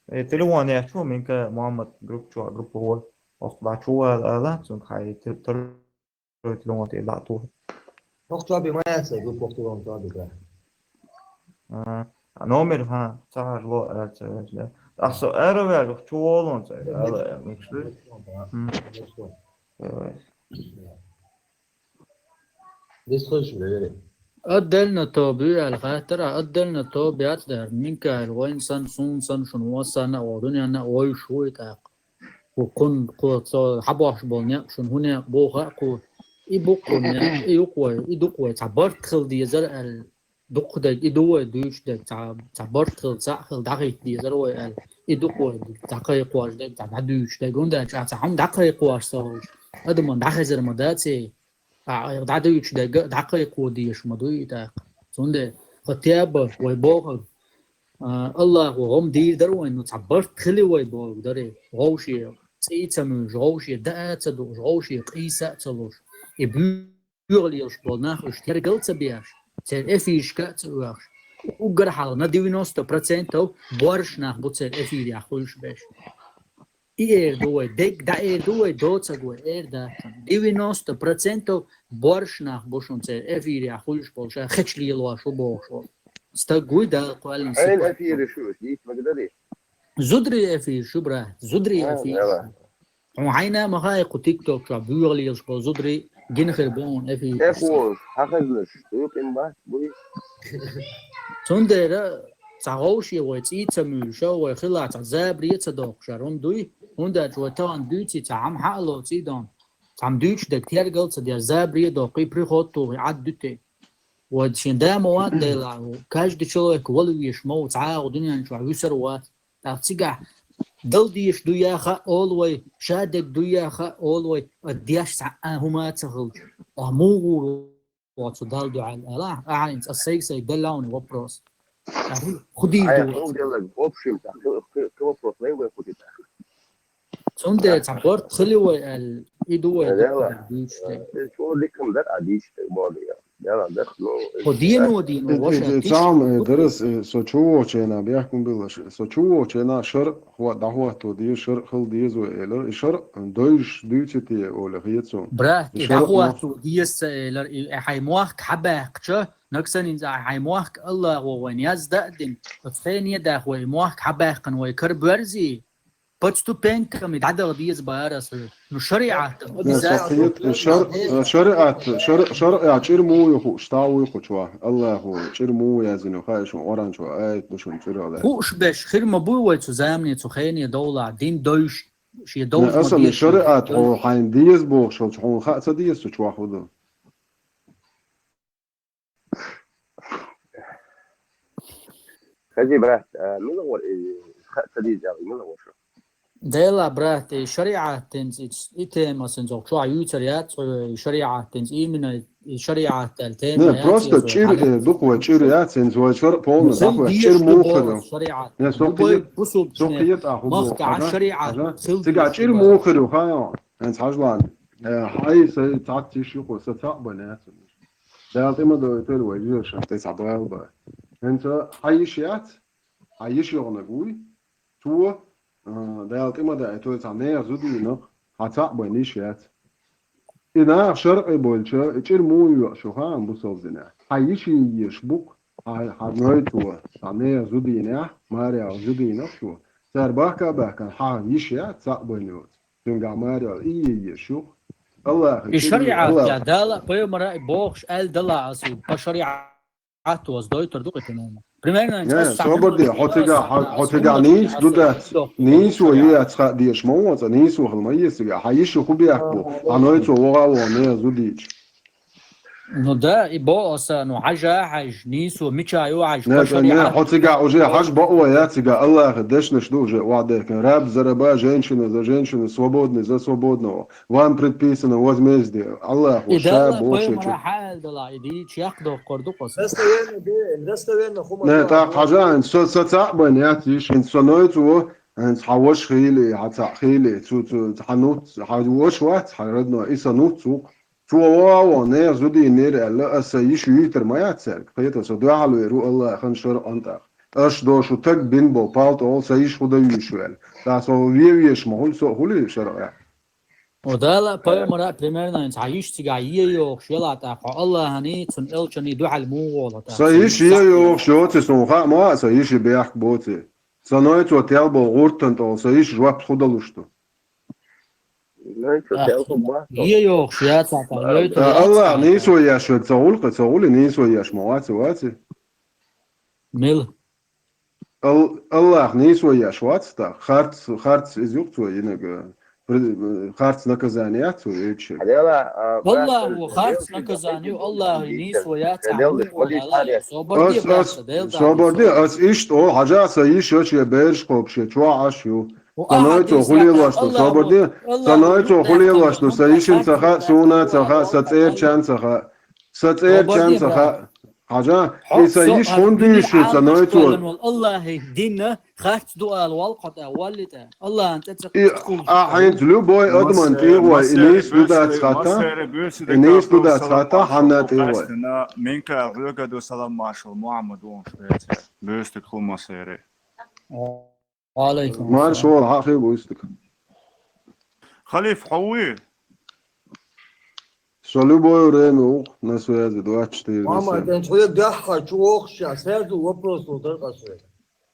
Э, телефон я чу, минка Мухаммад группа чу, группа вот. Ох, ба чу ала, сон хай тер Ой, телефон тӀе дӀа а туху. Ох, чоби ма яц, гу похтурон чоби га. А, номер, ха, ца хьажло, а, ца веш, да. Ах, со араваьлла, чу волон ца, ала, а, микшли. М. Давай. Дис хойш бери. Отдельно тоби аьлла хаттар, а отдельно тоби яц дар. Минкайл вайн сан, сун сан, шун васана, о дуньяна, ой, шуй так. Кху кхун, кху цо хьабохуш болу некъ шуна хӀун некъ боху а кху. И бу кху некъ, и ю кху вай, и ду кху вай. Цхьа барт хила дезара аьлла, дукха дерг, и ду вай дуьйцуш дерг, цхьа, цхьа барт хила, цхьаъ хила дӀахӀитта дезара вай аьлла. И ду кху вай, дӀакхайкхош дерг, цхьа дӀадуьйцуш дерг, хӀунда аьлча цхьа хӀума дӀакхайкхош ца волуш, адаман дӀахезар ма дац и. А, айхьа дӀадуьйцуш дерг а дӀакхайкхо дезаш ма дуй и тӀаккха. Цундела, хӀо теба вай бохург, а, Аллахо гӀум дийр дара вайн, ну, цхьа барт хили вай бохург даре. ГӀовше цӀий ца муьйш, гӀовше даа ца дууш, гӀовше къийса а ца луш. И буьгӀа лелаш болу нах уьш тергал ца беш, церан эфиршка а ца оьхуш. Уггар хьалха на девяносто процентов борш нах бу церан эфирехь хуьлуш беш. И эр ду вай, дегга дӀаэр ду вай, доцаг вай, эр дац шуна. Девяносто процентов борш нах бу шуна церан эфирехь хуьлуш болу, ша хечу лелош ву бохуш волу. Стаг вуй Дала кхоьллина. Хьайн сипат. Эфираш ю, дийца магадарий? Зударий эфираш ю, брат, зударий эфираш ю. Хьуна хьайна а ма хаьа кху тикток чохь буьгӀа лелаш болу зударий гина хир бу хьуна эфираш. Тхо хьахазнаш, тхуьйкъин бац буй. Цундела цхьа гӀовше вай цӀий ца муьйлуша, вай хила цхьа забаре а ца доккхуш, хӀума дуй, хӀунда аьлча вай тахана дуьйций цхьа хӀума хьаало цӀий дон, цхьамма дуьйцуш дерг тергал ца деш, забаре а доккхий, приход тухий, Ӏад дуьтий. Вай шен да ма вац Делахь, каждый человек вала везаш ма ву, цхьа а ву дуьнен чохь вуьсур вац. ТӀаккха цигахь дала дезаш дуй а хаьа олу вай, ша дерг дуй а хаьа олу вай, а деш цхьа а хӀума а ца хилча, а муха ву оцу Далла дуьхьал ала, ахьа хӀинца аса сайга-сайга делла хьуна вопрос. ХӀу дийр ду вай? Общем, так, кхы вопрос вай вай хӀу дийр ду? Цундела цхьа барт хили вай аьлла, и ду вай дуьйцуш дерг. Э, чӀогӀа дика хӀума дара, а дийцуш дерг боху я. Яла дах, ну, хӀу дийно, дийно, и, ваша, и, и тиш цхьаъ, э, дарас, э, со чу вогӀучу хенахь бехкам биллаш. Со чу вогӀучу хенахь шаръ хӀо-, дӀахӀотто деза, шаръ хила деза вай элира. И шаръ дойзуш дуьйцу те олу хета суна. Брат, и шаръ дӀахӀотто деза ца элира, и хьайн мохк хьабаьккхича, нагахь санна хӀинца хьайн мохк Аллахо вайна язда а дина, оцу хене а даха вай мохк хьабаьккхина вай карабоьрзий, Под ступеньками дӀадала деза бара аса. Ну, шариӀат. ШариӀат, шар-, шариӀат, шар-, шариӀат чӀир муха ю хууш, ста вуй хучу ван. Аллахо чӀир муха яздина, хаьа шуна Къуръан чу, аят ду шуна чӀир а лаьа. Хууш беш, хир ма буй вай цу замане, цу хене довлахь, дин дойш, шен довш ма аса дезаш шариӀат хьо хьайна деза бохуш волчу хьуна хаа ца деза цу чохь хӀу ду? Хазий, брат, а, мила гӀор, э, ха-, ца дийца, мила гӀор шу? Дела, брат, и шариӀат тенца и, и тема сенца чохь юьйцар яц, и шариӀат тенца именно и шариӀат аьлла тема. Не, яц, просто чӀир, э, дукха вай чӀир яц, сенца вай шар полна, ну, дукха вай чӀир муха ю. Не, со кхета, со кхета ахьа. Махка шариӀат. Цига чӀир муха ю, хаьа. ХӀинца хьажлан. Э, хьай, са цхьацца йиш ю кху, са цхьаъ бан яц. Дала тӀе ма дойтура вай, вежаршна тӀе цхьа бала бан. ХӀинца хьан йиш яц? Хьан йиш йогӀнаг вуй? Цо, а, Дала тӀе ма даийтура цхьа нехан зудийнах, хьан цхьаъ бан йиш яц. И наха шаръе болча, и чӀир муха йоьшу хаам бусалба динехь. Хьан йиш йийш бу-кх, хьан, хьан ной цо, цхьа нехан зудийнехь, марехь зудийнах цо. Цара бахка а баьхкина, хьан йиш яц, цхьаъ бан йоцу. Цуьнгахь марехь и йийш ю-кх. Аллахе и шариӀат, я Дала, пайхамара и бохуш аьлла дала аса, по шариӀат вас дойтур ду кхетина. Примерно, не, собар де, хьо цигахь, хьо, хьо цигахь нийса ду дац, нийсо яц хаа дезаш ма вон цӀа, нийсо хила ма еза цигахь, хьан йиш ю хӀу бехк бу, хьан ной цо вогӀа а вогӀу, нехан зудийча. Ну да, и бо оса, ну, хьажа хьаж, нийсо мича ю хьаж, Не, кошари не, хьаж. Хьо цига уже хьаж бо ва я цига, Аллаха дешнаш ду уже ваъда кан. Раб за раба, женщина за женщину, свободный за свободного. Вам предписано возмездие. Аллах И ва ша дала бо пайхамара чу. Хьал дала, и ди чех дохкор ду коса. Достоверно, де, достоверно хума. Не, так хьажа, хӀинца со, со цаъ бан яц йиш, хӀинца со нойцу, хӀинца хьа ваш хили, хьа цаъ хили, цу, цу, хьа нуц, хьа ваш вац, хьа родной, и со нуц ву. Цо ваво, не, зуди нир аьлла, аса йиш витар ма яц церг. Кхета со дуьхьал веру Аллахан шар антах. Аш дошу таг бин бо, палта ол, са йиш худа виш вел. Та со ве веш ма, хул со, хули шар а. О дала пайхамара примерно инц хьа йиш цига е йохш яла та, хьо Аллахани, цун элчани дуьхьал му вола та. Са йиш е йохш йоци сун ха ма, са йиш бяхк боци. Са нойцо тел бо гӀуртан тол, са йиш жоп худалуш ду. Ну, что, ты алкоголь? Е йохш яца та, йойта Аллах нийсо яш вед ца гӀулкъа, ца гӀули нийсо яш ма ваци, ваци. Мил. Ал-, Аллах нийсо яш вац та, харц, харц из юкъ цо йинага, при-, харц наказание цо йичи. Адела, а, Аллах брат, ва харц Дел, наказание, Дел, Аллах Дел, нийсо Дел, яца Дел, гӀулкъа Дел, вала, Дел, собар ди Ас, ас, баца, Дел собар ди, дала. ас ишт о хьажа са йиш йоч я берш кхобше, чуа аш ю. Ва Са нойцо ахьадис хули лаьтта лаш ду, Аллах собар ва, ди, Аллах са ва, нойцо Аллах хули ва, лаш ду, са Аллах йишин ва, цаха, Аллах суна ва, цаха, Аллах са ва, церчан цаха, са церчан Собар ди, цаха. Хьажа, Хьо и са со йиш ар хун дини диш ю, са хьал нойцо. школан вал Аллахи динна харц дуал вал кхота валлита. Аллахан цӀе цӀе И кул. а хьинц любой адаман тӀегӀой, и нийс дудац хата, и нийс дудац хата, хьанна тӀегӀой. Минка гӀоьга ду салам машал Мухаммад вон швеце. Бёстик хул масере. Алейкум. Марш вол хьахи буйстик. Халиф, хьо вуй? Со любое время ух на связи двадцать четыре на Мама, семь. тен чуя даха, чу охша, сразу вопрос удар касуя.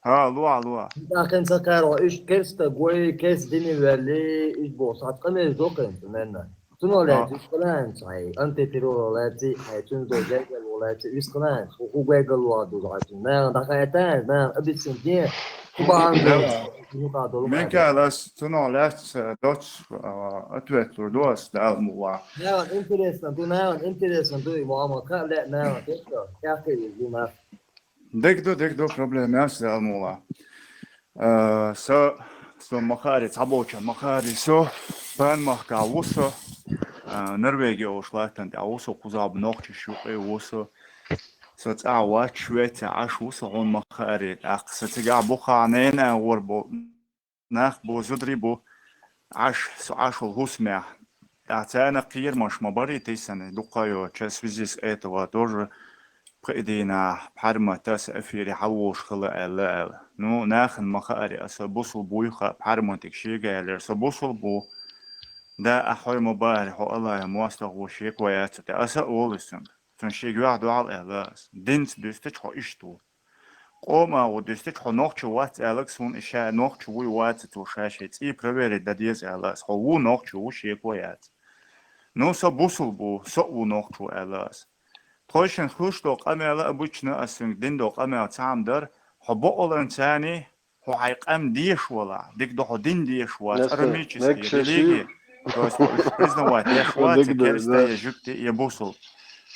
Ха, луа, луа. Дахен сакаро, иш керста гой, керс дини верли, иш бо саткане зокен, наверное. Туно ле, иш калан сай, антитеррор ле, ти, ай тун до гегел ле, ти, иш калан, ху гегел ва ду, ай тун. Наверное, даха это, наверное, обычно не, кубан, ну ка долу. Минка лас, туно лас, доц, ответ лур дос, дал муа. Наверное, интересно, ду, наверное, интересно, ду, мама, ка ле, наверное, тесто, я кэ, ду, на. Дегду, дегду, проблема яс, дал муа. Э, со, со махари, цабоча махари, со, пан махка вусо, э, Норвегия ошлатан, а вусо кузаб нохчи шуқи вусо. Со цавач, Швеция, аш вусо, он махари, ах, со цига буха, не, не, ор бо, нах бо, зудри бо, аш, со ашул хусмя. А цена кирмаш ма бари тейсане, дукайо, че в связи с этого тоже Пхиъ дийнахь Пхьарматас эфире хьалволуш хила аьлла аьлла. Ну, нахана ма хаъара, аса бусул буй хаьа, Пхьарматиг шега аьллера, со бусул бу. Да, ахьой ма бахьара, хьо Аллахьа мостагӀа ву шеко яц цу тӀе. Аса а волу иза цуьнга. Цуьнан шега юьхь дуьхьал аьлла аса. Динца дуьстича хьо иштта ву. Къома а ву дуьстича хьо нохча вац аьлларг суна, и ша нохча вуй вац цо ша шайн цӀий проверить дан деза аьлла аса. Хьо ву нохча ву шеко яц. Ну, со бусул бу, со а ву нохча ву аьлла аса. Тхойшинна хуьлуш долу къамел а обычно аса цуьнга дина долу къамел цхьаъ ма дара, хьо бакъалан царний, хьо хьайн къам деша валахь, дика ду хьо дин деша вац, арамический религия, то есть хьо уьш признавать деш вац, я керста, я жуьгти, я бусул.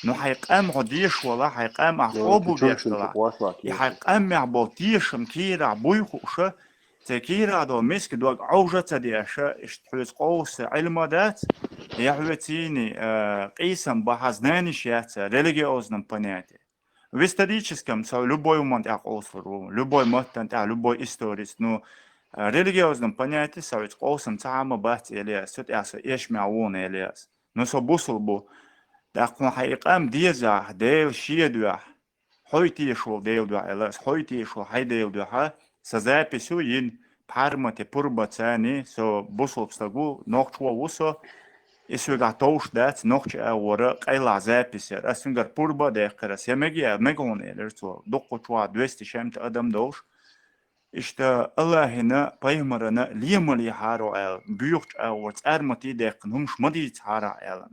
Ну хьайн къам хьо деша валахь, хьайн къам ахь къобал деш далахь, и хьайн къамехь болу тешам кийрахь буй хууша, церан кийрахь долу миска дог Ӏовжа ца деша, иштта хьоьца къовса Ӏилма дац, я хьоьца йийни, а, къийсам бахьа знаниш яц, религиозном понятии. В историческом со любой хӀуманна тӀехь къовсалур ву, любой маттана тӀехь, любой историст, ну, а, религиозном понятии со хьоьца къовсам ца хьама бац, Элиас, цу тӀехь со эшмехь ву хьуна, Элиас. Ну, со бусул бу. ТӀаккха хьуна хьайн и къам дезахь, Дела шен дуьхьа, хьой теша волу Дела дуьхьа аьлла аса, хьой теша волу хьайн Дела дуьхьа, сан запись ю йина, Пхьармати пурба царний, со бусулб стаг ву, нохчо ву со, и соьгахь товш дац, нохча агӀора къайлахь запись яра. Аса цуьнгара пурба а даьккхира аса, я мега, я мега хьуна элира цо, дуккхачохь двести шемта адам долуш. Иштта Аллахьина, пайхамарана лемалехьаро аьлла, буьйхачу агӀора цӀарматий даьккхина хӀумаш ма дийцахьара аьлла.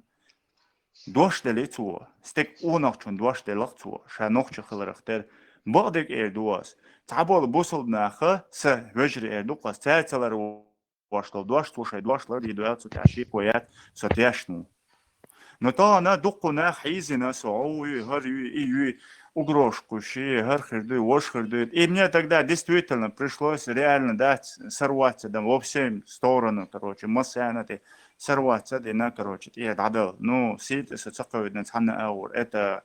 Дош делли цо, стеган къонахчун дош деллах цо, ша нохча хиларах тера. Бакъдерг эр ду ас. Цхьаболу бусулба наха, сан вежарий эр ду-кх ас, цаьрца лар вош долу дош, цо шайн дош лар дийр ду аьлла, цу тӀехь шеко яц, со тешна ву. Но тахана дуккха нах хьийзина со, гӀо ю, хӀара ю, и ю, угрозаш кхуьссий, хӀара хир дуй, важа хир дуй. И мне тогда действительно пришлось реально дать сорваться, да, во всем сторону, короче, массанхьа тӀе сорваться дина, короче, тӀера дӀадала. Ну, сий тӀе со ца кхевдина цхьанна агӀор. Это,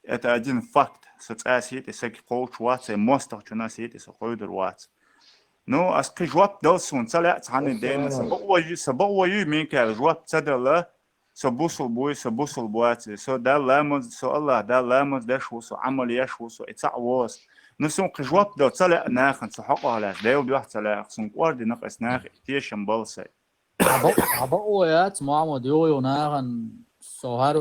это один факт. Со цӀа сий тӀе саг кхочуш вац, мостагӀчунна сий тӀе со кхевдор вац. Ну, ас кхин жоп дала суна ца лаьа цхьанна дена. Са бакъо ю, са бакъо ю, Микаил, жоп ца дала, со бусулба вуй, со бусулба вац, со Далла ламаз, со Аллахь Далла ламаз деш ву, со Ӏамал еш ву, со и цхьаъ воз. Ну, суна кхин жоп дала ца лаьа нахана, со хьокъехь лаьцна, Дела дуьхьа ца лаьа, суна кӀордина-кх ас наха тешам бала сай. Хьан бакъо яц, Мухьаммад, йо-йо нахана со хӀара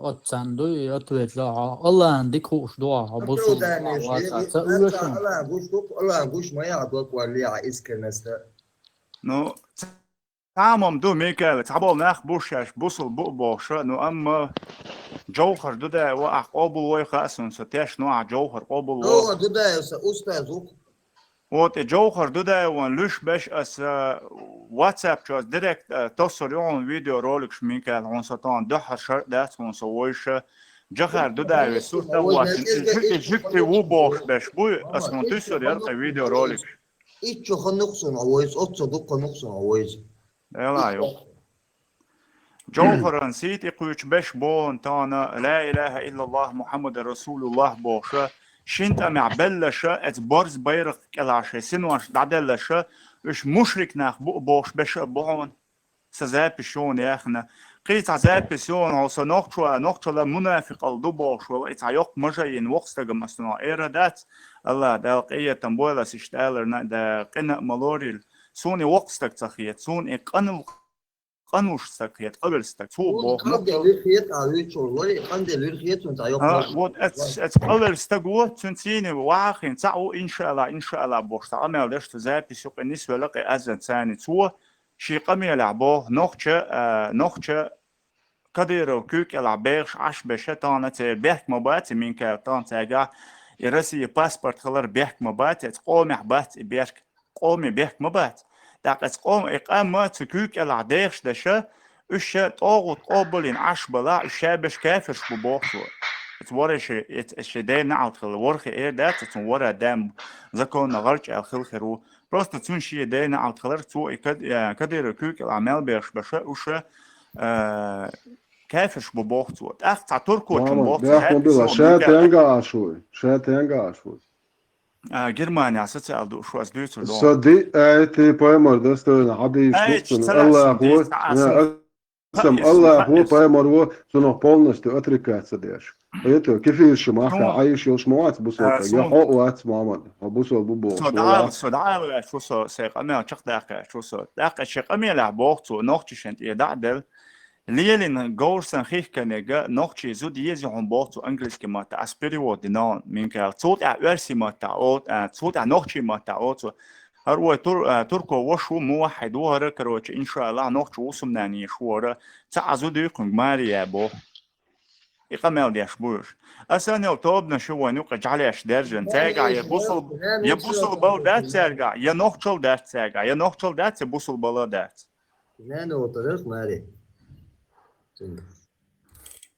оццан дуй, ответ ло хьо. Аллахьан дика хууш ду хьо, бусулба вац, ца оьшу. Аллахьан гуш ду, Аллахьан гуш ма яхьа доккхаваллехьа искренность. Ну, цхьа ма ду, Микаил, цхьаболу нах бу шаьш бусулба бу а бохуш, ну, амма Джовхар Дудаев ахь къобалвой хаьа суна, со тешна ахь Джовхар къобалво. Джовхар Дудаев сан устаз ву. Вот и Джовхар Дудаеван луьйш беш аса WhatsApp чу аса директ, а, тоссур ю хьуна видеороликаш, Микаил, хьуна со тахана дуьххьара шаръ дац хьуна со войша. Джовхар Дудаеве сурт а воццина, и жуьгти ву бохуш беш буй, аса хьуна туьйсур яра кхин видеороликаш. Иччо ханна хӀу суна войза, оццо дуккха ханна хӀу суна войза. Дела йо. Джовхаран сий тӀе кхуьйчу беш боху тахана, ла илаха иллаллахӀ Мухьаммадан расулуллахӀ бохуша, шина тӀамехь беллаша, эца борз байракх кӀелахь шайн синош дӀаделлаша, уьш мушрик нах бу а бохуш беша а бу хьуна. Сан запись юна яьхна. Кхин цхьа запись юна, хьо со нохчо, нохчалла мунафикъалла ду бохуш вала, и цхьа йоккха мажа йина воккха стагам аса нохь эра дац. Аллах Дала къинхетам бойла ас иштта аларна а, да къина а ма лорийла. Суна и воккха стаг ца хета, суна и къанал-, къанвуш стаг хета, къавелла стаг. Цо боху нохчо. Къанделла вир хета, а, вуьйцур вай, къанделла вир хета, цунна цхьа йоккха. А, вот эц, эц къавелла стаг ву, цуьнан цийна вахийна цхьаъ ву, иншааллах, иншааллах бохуш, цхьа къамел деш, цу запись юкъе нисвелла кхин азан царни цо, шен къамелехь боху, нохча, а, нохча Кадыров куьйга кӀелахь бехаш Ӏаш беша тахана церан бехк ма бац, и Минкаев тахана цаьргахь, и Россия паспорт хилар бехк ма бац, эца къомехь бац и бехк, къоме бехк ма бац. ТӀаккха эца къома и къам цу куьйга кӀелахь дехаш деша, уьш ша тӀогӀут къобалйина Ӏаш балахь, уьш ша беш кафирш бу боху цо. Эца вара ши, эца ши дена Ӏалт хилла, ворхе эр дац, эца вара дам законна гӀарч аьлла хила хир ву. Просто цуьнан шен дена Ӏалт хилар, цо и Кад-, э, Кадыров куьйга кӀелахь мел бехаш беша, уьш ша, э, кафирш бу боху цо. ТӀаккха цхьа туркочун боху цо, бехк ма била, ша тенга Ӏаш вуй, ша тенга Ӏаш вуй. А, Германия социал ду, шу ас дуьйцур ду. Со ди, ай, ти пайхамар достойна хьадийш Ай, бу цуьнан, Аллах ву, ас сам Аллах ву, пайхамар ву, цунах полностью отрекаться деш. Это кефирша махка Ӏайш йолуш ма вац бусалба, я хьо а вац, Мухьаммад, хьо бусалба бу бохуш. Со дӀаала, со дӀаала ваьш ву со, сайн къамел чекхдаккха ваьш ву со. ТӀаккха шен къамелехь боху цо, нохчашна тӀе дӀа а делла, лелийна говрсан хихканега нохчий зуда еза хьуна боху цо английский матта, ас перевод дина хьуна, Минкаев. Цул тӀаьхьа оьрсий матта, о, а, цул тӀаьхьа нохчий матта, о, цо. ХӀара вай тур-, а, турко ваша ву, муваххьид ву хӀара, короче, иншааллах, нохчо ву сумнан еш ву хӀара. Цхьа а зуда ю кхуьнга Мария боху. И къамел деш бу уьш. Аса нел тобанаш ю вайн юкъа жӀалеш держан. Цаьргахь я бусул-, я бусулбал дац цаьргахь, я нохчал дац цаьргахь, я нохчал дац, я бусулбала дац. Нана вотарах, Мари.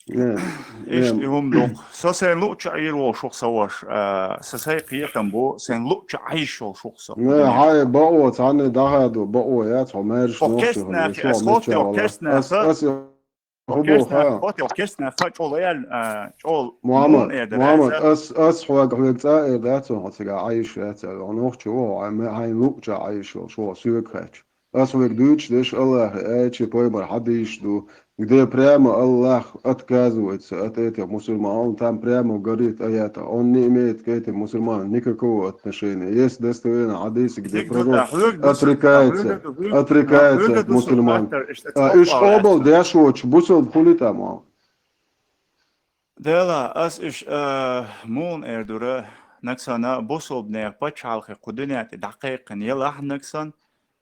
Иштта и хӀума ду. Со сайн луъча Ӏийр волуш ву-кх сан ваша, а, сан сайн кхетам бу, сайн луъча Ӏийш йолуш ву-кх со. Не, хьай, бакъо, цхьанне даха ду, бакъо яц, хьо маьрша нохчо хила, ас хӀотта йо, керстнаха, ас, ас, хӀу боху, ха? ХӀотта йо, керстнаха, чӀола ял, а, чӀола Мухьаммад, Мухьаммад, ас, ас хьоьга, хьоьга цӀа а эр дац, хьо цигахь Ӏийш яц, хьо нохчо ву, хьо, хьайн луъча Ӏийш йолуш ву, хьо соьга хаьттича. Ас вайга дуьйцуш дерш Аллахьан аяташ, пайхамар хьадийсаш ду, где прямо Аллах отказывается от этих мусульман, он там прямо говорит, аятах, он не имеет к этим мусульманам никакого отношения. Есть достоверный хьадис, где пророк отрекается, отрекается от мусульман. А уьш къобал деш воцуш бусалба хуьлий тӀаккха? Дела, ас уьш, а, муха эр дара, нагахь санна бусалбанех пачхьалкхе кху дуьнен тӀе дӀакхайкхина елахь нагахь санна,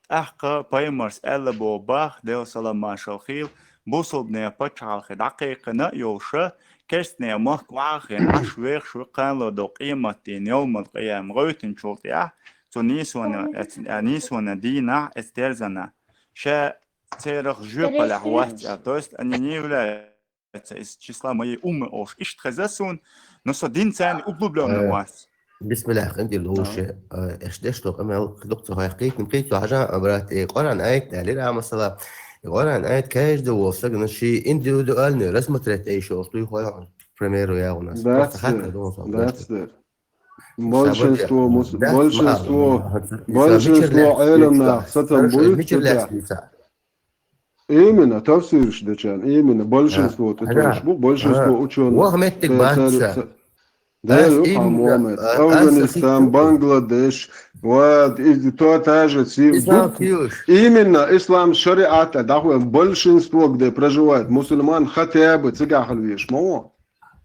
тӀаккха пайхамарс аьлла боху боху, Делан салам-маршалла хийла, бусалбанех пачхьалкхе дӀакхайкхина а йолуша, керстанех махка вахийна Ӏаш вехаш ву кхана ло до къематдийнан йовмал-къияма гӀевттинчул тӀаьхьа, цу нийсонан, эц-, а, нийсонан дийнахь эца терзана. Ша церах жоьпаллехь вац аьлла, то есть они не являются из числа моей уммы ош. Иштта хеза сун, но со дин царни углублённо Э, вас. Бисмиллах, къинтӀера луш, э, эш деш тох, амел, дукха хай, кхитни, кхитни, хьажа, брат, э, Къуръан аят далира, а масала, э, Къуръан аят каждый волсаг, ну, ши индивидуальный рассмотреть ай шо, что и хой, к примеру, я у нас. Просто That's хатта there. Дон со, That's there. Большинство мус-, большинство, большинство элемнах сатан будет. Именно, тафсирш дечан, именно, большинство, ту товарищ бу, большинство учёных. Вах меттиг Э, баца. цар-, цар-, да, Ас ю, им-, Мухаммад. а, ас Афганистан, ас Бангладеш, вот, и то та же си-, Ислам бу-, фиуш. Именно, ислам шариат, а, да, большинство, где проживает мусульман, хотя бы цигахал веш, мамо.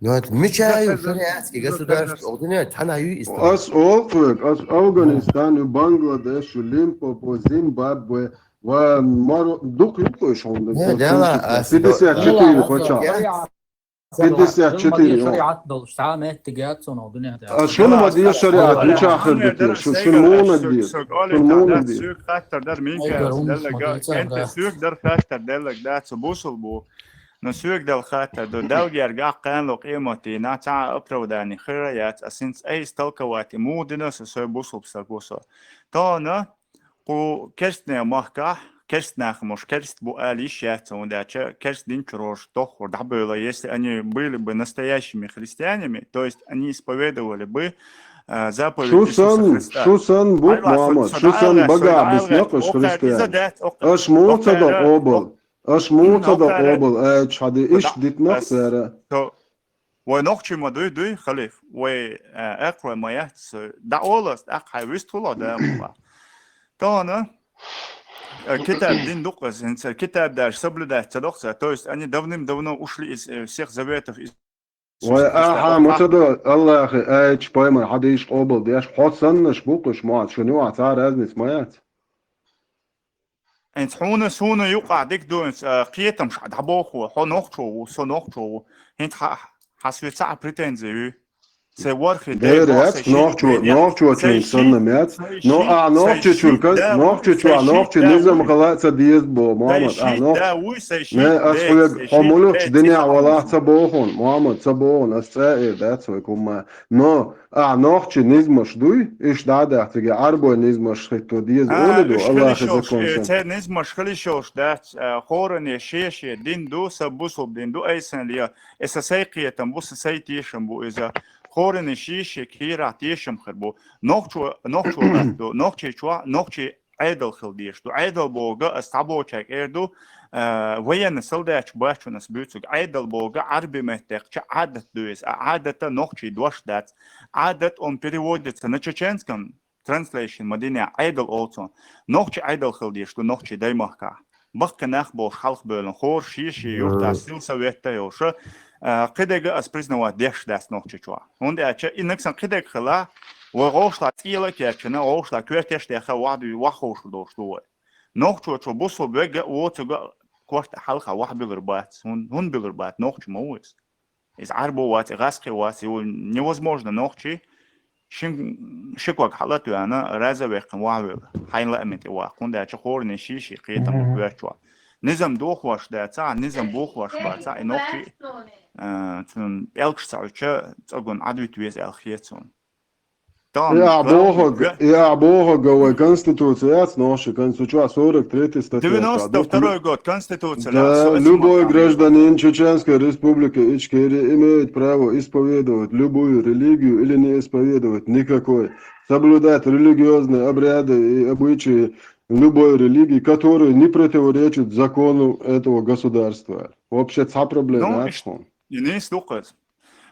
Ну, это мечаю, шариатский государство, огнет, она ю исто. Ас олхвек, ас Афганистан, ю Бангладеш, ю Лимпопо, Зимбабве, ва Маро-, дук ю кой шонда. Не, дела, ас пятьдесят четыре Дела, пача. Шариат. Пятьдесят четыре, Шариат о. Шариат долуш, сама эттиге ацуно, дуня да. А шуну ма дир шариат, мича хырдык, шу-, шуну муна дир, шуну муна дир. Сюк хаттар дар мин Ай, кас, гарум, деллага, смотрите, кенте да. Сюк дар хаттар, деллаг да, цу бусул бу. Но сюк дал хаттар, до далгер гаккан ло къимати, на ца оправдание хыраяц, а синц ай истолковать, и мудина со сой бусул пса гусо. То на, Кху керстне махкахь, керст нах муш керст бу али йиш яц, цунда ча керст дин чурош тохур дабула, если они были бы настоящими христианами, то есть они исповедовали бы, э, заповедь Иисуса Христа. Шу сан, шу сан бу, Мухаммад, шу сан бага бисмакъаш христиан. Аш муца да обал. Аш муца да обал, э, чхади иш дитнах сара. Вай нохчи ма дуй, дуй, халиф. Вай, э, экъла ма яц, да олас, да хай вистхула да мула. Тона, э, китаб дин дукъа, сенца, китаб даже соблюдать ца дохца. То есть они давным-давно ушли из, э, всех заветов из Вай, аха, мацадо, Аллахи, айч, пайма, хадиш, обал, деш, хотсаннаш, букуш, муат, шуни ва, ца разниц, ма яц. Энц хьуна суна юкъа дик дуэнц, а, кхетамш дӀабоху, хьо нохчо ву, со нохчо ву. Хинт хьа-, хьа свица а претензия ву. Се вархи Дер дер яц, се ши нохчо, дер яц, нохчо се чун ши, санна мяц. Се Но ши, а се нохчо ши чурка, да, нохчо се чуа, ши нохчо да, низам ву. Хала ца диез бо, Се Мухаммад, а ши нох-, да, ву, се ши не, ас де, хуя се ши хомулуч де, диня ци валах ца бохун, Мухаммад, ца бохун, ас ца э, да, цой кумма. Но А нохчи низмаш дуй, иш дӀадахьциге, гӀарбой низмаш хӀитто деза А, оледу, уж Аллахи хилишош, закон э, сан. Цер низмаш хилишош дац, а, хоране шеше дин ду, са бусул дин ду, айсан лия, э, са сай кхетам бу, са сай тешам бу иза. Хоране шеше кира тешам хир бу. Нохчо, нохчо ду, нохчи чуа, нохчи Ӏедал хила дезаш ду. Ӏедал бога ас цхьаболчаьрга эр ду, а, военный солдатчик бачунас буьйцург. Ӏедал бога Ӏарби меттехча Ӏадат ду иза. А Ӏадата нохчий дош дац. Ӏадат он переводится на чеченском, translation ма дине, Ӏедал олцун. Нохчи Ӏедал хила дезаш ду нохчи даймахка. Баккхи нах болуш халха бевлан хор, ши-ши юрта, Мгм. силсоветта йолуша, а, кхидега ас признавать деш дац нохчичуа. ХӀунда аьлча, и наксан кхидега хила, вай гӀовшла цӀела кеччина, гӀовшла коьртеш деха вахьду-, вахховшал долуш ду вай. Нохчочо бусул бега, воцуга корта хьалха вахь билур бац, хӀун, хӀун билур бац, нохчи ма ву иза. Иза Ӏарбо вац, и гӀаскхи вац, и ву невозможно нохчи, шин, ши ког хьала а тоьхна, раза веккхина вахьвелла, хьайн лаамин тӀе ваккха, хӀунда аьлча хоране ши-ши кхетам бу Мгм. коьртачохь. Низам дохош дацахь, низам бохош бацахь, и нохчи, а, цунна пӀелгаш ца Ӏуьча, цӀогун Ӏадвита веза аьлла хета суна. Там И ахь бохург, и ахь бохург вай конституция яц, нохчи конституция, сорок третий статья. Девяносто второй год конституция, Да, да, со любой гражданин Чеченской Республики Ичкерия имеет право исповедовать любую религию или не исповедовать никакой, соблюдать религиозные обряды и обычаи любой религии, которые не противоречат закону этого государства. Вообще, цхьа проблема Ну, яц иш-, хьуна. и нис ду кхаза.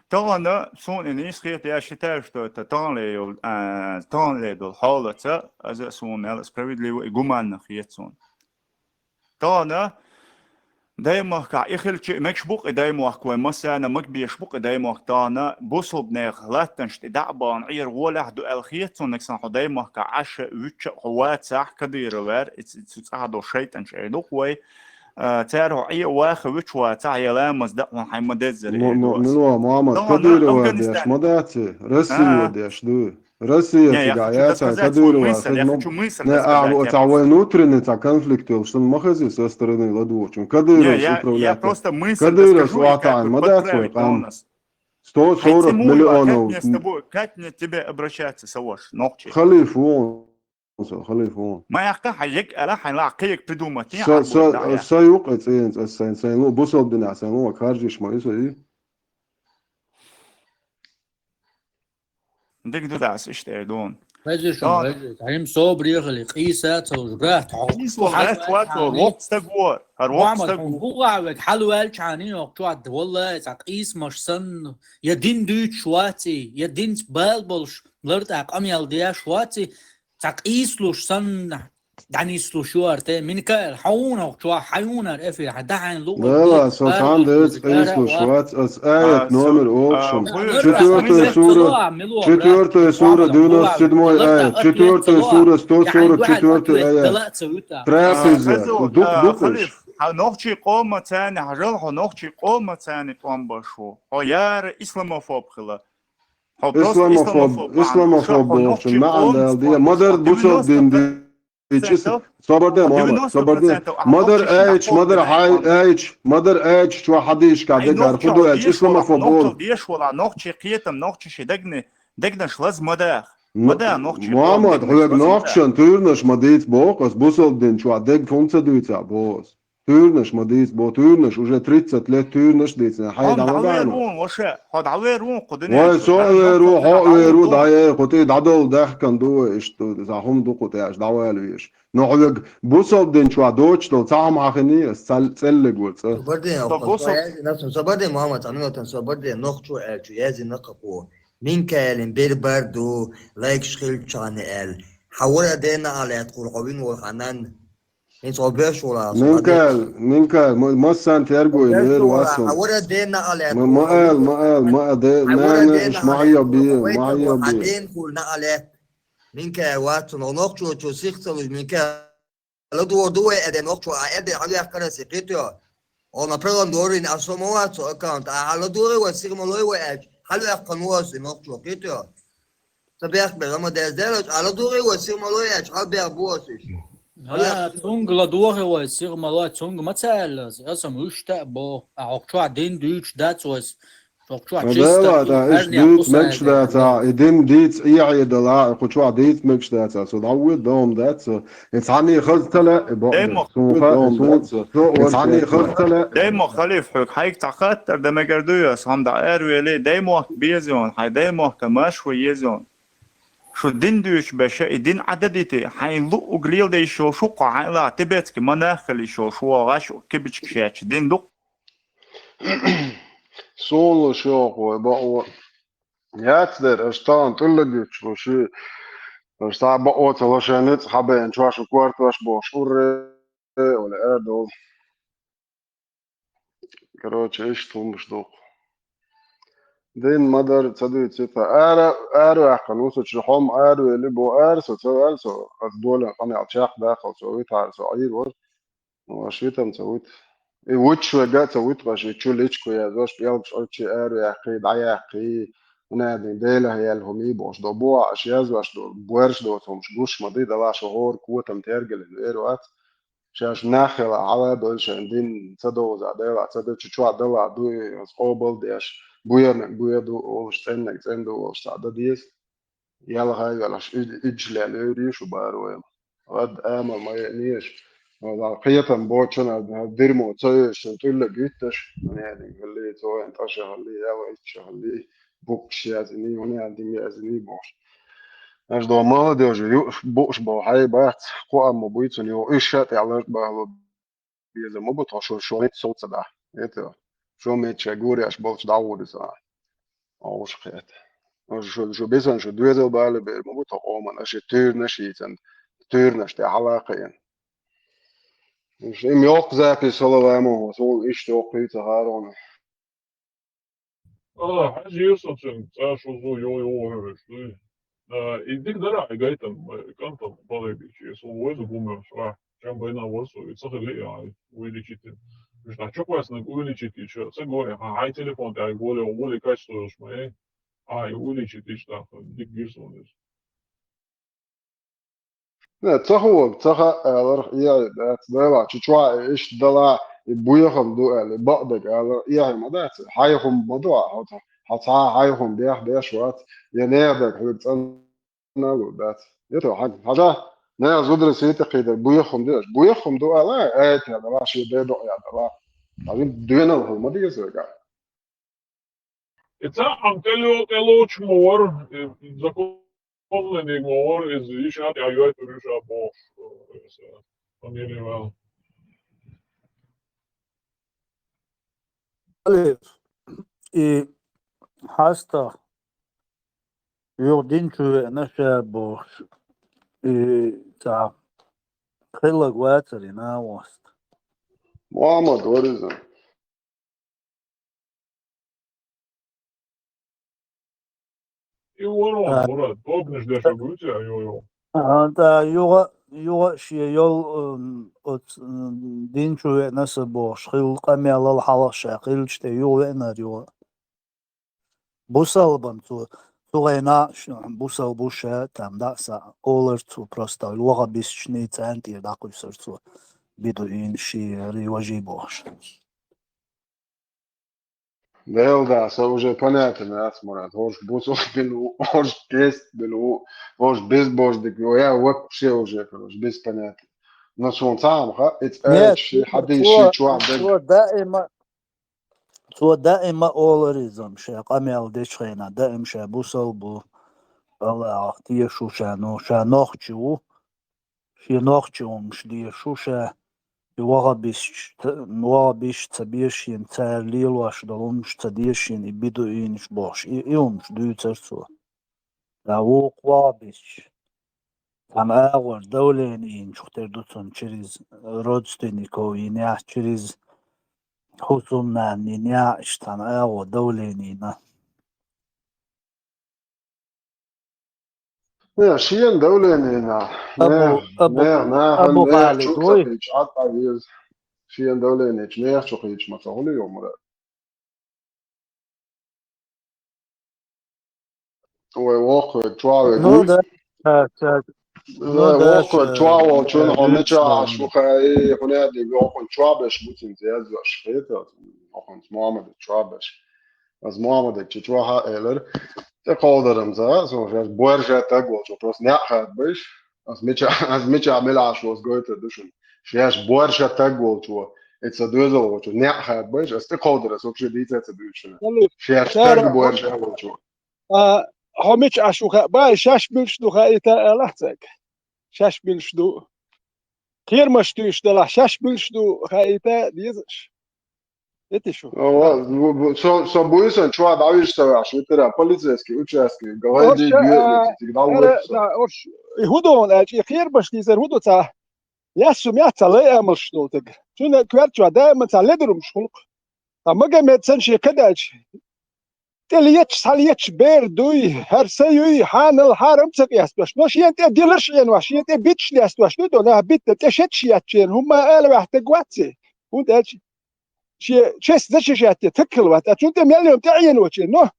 Тахана суна и нис хета, я считаю, что это таханле йол-, а, таханле долу хьолаца, аза а суна мел справедливо и гуманно хета суна. Тахана даймахкахь и хилча, мегаш бу кху даймохк вай, массарна мага беш бу кху даймохк тахана, бусулбанех латтанаш тӀе дӀа а бахана, Ӏер гӀолехь ду аьлла хета суна, сан хьо даймахкахь Ӏаша вуьчча а хьо вацахь, Кадыровер, и ц-, цу цӀахь долу шайтӀанаш эр ду-кх вай, а, цара хьо Ӏе а ваха вуьчу вацахь, я ламаз дан хьуна хьайн ма деззара эр ду ас. Мула, Мухаммад, Тахана Кадырова деш Афганистан. ма дац, Россия А? деш ду. Россия цигахь яцахь, Кадырова хезна. Не, а, цхьа вайн внутренний цхьа конфликт йолуш санна ма хеза со стороны ладугӀучун. Кадыровс управлять. Кадыровс ватахьан ма дац вай къам. Сто сорок миллионов. Как мне с тобой, как мне к тебе обращаться, Саваш, нохчи? Халиф вон. Со халиф вон. Ма яхка хьан ек ала хьан ла кхек придумать. Са, са, са юкъа цӀен, цӀа сайн, сайн лу, бусалба динахь сайн лу, харжиш ма ю со и. Диг ду дас иштта эр дун. Везиш, везиш. Хьайм собрехали, къийса цалуш, брат, хьо. Къийса вал, хьо вокс таг вор. Хьар вокс таг вор. Бугъа век хьал ваьлчхьани, йокъ чуат, валлай, цхьа къийсамаш санна, я дин дуьйцуш ваци, я динца бал болуш, лартӀа къамел деш ваци, цхьа къийслуш санна, дӀанислуш ю ар те. Минкаил, хьо вуна хӀокху чохь, хьан юнар эфир, хьан дахьайн луъу. Вала, со цхьана деза къийслуш вац, ас аят номер олуш шуна. Четвёртая сура, четвёртая сура, девяносто седьмой аят, четвёртая сура, сто сорок четвёртый аят. Трапеза, дукха, дукха. Хьан нохчий къоман царни, хьажал хьо нохчий къоман царни тӀом баш ву. Хьо яра исламофоб хила. Хьо просто исламофоб, исламофоб бохучун маьӀна дала де. Ма-дарра бусалба дин ди. Ичис-, собар де, Мухаммад, собар де. Ма-дарра аьлча, ма-дарра хьай-, аьлча, ма-дарра аьлча, чохь хьадийшка дегар, хӀун ду аьлча, исламофоб олу. Нохчал деш вала, нохчий кхетам, нохчий ши дагни, дагнаш лаз ма даха. Ма да, нохчий. Мухаммад, хьоьга нохчан туьйранаш ма дийца боху ас, бусалба дин чохь дег хӀунда ца дуьйцахь боху ас. Туьйранаш ма дийца боху, туьйранаш уже тридцать лет туьйранаш дийцина. Хьай дӀа ма ваьлла. Хьо дӀавер ву кху дуьнен чу. Вай, со а вер ву, хьо а вер ву, дӀа, э, кху тӀе дӀадовла даьхкан ду вай, иштта, цхьа хӀума ду кху тӀе аьлча, дӀаваьлла веш. Но хьоьга бусалба дин чохь доцуш долу цхьа хӀума хьахиний ас, цхьа цӀеллиг вара цӀа. Собар де, Мухаммад, цхьа минута, собар де, нохчо аьлча, яздина кхако. Минкаилан бер бар ду, лайкаш хилчахьана аьлла. Хьан вара дена а лаьтта хуьлу хьо вина волу хьан нанна. ХӀинца хьо беш волу аса. Минкаил, Минкаил, ма-, массарна тергой, лер вац хьуна. Хьан вара дена а лаьтта. Ма, ма аьлла, ма аьлла, ма а де, нана, иш ма хьайо бе, ма хьайо бе. Хьан дена хуьлу на а лаьтта. Минкаил вац хьуна, нохчочо сих ца луш, Минкаил. ЛадогӀар ду вай аьлла, нохчо, а аьлла, хьан вехкара аса кхетайо. Хьо ма программа дорийна, аса со ма вац со аккаунт, а хьан ладогӀий вай, сих ма лой вай аьлча, хьан вехкана ву аса, нохчо, кхетайо. Ца бехк бер, ама деза делаш, а ладогӀий вай, сих ма лой аьлча, хьан бех бу аса иша. А, цунга ладогӀий вай, сих ма лой, цунга ма ца аьлла аса, аса ма уьш таъ бо, а хӀокху чохь дин дуьйцуш дац вай. Ма дела, да, иш дийца мегаш дацахь, и дин дийца эхье дала, кху чохь дийца мегаш дацахь, со дӀавоьду, догӀма дац со. И цхьанний хаза ца лаьа, и бакъ ду. Суна хаьа, и суна ца. И цхьанний хаза ца лаьа. Даймохк, халиф, хьоьга хьайга цхьа хаттар дан мегар ду ас, хьо-м дӀа аравели, даймохк беза йона, хьайн даймохка марш ву еза йона. Шу дин дуьйцуш беша, и дин Ӏададити, хьайн луъуг леладе йиш йолуш ву кху хьайла, тибетский монах хила йиш йолуш ву, гӀаш кибичка шаьчча дин ду-кх. Суна луш йоху вай бакъо. Яц дера, аша тахана тӀуллаг юьтуш луш и, аша цхьа а бакъо ца ло шайн ницкъ хьабеана чохь шу кортош бохуш, урре, ола аьр долу. Короче, иштта хӀумаш ду-кх. Дин ма-дарра ца дуьйцу цита. Ара, араваьккхина ву со, чу хьо-м аравели бо ара со, ца ваьлла со, аса долан къамел чекхдаккхал со, витахьара со Ӏийр вара. Ваша витам ца вуьту. И вуьтуш вега а ца вуьту, ваша и чу личку яздош, пӀелгаш Ӏуьрчий араваьккхий, дӀаяьккхий, хӀунадин Делах яьлла хӀума бохуш до. Бохьа аша яздош до, боьрша доцу хӀумаш гуш ма ди, далаш хӀора котам тергалина вер вац. Шаьш нах хила хьала а дойла шайн дин ца довза, Делах ца ду, чу чохь дала ду, и аса къобал деш, буьйраниг буьйр ду олуш, цӀенниг цӀен ду олуш цхьа дан деза. Ялхай велахь, уьд-, уьдуш лел ойр ю шу баро. Гьад амал ма еанеш. Вала кхетам бочана, дирмо ца йоьшуш, тӀуллаг витташ. Нениг хилли, цо вайн тӀаша хилли, яла итша хилли, буккаш язини, вуна дим язини бохуш. Аш до молодёжи, юуш, бууш бо хьай бац, кху амма буй цуьнан йо, уьш ша тӀехь ларт бахало. Беза ма бу тхо, шу, шу меттиг сов ца дахь. Это, шу меттиг шайн гуреш болчу дӀагӀур иза. Охуш кхета. Шу, шу бесан, шу доьзал бала бер ма бу тхо къоман, аша туьйранаш йийцан, туьйранаш тӀе хьала а кхиъна. Им йоккха запись хила вамо, суна иштта йоккхуьйту Харона. А, хьажийра со цуьнга, цкъа шу зу йо, йо, хӀуьраш дуй. А, и дика дара хьайн гайтам, кӀантам балайдичи, со вайза гумерш, а, чам байна вар со, и ца хили а, увеличитель. Уьш дӀа чокхваьснаг увеличитель ша, ца гой, хьан хьайн телефон тӀехь гуоле, гуоле качество йолуш ма, э? А, и увеличитель иштта, дика гира суна иза. Не, ца хӀума, ца хаьа аларх эхь дац. Дела, чу чохь а иштта дала, и боьхам ду аьлла, и бакъдерг аларх эхь ма дац. Хьайх хӀума ма ду, хьо ца, хьо цхьа а хьайх хӀума бех беш вац, я нехан дерг хьоьга цӀанлур дац. Я то, хьан-, хьажа, нехан зударий сийта кхийдар, боьхам ду аьлла. Боьхам ду аьлла, ай, те дала, шен бе доӀа дала. Хьажа, доьналла хӀума ма деза вайга. И цхьа а хьан тӀе ло-, тӀе лоцуш ма вара, и законный ма вара, иза йиша а тӀехьайойтур йиша а бохуш, э, фамилия вала. И хьаста юха дин чу веана ша бохуш, и цхьа хилларг вацара и накъост. Мухьаммад вара иза. И вон А. Мурад, тобнаш деш вуьйцу, йо, йо. А, тӀа юха, юха шен йол, м, оц, м, дин чу веана аса бохуш, хилла къамелал хьалха ша хилча тӀе юха веанар юха. Бусалба цо, цу гӀайна ш-, бусалба ша, там, да, са олар цо, просто ваххабисташний царна тӀера дӀакхуьссур цо, бидуин, шиъ, риважи бохуш. Дела да, со уже понятно яц, Мурад. ХӀорш бусалба бина ву, хӀорш крест бина ву, хӀорш безбожник ву, я вообще уже, короче, без понятия. Но суна цхьа хӀума хаьа, и Нет, цӀерачу ши хьадийс цо, ши чохь дерг. Цо даима, цо даима олар иза, ша къамел дечу хенахь, даим ша бусалба ву, Аллахьах теша ву ша, ну, ша нохчи ву. Шен нохчи хӀумаш дезаш ву ша, и ваххабисташ, ваххабисташ ца безаш шена, цара лелош долу хӀумаш ца дезаш шена, и бидуинаш бохуш, и, и хӀумаш дуьйцура цо. Ткъа вукху ваххабисташ, цхьана агӀор давление йинчух тера ду цунна через родственников йинехь, через хӀусамнанна йинехь, иштта цхьана агӀор давление йина. Не, шена давление нах. Абу, Нех, абу, нех, нахана абу нех халид чу ца вуй? Кхийча, Ӏад Ӏа веза. Шена давление чу нех чу кхийча ма ца хуьлу йо, Мурад. Вай воккхаве чу вай Ну гуй? Да, так, так. Ну Вай да, воккхаве чу вай волчун, э, хьо мича Ӏаш ву хаий, хьуна аьлла, воккхун чу беш бу цуьнца яздеш, хета, хьуна Мухаммад чу беш. Ас Мухаммадага чу чохь а элира, тӀе кховдарамца, со шаьш боьрша таг волчо, просто неӀ хадабайш, ас мича, ас мича мила Ӏаш ву ас гойтур ду шуна. Шаьш боьрша таг волчо, и ца доьзал волчо, неӀ хадабайш, ас тӀе кховдара, ас вообще дийца ца дуьйцу шуна. Шаьш таг боьрша волчо. А, хьо мича Ӏаш ву хаьа, бай, шаьш муьлш ду хаийта алахь цаьрга. Шаьш муьлш ду. Кхерамаш туьйш далахь, шаьш муьлш ду хаийта дезаш. Эти шу. Ава, бу-, бу-, со, со буйсан чохь дӀавижа ца ваьхьаш, витара полицейский участке, Орш, говори, а, дюйти, ара, дӀавижа со. Да, орш, и хӀун ду хьуна аьлча, и кхерамаш дийзар хӀун ду ца? Яссу мех ца лай амалш долу таг. Цуьнан коьрта чохь даима ца ледарумаш хуьлу-кх. Ткъа Магомед санна шен кадаьлча, тӀе леташ, схьа леташ бер дуй, хӀара са юй, хьанал хьарам ца къестош. Но шена тӀе диларш а Ӏенош, шена тӀе битташ лестош ду, до нах битта тӀе шеташ еттачеран, хӀумма ала ваьхьа таг вац и. ХӀунда аьлча, шен честь защищать де таг хила вац, ткъа цунна тӀе мел йолу тӀе Ӏеночеран. Но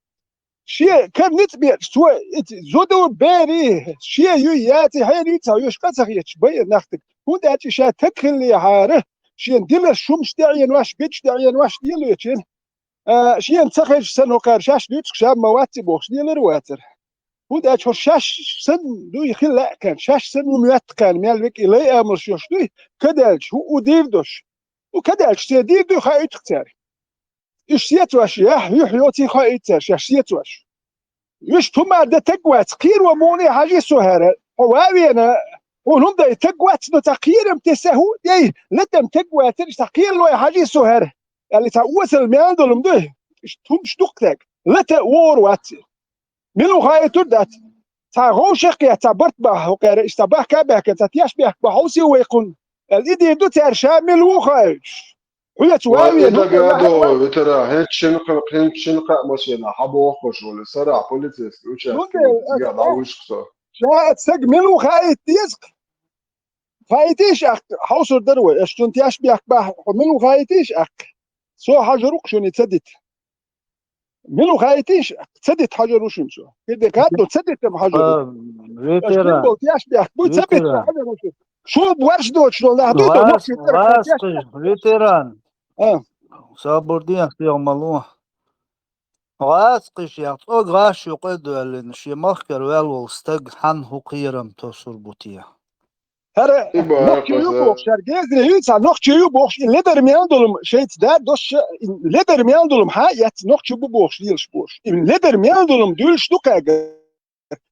шен кара ницкъ беача, цо и зуда бери, шен юй яций, хьенан юй ца хьоьжуш, къа ца хеташ, байа нах таг. ХӀунда аьлча ша таг хиллехьара, шена диларш хӀумаш тӀе Ӏенош, битташ тӀе Ӏенош лелочеран. А, шена ца хезаш санна хӀокхара шаьш дуьйцуш ша ма вац и бохуш лелар а вацара. ХӀунда аьлча хӀора шаьш санна дуй хила лаьа кхаьна, шаьш санна ву моьтту кхаьна, мел векӀий лай амалш йолуш дуй, кадаьлча хӀу у дийр долуш. У кадаьлча церан дийр дуй хаийтах цаьрга. Уьш сецош яхь, юьхь йоций хаийта цаьрга шаьш сецош. Уьш тумар де таг вац, кхеро муний хьажий со хӀара, хьо ван а вена, хьуна хӀума дай таг вац, но цхьа кхерам тесса хӀу а дей, латам таг вацара, цхьа кхералой хьажий со хӀара. Аьлла, цхьа осал мел долу ма ду, иштта хӀумаш дукха таг, лата а вогӀур вац. Мила ву хаийтур дац. Цхьа гӀовшах а кхетта, цхьа барт бахьа хӀокхара, иштта цхьа бахка а баьхкина, цхьа теш бехк бан хьовсий вай кхунна. Аьлла, и дийр ду цара ша мила ву хаийтуш. Хьоьца ван а вена, хӀума дай вац. Вай, и дага а до, ветара, хӀинца шина кхин, хӀинца шина кхаъ машена хьабохкуш волу, сарахь полицейский участке, цига дӀавуьйшуш со. Ша аса сага мила ву хаийта деза-кх. Хаийтийша аккха, хьовсур дара вай, аша цунна теш бехк бахь, хьо мила ву хаийтийша аккха. Со хьажур ву-кх шуна и ца дита. Мила хаийтийша, ца дита хьожар ву шуна цо. ХӀинца гӀадо ца дита хьожар ву. А, ветеран. Аш болу теш бехк буй, ца бита хьожар ву шуна. Шу борш доцуш долу нах дуй, со нохчий тера. Ветеран. А. Сабур ден, сел ма ло. ГӀазкхиш яхь, цӀог гӀаш юкъа а доьллина, шен махкара ваьлла волу стаг хьанна хӀун кхерам тосур бу те? ХӀара нохчий ю бохуш, хӀара гезре ю, цхьа нохчий ю бохуш, и ледар мел долу шайца да, дош, и ледар мел долу хьан а эцна, нохчий бу бохуш, лелаш бохуш. И ледар мел долу дуьлуш ду кхаьга.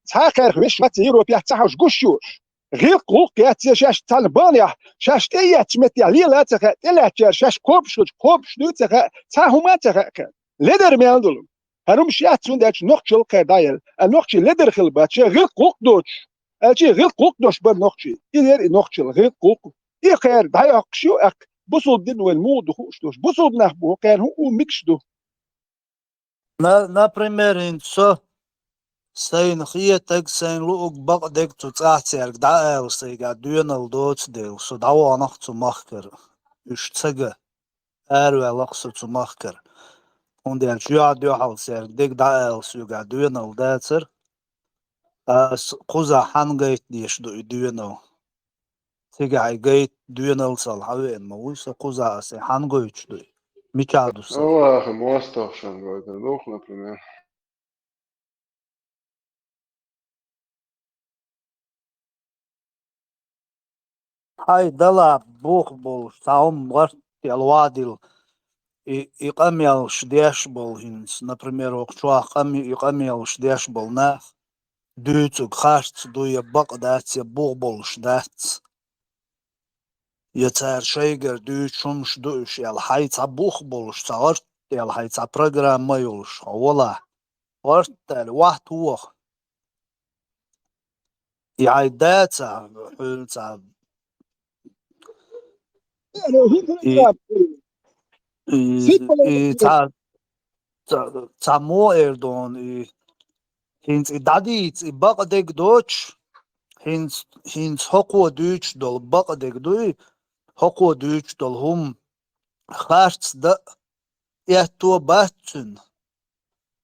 Цхьа а кхаьрха веш вац Европехь ца хьожуш гуш юуш. ГӀиллакх-гӀуллакх яц я шаьш цхьана баханехь, шаьш тӀе а етташ меттехь лела а ца хаьа, тӀелаьттачара шаьш кхобуш хилча, кхобуш дуй а ца хаьа, цхьа хӀума а ца хаьа кхаьрга. Ледар мел долу. ХӀара хӀумаш яц цундела нохчалла кхаьр дӀаелла. А нохчий ледар хила бац, шен гӀиллакх-гӀуллакх доцуш. Аьлчи гӀиллакх-гӀуллакх дош бара нохчий. И яра и нохчалла гӀиллакх-гӀуллакх. И кхаьр дӀайоккхуш ю, аьлча, бусулба дин вайн муха ду хууш дош. Бусулба нах бу, кхаьр хӀун у мегаш ду. На-, например, хӀинца со, сайна хетаг, сайна луъуг бакъдерг цу цӀахь цаьрга дӀаала сайгахь доьналла доцу дела, со дӀаваханах цу махкара. Уьш ца ган, араваьллакх со цу махкара. ХӀунда аьлча юьхь-дуьхьал цаьрга дерг дӀаала соьгахь доьналла дацара. Ас кхузахь хьанна гайта дезаш ду и доьналла? Цигахь и гайта доьналла ца хьан веана ма вуй со, кхузахь ас и хьанна гойтуш ду и? Мичахь ду сан? Аллахьа мостагӀа шуна гойтур ду-кх, например. Хьай, дала бух болуш, цхьа хӀума гӀортал вадийла, и, и къамелаш деш болу хӀинца, например, вокху чохь къаме-, и къамелаш деш болу нах, дуьйцург харц ду я бакъ дац, я бух болуш дац, я цара шайгара дуьйцуш хӀумаш ду уьш аьлла, хьай цхьа бух болуш, цхьа гӀортал хьай цхьа программа йолуш, хьо валахь, гӀортал вахьа тоха. И хьайн да ца, хьуьлла ца. И, и, и ца, ца, ца мо эр ду хьуна, и хӀинца и дӀадийца, и бакъдерг доцуш, хӀинца, хӀинца хӀокхо дуьйцуш долу бакъдерг дуй, хӀокхо дуьйцуш долу хӀума харц дан а, аьтто бац цуьнан.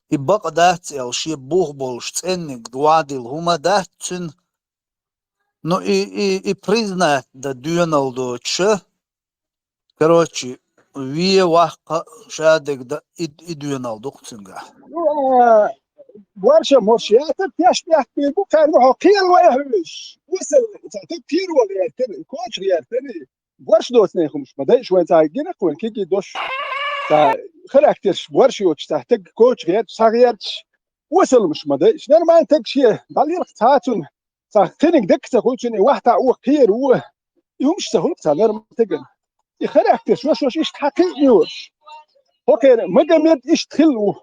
И бакъ дац аьлла, шен бух болуш цӀенниг вадийла хӀума дац цуьнан. Ну, и, и, и признать дан доьналла доцуша, короче, вен ваккха а, шадерг дан а, и, и доьналла ду-кх цуьнгахь. Ну, а, борша-морша яцара, теш бехк бийр бу, кхаьрга хьо кхел вай хьуьйсуш. Вусал, цхьа таг кхийр вала гӀертара, коча гӀертара. Борш доцу нехан хӀумаш ма дайша вайн цхьа гина-кх вайн кегий дош. Цхьа характерш борш йоцуш цхьа таг коча гӀерташ, цхьа гӀерташ. Осалмаш ма дайша. Нормально таг шен дӀалелха цхьа цунна. Цхьа кхиниг декка ца хуьлу цунна, и вахьтахь ву, кхера ву. И хӀумаш ца хуьлу цхьа нормально тагана. И характерш, ваш-ваш иштта хьан кхиъна йош. ХӀокхеран Магомед иштта хилла ву.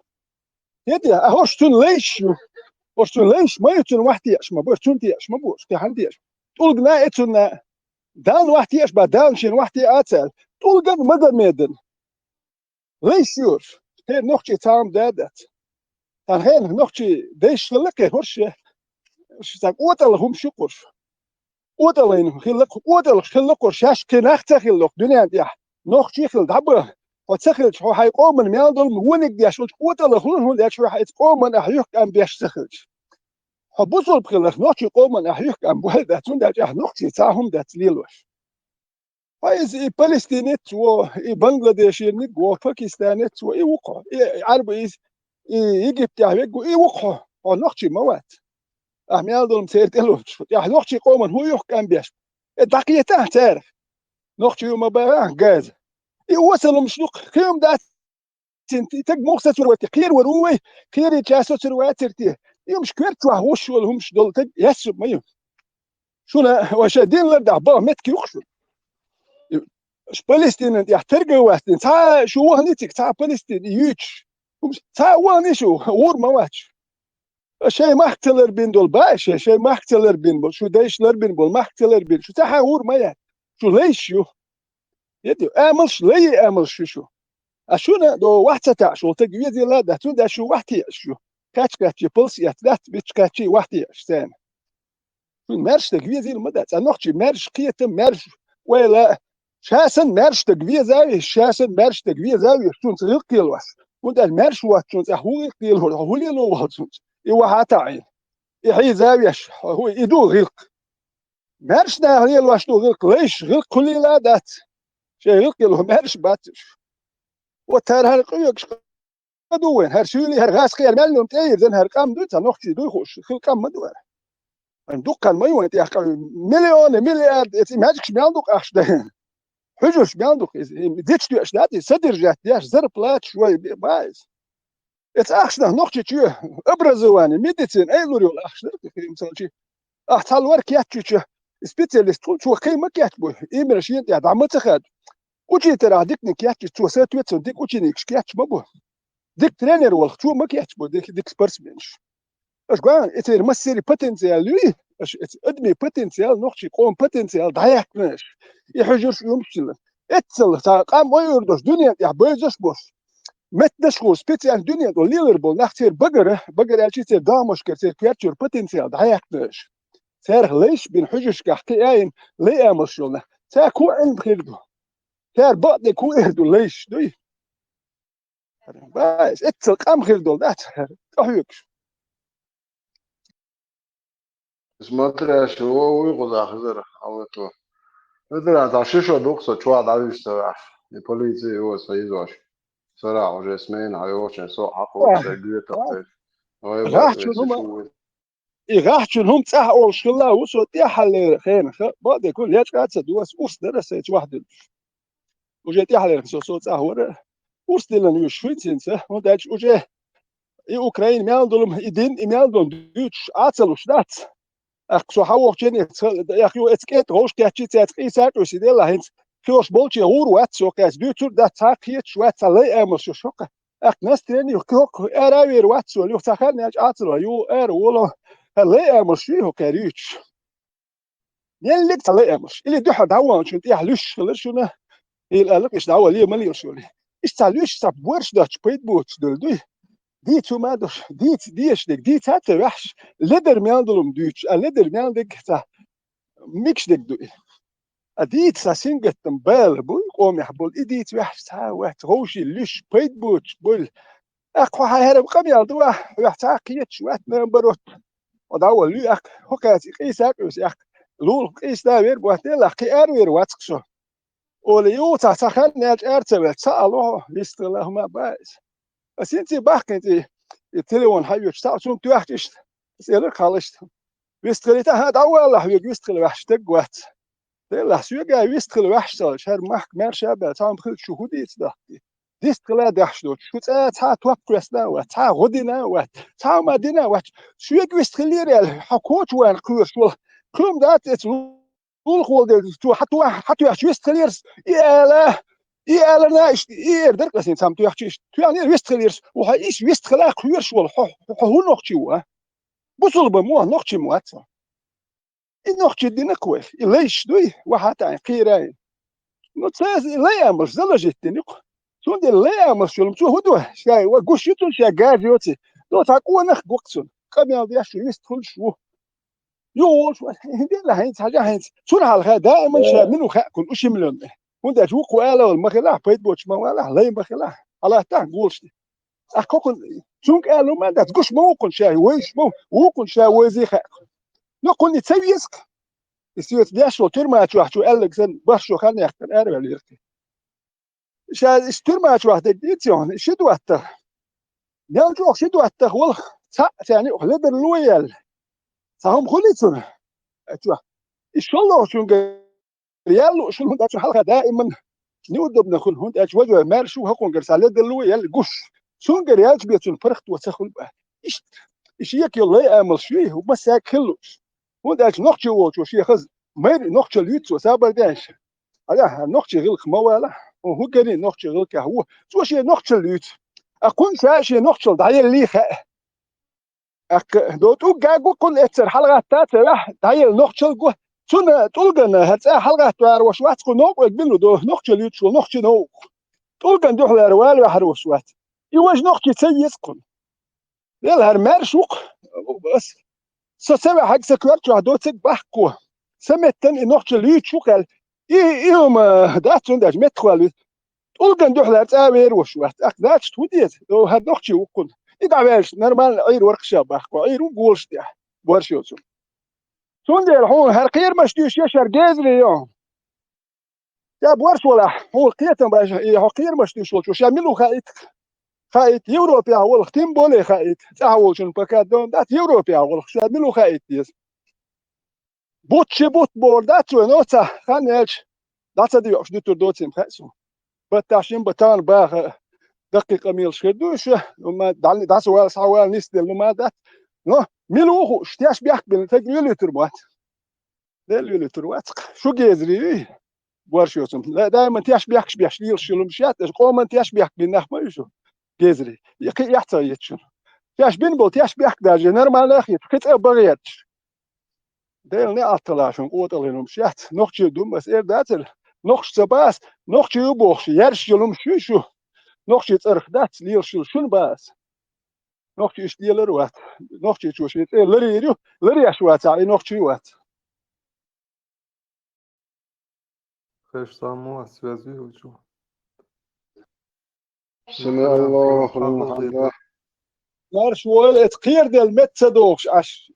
ХӀетте, а хӀорш цунна лайш ю. ХӀорш цунна лайш ма ю, цунна вахь теъаш ма бу, цунна теъаш ма бу, кхин хьанна теъаш. ТӀулгана а, цунна а. Далла вахь теъаш бан, Дала шена вахь теъа а ца аьлла. ТӀулган а, Магомедан а. Лайш ю хӀорш. Кхеран нохчий цхьа хӀума да а дац. Цхьана хенахь нохчий дайша хилла кхеран хӀорш. Шу цхьа кӀотӀалла хӀумаш ю-кх хӀорш. КӀотӀалла хилла-кх, кӀотӀалла хилла-кх хӀорш, шаьш кхин нах ца хилла-кх дуьнен тӀехь. Нохчий хилла дӀабаха. Хьо ца хилча, хьо хьайн къоман мел долу вониг деш волчу кӀотӀалла хуьлу, хӀунда аьлча хьо хьайца къоман ахь юьхкӀам беш ца хилча. Хьо бусулба хиларх, нохчий къоман ахь юьхкӀам бу хьайда, цундела ахь нохчий цхьа хӀума дац лелош. Хьо иза и палестинец а во, и бангладешерниг а во, пакистанец а во, и ву-кх хьо, и Ӏарба иза, и Египтехь вег а ву, и ву-кх хьо, хьо нохчий ма вац. Ахь мел долу церан тӀе лоцуш, ахь нохчий къоман хӀун юхкӀам беш? Э, дӀакхета ахь царах. Нохчий ю ма баьхьа ахь газа. И осалмаш ду-кх, кхин хӀума дац, цин, и таг муха сацор вара те, кхера вара ву вай, кхерийча сацор вацара те. И хӀумаш коьрта чохь гӀуш волу хӀумаш долу таг яьссу ма ю. Шуна вай шайн дин лардахь баха меттиг ю-кх шуна. Ш Палестинан тӀехь тергал вац дина, цхьа шу вахана цига, цхьа Палестин и юьйцуш. ХӀумаш, цхьа а вахана шу, гӀур ма вац шу. Шайн махка ца ларбина долу баа, шайн, шайн махка ца ларбина болу, шу дайша ларбина болу махка ца ларбина, шу цхьа хьан гӀур ма яц, шу лайш ю. Амалш, лай амалш ю шу. А шуна до вахь ца таьӀаш волу таг везийла а дац, цундела шу вахь теъаш ю. Кхаьчча-кхаьччи палс эцна дац, битча-кхаьччи вахь теъаш царна. Шуна маьрша стаг везийла ма дац. Цхьа нохчий маьрша кхетам, маьрша ойла. Ша санна маьрша стаг веза а веш, ша санна маьрша стаг веза а веш, цунца гӀиллакх лелош. ХӀунда аьлча маьрша воцчунна цӀехь хӀун гӀиллакх лелор, хьо хӀун лело волчунца? И вахьа таӀийна. И хьийза веш, хьо хӀу, и ду гӀиллакх. Маьрша наха лелош ду гӀиллакх, лайш гӀиллакх хӀун лела дац. Шайн гӀиллакх лело маьрша бац уж. Вот хӀара хӀара къоьгаш къа ду вайн, хӀара суьйли, хӀара гӀаскхи, хӀара мел йолу тӀе а йирзина, хӀара къам ду, цхьа нохчий дуй хууш, хила къам ма ду хӀара. Вайн дуккха ма ю вайн тӀехь къа, миллионы, миллиарды, эцу маьждигаш мел ду ахча дайна. Хьуьжарш мел ду иза, и дича тоьаш дац, и содержать деш, зарплаташ вай, ба иза. Эцу ахчанах нохчий чоь, образование, медицина, ай лур йолу ахча дара, кхин мисалчи. Ахьа цхьа лор кечйича, специалист хул, цо кхин ма кечбой, именно шена тӀехь дӀа ма ца хадо. Учитель ахь диканиг кечйича, цо соответственно дика ученикаш кеч ма бо. Дика тренер волух, цо ма кечбо дика, дика спортсменаш. Аша гуьйна, и церан массерий потенциал юй, аша эцу адамийн потенциал, нохчий къоман потенциал дӀаяьккхина аша. И хьуьжарш а, юмаш а хилла. Эццал цхьа къам ойур долуш, дуьнен тӀехь бевзаш болуш, меттанаш а хууш, специально дуьнен тӀехь лелар болу нах, церан багара, багара аьлча, церан догӀмашкара, церан коьртачуьра потенциал дӀаяьккхина аша. Царах лайш а бина, хьуьжаршкахь кхиаийна, лай амалш йолу нах. Цара кхо Ӏилма хир ду. Цара бакъдерг хӀун эр ду, лайш дуй? Бай, эццал къам хир долу дац, тӀехьоьгуш. Смотрящий, о, вуй кхузахь хезара, хьалато. Хезара, цхьа ши шо ду-кх со чохь дӀавуьжуш ца ваьхьаш. И полици, о, со йизош. Сарахь уже смена хьан йолчун, со хьакхочуш, шайн гоьтах терш. Ой, бай, гӀахьчун хӀума. И гӀахьчун хӀума цӀахь олуш хилла ву со тӀаьххьаллера хенахь, бакъдерг хӀун лечкъа а ца доьсу, урс дара аса цу вахь дуьллуш. Уже тӀаьххьаллера со, со цӀахь вара, урс диллина вуьйш хӀинца, хӀунда аьлча уже и Украина мел долу, и дин, и мел долу дуьйцуш Ӏа ца луш дац. ТӀаккха со хьан вохучу, эцу кӀентан гӀовш кеччи, цаьрца къийса а къуьйсу делла хӀинца, кхоьруш болче гӀур вац со, кхаьчча дуьйцур а дац, цхьа а кхеташ вац, цхьа лай амалш йолуш хӀокху. ТӀаккха настроение юха кхин хӀокху ара а вер вац со, юха цхьа хан яьлча Ӏа ца ло, ю ара воло, хӀара лай амалш юй хӀокху хӀара юьйцуш. Меллиг цхьа лай амалш. Или дуьхьал дӀаваханчун тӀехь луьйш хилар шуна, или аьлла, иштта дӀавала ма лелаш вали. Иштта цхьа луьйш, цхьа борш доцуш пайда боцуш долу дуй. Дийца хӀума а долуш, дийца дезаш дерг, дийца а ца ваьхьаш, ледар мел долу дуьйцуш, а ледар мел дерг цхьа микаш дерг ду и. А дийца цхьа сингаттам бала буй, къомехь болу, и дийца ваьхьаш цхьа а вац, вовшийн луьйш пайда боцуш буйла. ТӀаккха хьо хьан хӀара къамел ду ахь, хьоьх цхьа а кхеташ вац, наоборот. Хьо дӀавала луьй ахь, хӀокхаьчча и къийса а къуьйсу ахь, лулахь къийса а вер бу ахь, делахь кхин ара вер вац-кх со. Олий, юха цхьа хан яьлча ара ца ваьлча, ца а ло хьо, вистхила хӀума а баьза. Ас хӀинца бахкийна цӀий, и телефон хьаоьцуш, цхьаъ цунна тоьхча иштта, ас элира хьалха иштта. Вистхилийта, хьан дӀавалахь, вега вистхила ваьхьаш стаг вац. Делахь, соьга вистхила ваьхьаш ца хилча, хӀара махка маьрша а баьлла, цхьамма хилча шу хӀун дийца дахкий? Дистхила а даьхьаш доцуш, шу цкъа а цхьа а топ кхоьссина а вац, цхьа а гӀо дина а вац, цхьа а хӀума дина а вац. Соьга вистхилийра аьлла, хьо коча вайна кхоьруш волу, кхин хӀума дац эцу лулахволу дела, цо хьан тоьхча, хьан тоьхча вистхилийра ас, и ала, и аларна иштта, и эр дара-кх ас хӀинца цхьамма тоьхча иштта. Тоьхнера вистхилийра ас, ву хьо иштта вистхила кхоьруш волу, хьо, хьо хӀун нохчи ву, а? Бусулба мо, нохчи ма вац хьо. И нохчи дина-кх вайх, и лайш дуй, вахьа таьӀна, кхийрай. Ну, цаьрца и лай амалш заложить дина-кх. Цундела лай амалш йолу, цо хӀун ду? Ша ва гуш ю цунна, ша гаж йоций. До цхьа къонах гу-кх цунна. Къамел деш ву, вистхуьлуш ву. Юха волуш ву, хӀинца хьайна ца хьажа хьайна. Цунна хьалха даиман ша мила ву хаьа кхунна, ушимлённый. ХӀунда аьлча вукхо ала вала ма хилахь, пайда боцуш ма валахь, лай ма хилахь. Хьалаттахь гулаш тӀе. Ахь кхокхунна, цуьнга аьлла ма дац, гуш ма ву кхунна ша вевзаш ма ву, ву кхунна ша вевзий хаьа кхунна. Но кхунна и ца веза-кх. И соьца деш волу тюрьма чохь чу аьлларг санна, бархӀ шо хан яьккхина араваьлла веза-кх. Ша иштта тюрьма чохь дерг дийца йохна, ши доттагӀа. Мел чӀогӀа ши доттагӀа валах, цхьаъ царна юкъахь ледарло яьлла. Цхьа хӀума хуьлий цунна? Э, чохь. И шолгӀачуьнгара ял лууш хуьлу, хӀунда аьлча хьалха даиман неудобно хуьлу, хӀунда аьлча важа вай маьрша ву, хӀокхунгара цхьа ледарло яьлла гуш. Цунгара яьлча бен цунна паргӀато ца хуьлу бац. Иштта, и шеко йолу лай амалш юй, хӀу массаьрга хила лууш. ХӀунда аьлча нохчи волчо шен хаза майра нохчалла юьйцу цо, сабар деш. Ала, нохчи гӀиллакх ма вала, хӀун хӀу гани нохчи гӀиллакхехь ву, цо шен нохчалла юьйцу. А кхунна ша шен нохчалла дӀаеллий хаьа. ТӀаккха до тӀулга гу кхунна эццара хьалагӀатта а ца ваьхьа, дӀаелла нохчалла гу. Цунна тӀулгана хӀара цӀа хьалагӀатта ваьр ваша вац кху новкъа, билла до нохчалла юьйцуш волу нохчи новкъа. ТӀулгана дуьхьалара вала ваьхьар ваша вац. И важа нохчи ца веза кхунна. Дела хӀара маьрша ву-кх ас. Со ца ваьхьаг сан коьрта чохь доцург баккхо. Сан меттан и нохчалла юьйцуш ву-кх аьлла. И, и хӀума дац цунна деш, меттахвала веза. ТӀулган дуьхьал цӀа вер ваша вац. ТӀаккха, значит, хӀун деза? О, хӀара нохчи ву кхунна. И дӀаваьлча, нормально Ӏийр варкхаш бахкъо, Ӏийр ву голаш тӀехь, борш йоцу. Цундела хьуна хӀара кхерамаш дуьйш я шар гезаре йо. Ша борш валахь, хьуна кхетам баша, и хьо кхерамаш дуьйш волчо, ша мила ву хаийта. Хаийта, Европехь волах, тем более хаийта. ЦӀахь волчун пока дон дац, Европехь волах, ша мила ву хаийта деза. Бут ши бут бор дац вай, но ца хан яьлча, дӀа ца доькъуш дуьтур доцийм хаьа суна. Баттахь шин баттахь баха даккхий къамелаш хир ду уьш, ну, ма, дӀа-, дӀа ца вала, схьавала нисделла, ну, ма дац. Но мила ву хууш, теш бехк бина, таг лелуьйтур ма вац. Дел лелуьйтур вац-кх. Шу гезаре юй, борш йоцун. Ла, даиман теш бехкаш беш лелаш йолу муш яц, аша къоман теш бехк бина нах ма ю шу гезаре. И кхин эхь ца ецчун. Теш бина болу теш бехк даже нормально хета, кхин цӀа багӀерчаш. Делан неӀалт талашун къотӀалгӀина хӀумаш яц. Нохчий ду ма ас эр дацара. Нохчий ца бац, нохчий ю бохуш, яьржаш йолу хӀумаш ю шу. Нохчий цӀарах дац, лелаш йолу шуна бац. Нохчий иштта лелар вац. Нохчийчо шен цӀе ларийр ю, ларъеш вацахь, и нохчий вац. Хеш саму связь вилчу. Сами Аллаху лиман хьамидах. Марш войла, эца кхераделла метта ца дохуш Ӏаш.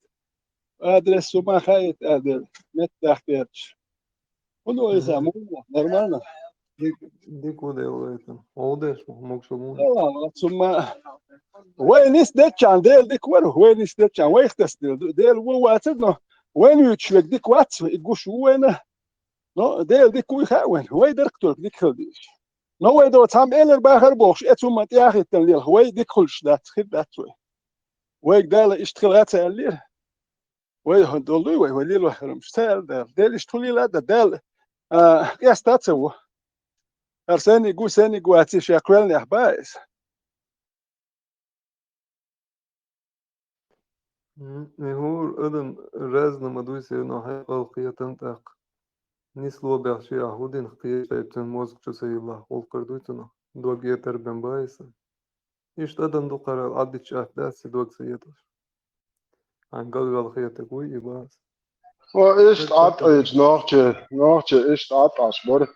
Адрес хӀума хаийта аьлла, метта дахкерча. ХӀун ду иза, муха? Нормально? Дик, дик ву Дела вайтан. Олдеш ву, могуш ву муха? Ала, цумма. Вай нис деччан, Дела дика вара, вай нис деччан, вайх тас Дела. Дела ву вацар, но вайн вуьйцуш вега дика вац, и гуш ву вайна. Но Дела дика вуй хаьа вайн, вай дарх только дика хила дезаш. Но вай до цхьамма элар бахар бохуш, эца хӀумма тӀе а хӀиттана лелха, вай дика хуьлуш дац, хир дац вай. Вайга Дала иштта хила а ца аьллера. Вай хӀун долу дуй вай, вай лело хӀарамаш? Ца аьлла Дала. Дела иштта хӀун лела а дан, Дала, а, къеста а ца ву. ХӀара сайниг ву, сайниг ву, аций ша кхоьллинехь бан иза. М, и хӀора адам разна ма дуй сено хьайн къалкхетан тӀаккха. Нисло бехча ахь хӀу дина кхечу тайпа цуьнан мозга чу ца йиллахь, гӀуллакхара дуй цунах. Дог етар бен бан иза. Иштта адам дукхара Ӏаддича атта дац и дог ца еташ. Хьайн галвел хетаг вуй и бац. О, иштта Ӏад Ӏийча нохчи, нохчи иштта Ӏад Ӏаш бара.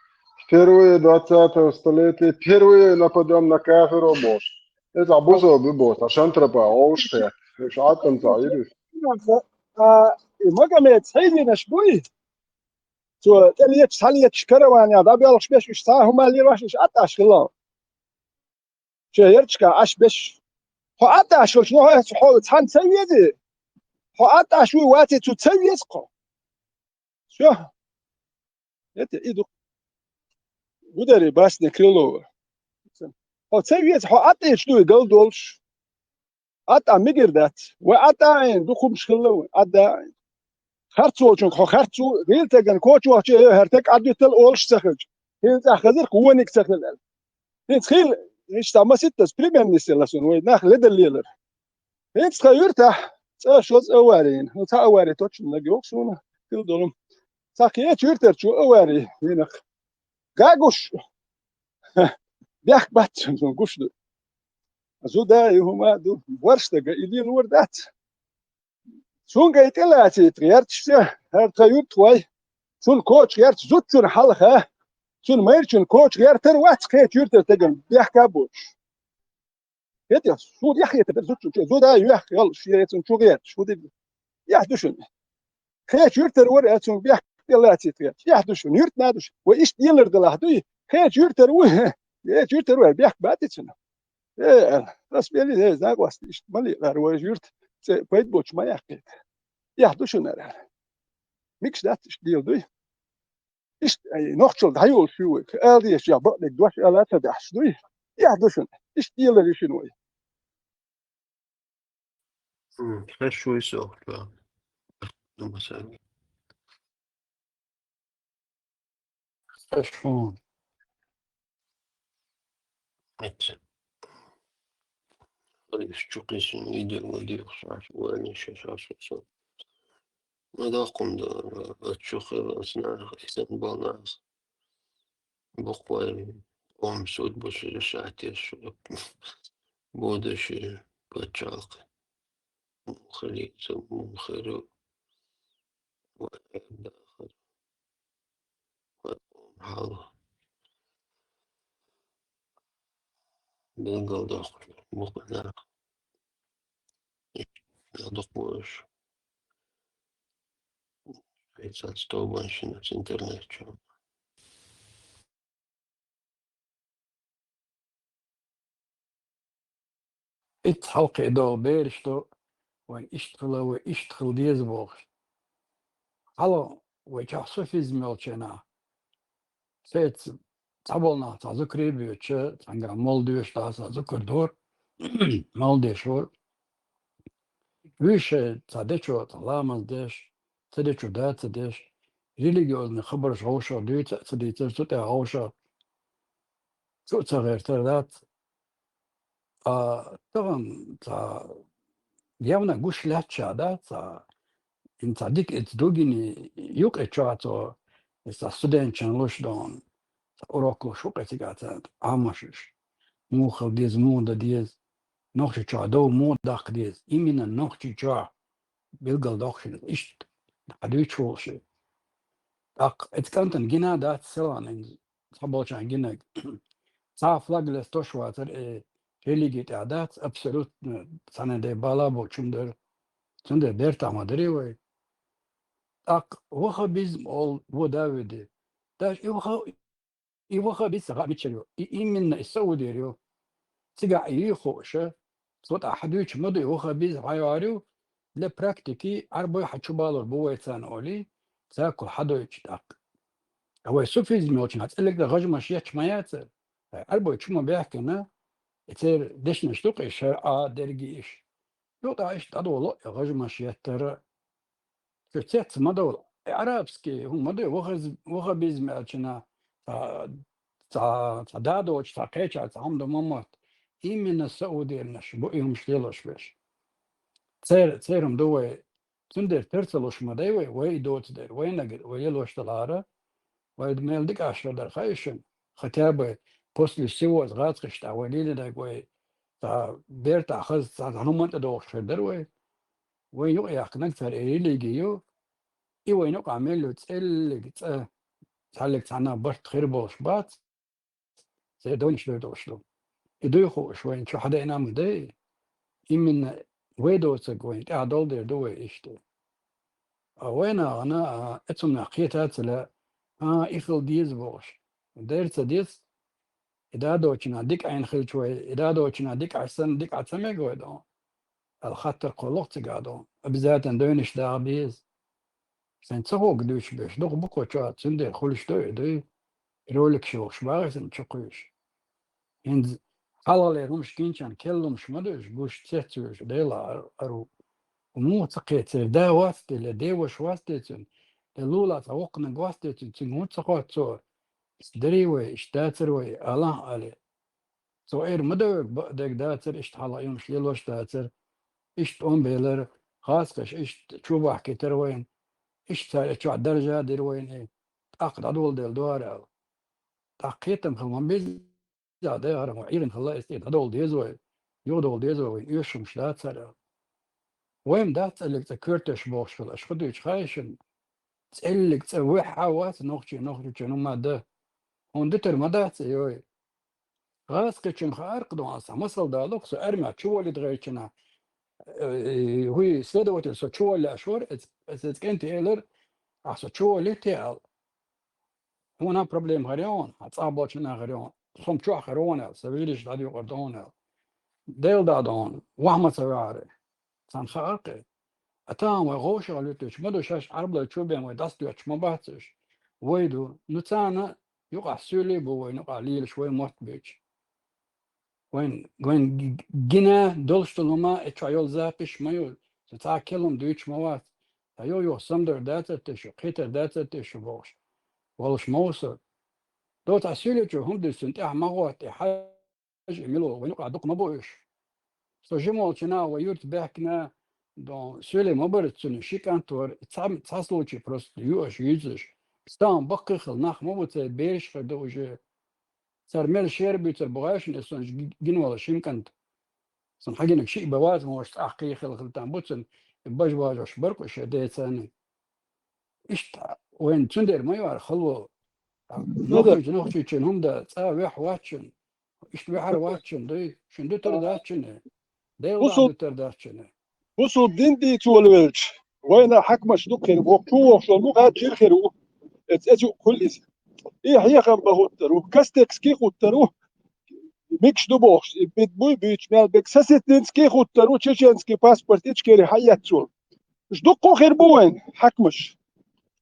Впервые двадцатого столетия, впервые нападём на кафиров бохуш. Иза бусо би боху, сан тропа олуш хет. Уьш Ӏад тӀам ца Ӏийр уьш. А, и Магомед хьийзинаш буй? Цо тӀелеташ, цхьалеташ караванехь дӀабоьлхуш беш, уьш цхьа а хӀума лелош, уьш Ӏад Ӏаш хилла. Шен ярташкахь Ӏаш беш. Хьо Ӏад Ӏаш хилча, ну, хьо, хьо цхьаьна ца вези? Хьо Ӏад Ӏаш вуй ваций, цу ца веза кхо. Всё. Это и ду. Гудари басне Крылова. Хьо ца веза, хьо Ӏад Ӏийча дуй гал долуш. Ӏад Ӏа мигир дац. Вай Ӏад Ӏа Ӏийна, дукха хӀумаш хилла вай, Ӏад Ӏа Ӏийна. Харц волчунга хьо харц ву, гӀийла тагана коча вахча, э, хӀара таг Ӏад витал олуш ца хилча. ХӀинца ахь хазарх вониг ца хилла. ХӀинца хила, иштта маситтаза пример нисъелла суна, вай нах ледалла лелар. ХӀинца тхан юьртахь цӀа шозза авари йина. Ну, цхьа авари точно наг йоху суна, хила долу. Цхьа кхечу юьртарчу авари йина. Гагуш! Бехк бац цуьнан гуш ду. Зуда и хӀума а ду, борш дага и лелор дац. Цуьнга и тӀелацийта гӀерташ, хӀара тхан юьртахой, цунна коча гӀерташ, зудчунна хьалха, цуьнан майрачунна коча гӀертар вац, кхечу юьртара тагана бехка а боцуш. ХӀета, суна яхъета бер зудчунна, зуда а юьхь йолуш, я цунна чу гӀерташ, хӀу дерг? Яхь ду шуна. Кхечу юьртара вара, а цунга бехк тӀелацийта гӀерташ. Яхь ду шуна, юьртана а ду шуна. Вай иштта лелар делахь дуй? Кхечу юьртара ву, кхечу юьртара ву, бехк бац и цуьнан. Э, аьлла, ас бели, э, знакъост, иштта ма лиъара вай юьрта, цӀе пайда боцуш ма яьккхийта. Яхь ду шуна ара. Микаш дац иштта дела дуй? Иштта, ай, нохчалла дӀайолуш ю вай. Ала дезаш, я бакъдерг дош ала ца дахьаш дуй? Яхь ду шуна. Иштта делар ю шуна вай. М, хьаш вуй со, да. Думаю, са. Хьаш ву. Эцци. Ай, чу кхийсина видео ладийгӀаш, аш вайна ши сас со. Ма даккхум да, а чу хила ас нах, исан бал нах. Буквально, ом суд бу ши сахьте шу. Будущее пачхьалкх. Мухалица, мухару. Ва дахар. Ва ом хьал. Билгалдохуш, мукъадарах. Дукхуш. Эцад стобан шинас интернет чу. Ит хьалкхе догӀу бераш ду, вайн иштта хила, вай иштта хила деза бохуш. Хьала вай чохь суфизм йолчу хенахь, цецан цхьаболу нах цхьа зуькаре а боьдуш, цхьаьнгахь молла доьшуш дӀа цхьа зуькар дора, молла деш вара. Вуьш цхьа дечо цхьа ламаз деш, ца дечо да ца деш, религиозный хабарш вовшах дуьйцу а ца дийцира, цу тӀехь вовшах чу а ца гӀертара дац. Ткъа тахана цхьа явна гуш лаьттача дац, цхьа, хӀинца дика эца дугини юкъа чохь цо, иза студентчун луш дон, цхьа урок луш ву кхе цигахь цхьа Ӏамош уьш. Муха хила деза, муха дан деза, Нохчийчохь дов муха даккха деза, именно Нохчийчохь билгал доккхуш, иштта хьан дуьйцуш волуш. ТӀаккха эцу кӀантана гина дац селхана, цхьаболчарна гинарг. Цхьа флаг лестош вацара, э, религи тӀехь дац, абсолютно цхьана де бала бу чум дара. Цундела бертахь ма дарий вай. ТӀаккха ваххабизм олу вон да вуьди. Даже и ваха-, и ваххабизм ца хаьа мичара ю. И именно и Саудера ю. Цигахь и юй хууша, цо тӀаккха хьан дуьйцуш ма ду и ваххабизм хьан йогӀур ю, для практики Ӏарбой хьан чу балур бу вай царна олий, цаьркал хьан дойтуш тӀаккха. Ткъа вай суфизм йолчу хьан цӀе лерг дан гӀажмаш етташ ма яцара. Ткъа Ӏарбой чу ма баьхкина, и церан дешнаш ду-кх и шарӀа, дерриге иш. Юкъа иштта дӀадолу и гӀажмаш еттара. Цу цец ма довла. И арабский хӀума ма ду, вахаз-, ваххабизм аьлча, цхьа, цхьа, цхьа да доцуш, цхьа кхечахь, цхьа хӀума ду ма мотт. Именно саудернаш бу и хӀумаш лелош берш. Цер-, церан ду вай, цундела тера ца луш ма дай вай, вай и доцу дера, вайнаг вай лелош далара, вай мел дика аш хир дара хаьий шуна, хотя бы после всего гӀазкхашна тӀехь вай лелийнарг вай, цхьа бертахь хаза цхьа хӀуманна тӀедогӀуш хир дара вай. Вайн юкъа яьккхинарг цара и религи ю, и вайн юкъахь мел ю цӀеллиг цӀа, цхьаллиг цхьанна барт хир болуш бац, церан дайнаш дойр долуш ду. И дуй хууш вайна чу хьан дайна ма дай, именно вай доцург вайна тӀаьхьа долу дер ду вай иштта. А вай нахана, а, эцунах кхета а ца лаьа, а, и хила деза бохуш. Дера ца деза, и да доцчунах дика Ӏийна хилча вай, и да доцчунах дика Ӏаш санна, дика Ӏа ца мега вай дон. Ала хаттар кхоллалц цигахь дон. Обязательно дайнаш даха беза. Сайн ца хӀуга дуьйцуш берш дукха бу кху чохь, цундела хуьлуш ду и дуй. Роликаш йохуш бахьа сан чу кхуьйсуш. ХӀинца хьалхалера хӀумаш гинчарна келлумаш ма ду уьш, гуш цецвуьйш, Дела ар-, ару. Муха ца кхетара, да вац те, ле деваш вац те цуьнан, ле лула цхьа воккханиг вац те цуьнан, цуьнга хӀунда ца хотту цо? Иштта дарий вай, иштта дацара вай, алахь али. Цо эр ма ду вайга, бакъдерг дацара, иштта хьалха йомаш лелош дацара, иштта тӀом белара, хазкхаш иштта чу бахкийтара вайна, иштта цара и чохь даржа а дира вайна, тӀаккха дӀадоладелла дара аьлла. ТӀаккха кхетам хила ма беза, дай хӀара хӀун Ӏийрина хилла, иза тӀе дӀадовла деза вай, юхадовла деза вай, вайна оьшуш хӀумаш дацара аьлла. Вайн дац цӀеллиг цӀа коьртеш бохуш хила, аша хӀун дуьйцу хаьий шуна? ЦӀеллиг цӀа вуьххьа а вац нохчий, нохчий чу хӀума дан. ХӀунда дитар ма дац и, йой. ГӀазкхичун хаьара-кх дон аса, масал далуш, со армехь чу волийта гӀертачунна, э, хӀуй, следователь со чу воллеш вара, эц-, эц-, эцу кӀентий элира, ахьа со чу воллий те аьлла. Хьуна проблема хир ю хьуна, хьан цӀахь болчу нахера ю хьуна. Со-м чохь хир ву хьуна аьлла, сан вежарий дӀадоькъур ду хьуна аьлла. Дела дӀа ду хьуна, ваха ма ца ваьхьара. Царна хаьара-кх и. А тахана вай гӀовшах луьттуьйтуш ма ду, шаьш Ӏарбалой чу бен вай дӀасадоьттуш ма бац уьш. Вай ду, ну царна юкъахь суьйлий бу вайна юкъахь лелаш вай мотт буьйцуш. Вайн, вайн г-, гина долуш долу хӀума, и чохь йолу запись ма ю, со цхьа а келлам дуьйцуш ма вац. Ткъа юха-юха самадар дацара те шу, кхетар дацара те шу бохуш, волуш ма ву со. Доцахь суьйличу хӀума дуьйцу цуьнан тӀаьхьа ма гӀотта, и хьажа и мила ву, вайн юкъахь дукха ма бу уьш. Со жима волчу наха вай юьрта баьхкина, дон, суьйлий ма бара цуьнан, ши кӀант вара, цхьа, цхьа случай просто ю аша юьйцуш. Стам баккхий хила нах ма бу, церан бераш хир ду уже. Цара мел шера буьйцур бу гӀайшина, и сан ги-, гина вала шин кӀант. Сан хьагинарг шиъ бан вац, ма ваша цӀахь кхий хила хила там бу цуьнан, и бажа важош бар-кх уьш шайн децарний. Иштта вайн цундела ма ю хӀара хало. Нохчийчу, нохчийчун хӀума дан цӀа вехь вац шуна. Иштта ваьхьар вац шуна, дуй? Шуна дитар дац шуна. Дела дитар дац шуна. Бусулба дин дийца волавелча, вайна хьакимаш дукха хир бу, чу вохуш волу мухаджир хир ву. Эца, эца юкъ хуьлу иза. И хьехам бан хуттар ву, Костекский хуттар ву. Микаш ду бохуш, и бит буй, буьйцу мел бег, Сосетинский хуттар ву, чеченский паспорт Ичкери хьаэццо. Уьш дуккха хир бу вайн хьакимаш.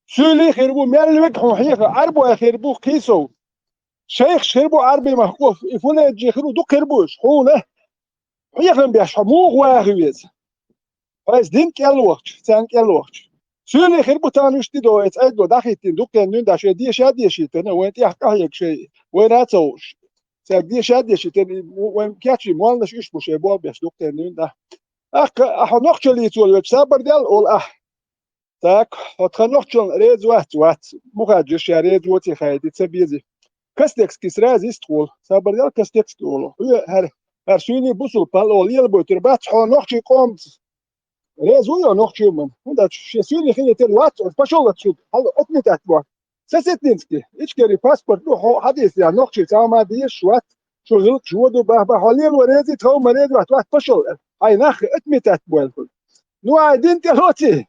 Суьйли хир бу, мел вег хьуна хьеха, Ӏарбой хир бу, кхийсов. Шайхаш хир бу Ӏарби махков, и фуледжи хир ву, дукха хир бу уьш. Хьуна хьехам беш, хьо муха ваха веза? Хьайца дин кӀел вахча, царна кӀел вахча. Суьйли хир бу тахана уьш тидо, эца Ӏеддо дӀахӀиттина дуккхенна нуьйна дӀа шайн деша а дешийтина, вайн тӀехь къахьега шайн, вайна а ца хууш. Цаьрга деша а дешийтина, вайн кечйина молланаш уьш бу шайн болх беш дуккхенна нуьйна дӀа. Ахка, ахьа нохчаллица волавелча сабар дел, олу ахь. Так, хьо тхан нохчаллина реза вац, вац. Мухаджир ша реза воций хаийти, ца безий. Костекский сразу иштта хуьлу. Сабар дел Костекский олу. Хьоьга хӀара, хӀара суьйли бусулба пал олу лелабойтур бац, хьо нохчий къомца. Реза ву йо нохчий ман. ХӀунда аьлча шен суьйли хилийтина вац, оцу пошёл отсюда. Хьала отметать бо. Сосетинский, Ичкери паспорт ду, хьо хьадийса, я нохчий цхьа ма дезаш вац. Шу гӀиллакхаш воду бах-бах, хьо лело реза, тхов ма реза вац, вац пошёл. Хьайн нах отметать бойла хуьлу. Ну, ай дин тӀе лоций.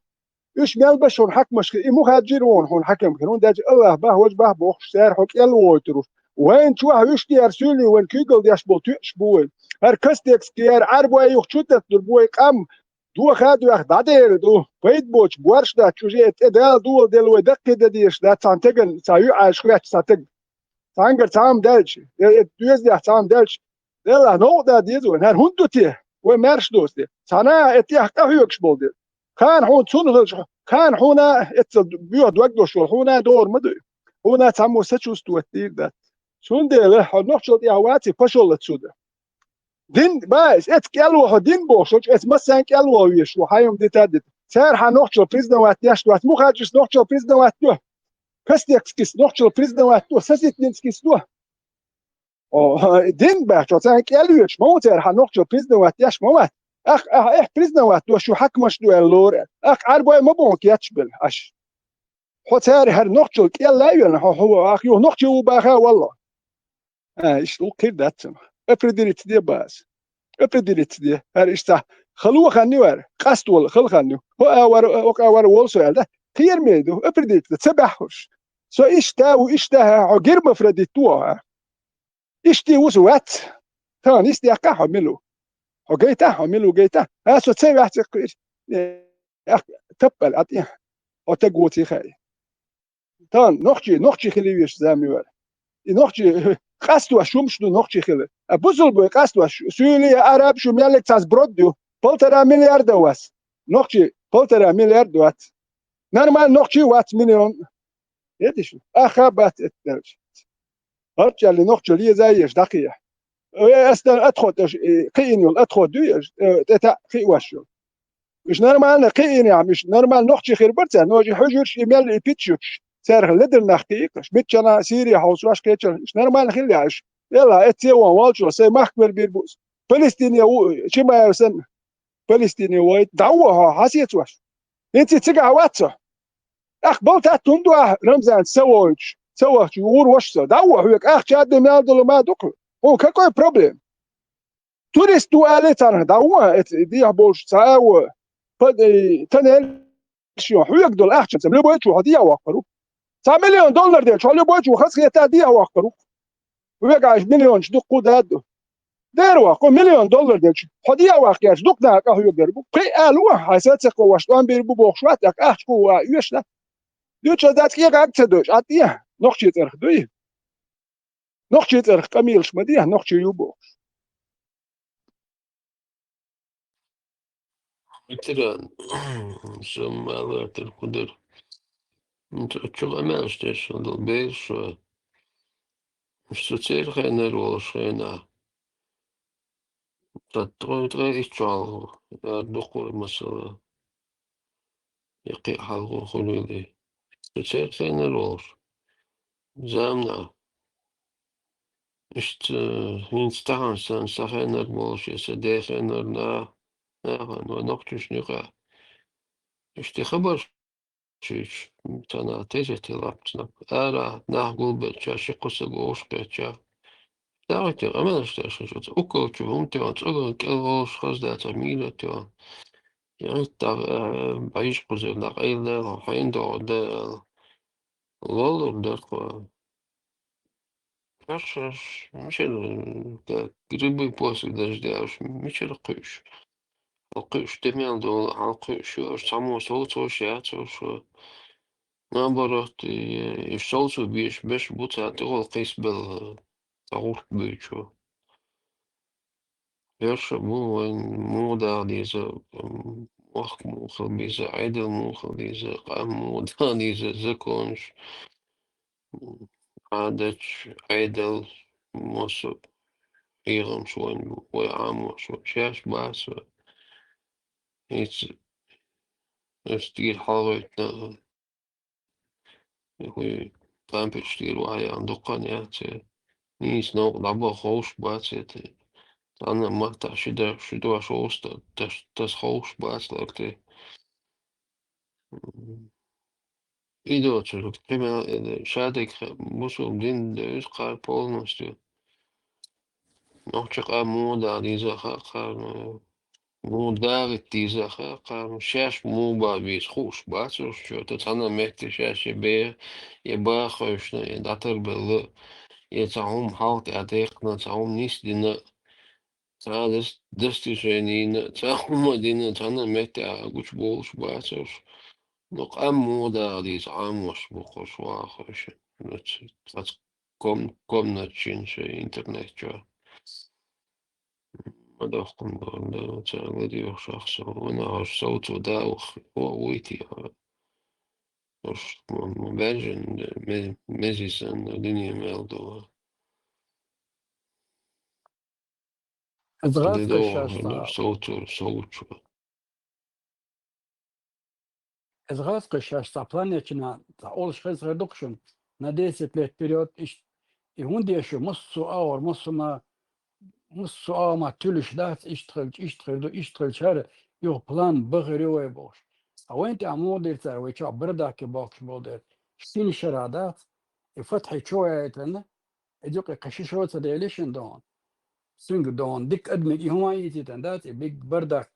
Уьш мел баш хьуна хьакимаш хир, и мухаджир ву хьуна хьаким хир, хӀунда аьлча Аллах бах, важа бах бохуш, цара хьо кӀел войтур уьш. Вайн чохь уьш тӀера суьйли вайн куьйгалла деш болу тоьаш бу вайн. ХӀара Костекский, хӀара Ӏарбой юха чу таттур бу вай къам, доха а доьхна дӀадер ду, пайда боцуш борш дац, чуже тӀе Дала дола делла вай даккхий дан дезаш дац, цхьана теган, цхьа юьӀаш хветташ цхьа тега. Цхьаьнгара цхьа хӀума даьлча, э, э, доьзалехь цхьа хӀума даьлча, Делахь новкъа дан деза вай, хӀара хӀунда ду те? Вай маьрша доцу те? Цхьана а э тӀехь къахьоьгуш болу дела. Кхана хьуна цунна хилча, кхана хьуна а эццал боьха дог долуш волу, хьуна а догӀур ма дуй. Хьуна а цхьаммо сочувствовать дийр дац. Цундела хьо нохчалла тӀехь ваций, пошёл отсюда. Дин, ба, эца кӀел ву хьо дин бохуш, оцу эца массарна кӀел ву везаш ву, хьан юма дита а дита. Цара хьан нохчалла признавать деш дац, мухаджирш нохчалла признавать до. Костекскис нохчалла признавать до, Сосетинскис до. О, дин баьхча, царна кӀел йоьдуш ма ву цара, хьан нохчо признавать деш ма вац. Ах, ах, эх, признавать дош шу хьакмаш ду аьлла лора. Ах, Ӏарбой ма боху кечбелла, аш. Хьо цара хӀара нохчалла кӀел а йоьллина, хьо, хьо, ах, юха нохчо ву баха, валло. А, иштта улкхир дац цунах. Определиться де база. Определиться де. ХӀара иштта хало хан ю хӀара, къаст волу хала хан ю. Хьо а вара, хьо а вара волу со аьлла, да? Кхера мел ду, определиться де, ца баьххьуш. Со иштта ву, иштта хьо гермафродит ву, а? Иштта ву со вац. Тахана йист яккха хьо мила ву. Хьо гайта, хьо мила ву гайта. А, со ца ваьхьа ца кхуьйш. Эх, таппал, а тӀе. Хьо таг воций хаьий. Тахана нохчий, нохчий хила веш зама ю вара. И нохчий, къастош хӀумаш ду нохчий хила. А бусулбой къастош, суьйли я араб шу меллиг цхьа сброд ю. Полтора миллиарда вац. Нохчий полтора миллиард вац. Нормально нохчий вац миллион. Эдиш, аха бац эттарш. Харчалли нохчо леза еш дакхе. Э, астан отход, э, кхиин йол, отход ю, э, тӀе таъ кхиъ ваш йол. Уьш нормально кхиъна яхь, уьш нормально нохчий хир бар цара, но и хьуьжурш, и мел, и пиччуш, царах ледара нах кхиикхаш, митчана Сирия хьовсош кхечара, уьш нормально хилла яхь, уьш. Элла, эцце вон волчо, сай махквер бир бу. Палестине ву, Чимаев сан, Палестине вайта, дӀавоха, хьасецваш. ХӀинца цигахь вац со. Ах, балтат хӀунда ду ахь, Рамзан, ца войтуш, ца вахча, гӀур ваша со. ДӀавоха хьоьга, ахча а ду, мел долу ма ду кху. Хьуна какой проблема? Турист ду алий царна, дӀавоха, эца дехьа болуш ца а во. Под, э, тоннель шен, хьоьга долу ахчанца, любой чу хьо дехьа ваккхар ву. Цхьа миллион доллар делча, хьо любой чу хазахета дехьа ваккхар ву. Вегаш миллионаш дуккху даду. Дера ваккху, миллион доллар делча, хьо дехьа ваккхарча, дукха наха къахьоьгур бу. Кхин а лу, хьайн сацакхо ваш тӀом бийр бу бохуш вац, тӀаккха ахча кху а оьшу да. Дуьйцу дац кӀегӀаг ца дойш, а тӀе, нохчий цӀарах дуй. Нохчий цӀарах къамелаш ма де, нохчий ю бохуш. Ветеран, со ма латар кху дара. Чу къамелаш деш хила долу бераш вай. Уьш цу церан хенара волуш хенахь. Цхьа ткъе, ткъе итт шо хьалха, яра дуккха масала. Я кхин а хьалха хуьлийла. Цу церан хенара волуш. Заманахь. Иштта, хӀинца тахана сан, сан хенара болуш, я сан ден хенара на-, нахана, вай нохчашна юкъахь. Иштта хабарш шуьйцу, цхьана тезет лапцнаб. Ара нах гулбелча, ши кху саг вовшахкхетча, Дагъита къамелаш деш хӀанз оцу уколчу хӀума тӀе, цӀоган кӀел волуш хаза дац, мийра тӀе. Яхьиттар, э, бӀаьш кхузара дӀакъайладаьлла, хьайна догӀу даьлла. Лолур дара тхо. Шаш, шаш, мичара, как грибы после дождя, уж мичара кхуьуш. Хьалкхуьуш де мел долу, хьалкхуьуш ю, уж цхьаммо совцош яц, уж, наоборот, и, и совцо беш, беш бу цара тӀехула кхийсабелла, цхьа гӀурт буьйцу. Йоша бу вайн муха даха деза, м, вахка муха хила беза, Ӏедал муха хила деза, къам муха даха деза, законаш, м, Ӏадаташ, Ӏедал, массо а гӀийгӀамаш вайн бу, вай Ӏамош вай. Шаьш бац вай. ХӀинца ас тӀера хьалагӀоьттина. Хьуй, памперс тӀера вахьа яхна дуккха а яц, э. Нийса новкъа дӀабаха ховш бац, э, те. Цхьана маттахь ши да-, ши дош вовста, тас, тас ховш бац лар, те. М. И доцург, кхин мел, э, шадерг хе-, бусулба дин девза кхара полностью. Нохчийн къам муха даха деза хаьа кхарна, муха дагӀита деза хаьа кхарна, шаьш муха бан беза хууш бац уьш, чоьта цхьана а метте шаьш я беха, я баха хевшина, я дӀатарбелла, я цхьа хӀума хьалха тӀе дехкина, цхьа хӀума нисдина, цхьа дас-, достижение йина, цхьа хӀума дина, цхьана а метте а гучубовлуш бац уьш. Ну, къам муха даха деза, Ӏамош бу кхуш ваха хевшина. Ну, ц-, цхьацца ком-, комнатчийн шайн интернет чохь. Ма дохкун боху, да, цара ладоьгӀуш ахча со, ванах уьш совцо да, ох, о, вуй те, а. Уьш ма, ма баьржина, ме-, мези санна, дуьне мел ду. Иза гӀазкхи шаьш цхьа совцо, совцо. Иза гӀазкхи шаьш цхьа планетчина цхьа олуш хеза хир ду-кх шуна, на десять лет вперёд иштта. И хӀунда деша, массо а агӀор, массо а ма, массо а ма туьлуш дац, иштта хилча, иштта хир ду, иштта хилча хӀара, юха план бан хир ю вай бохуш. Ткъа вайн тӀехь муха дира цара, вай чохь бардак бохкуш болу дела? Шина шарахь дац, и Фатхьи чу ваийтина, и дукъе кхин ши шо ца дели шина дона. Цуьнга дона, дика адамиг и хӀума йитийтина дац, и биг бардак.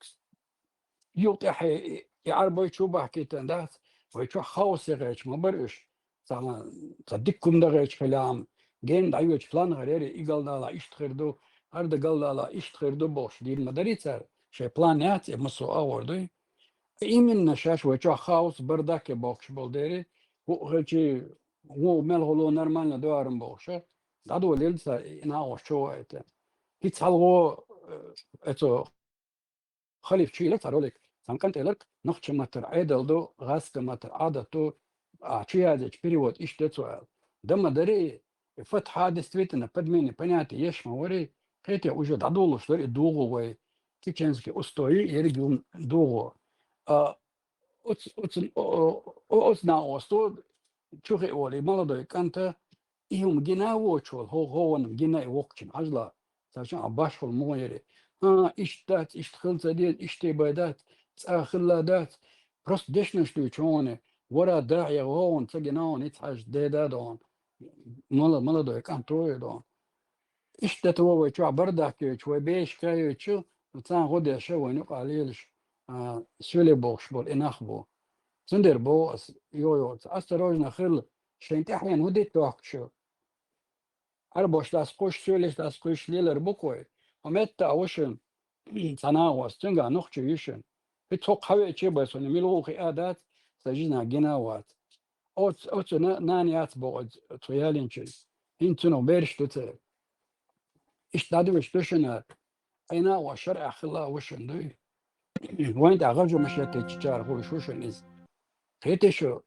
Юха тӀаьхье и, и Ӏарбой чу бахкийтина дац, вай чохь хаос яхьеча ма бара уьш. Цхьа, цхьа дика хӀума дахьеча хилам, гена дӀайоьдуш план хир яра, и галдала иштта хир ду, хӀара дан галдала иштта хир ду бохуш, дийна ма дарий цара, шайн план яц, и массо а агӀор дуй. Именно шаьш вай чохь хаос, бардак бохкуш болу дела, хӀуъа хилчий, вон мел гӀоло нормально дуьйцург бохуш, дӀадолийла цара и накъост чу ваийта. ХӀинца хьалхо, э, эцо халифа чуйиллира цхьа ролик, цхьана кӀантӀе ларг, нохчийн маттара Ӏедал ду, гӀазкхийн маттара Ӏадат ду, а, чу яздечу перевод иштта ду цо аьлла. Дан ма дарий, и Фатхьа действительно подменный понятие еш ма варий, кхетий, уже дӀадолуш дара и дугӀу вай, чеченский устои, ерриг юн дугӀу. А, оц-, оцу, о-, о-, о-, оцу накъосто чу хиъна волу и молодой кӀанта, и хӀума гина а воцуш волу, хӀо-, хӀо ванна гина и воккхачун хьажала, царчун а башхалла муха яри. ХӀан, иштта дац, иштта хила ца деза, иштта бай дац, цӀа хилла дац. Просто дешнаш дуьйцу хьуна, вара дахье хӀо ванна ца гина хьуна, ица хьажа деда а дона. Мала-, молодой кӀант ву и дона. Иштта тӀе вай чохь бардак йойтуш, вай бешка йойтуш, царна гӀо деш вайна юкъахь лелаш, а, соьле бохуш болу и нах бу. Цундела боху ас, йо-, йо, осторожно хила, шайн тӀаьхьенна хӀун дитта дохку шу? Ӏарбош дӀасакхуьйсуш, соьлеш дӀасакхуьйсуш лелар бу-кх вай. Хьо метта а ву шуна, цхьа нагӀос, цуьнга нохчо ю шуна. ХӀинца хӀокху хьавеача бай, суна мила ву хиъна дац, сан жизнь гина а вац. Оцу, оцу на-, нана яц боху оцу, цу ялинчуьнга. ХӀинца цунах бераш ду церан. Иштта дӀадуьйш ду шуна, айна а ван шарахь хилла а ву шуна дуй. Вайн тӀехь гӀажо машеттича чара хуьлуш ву шуна иза. Кхетий шу,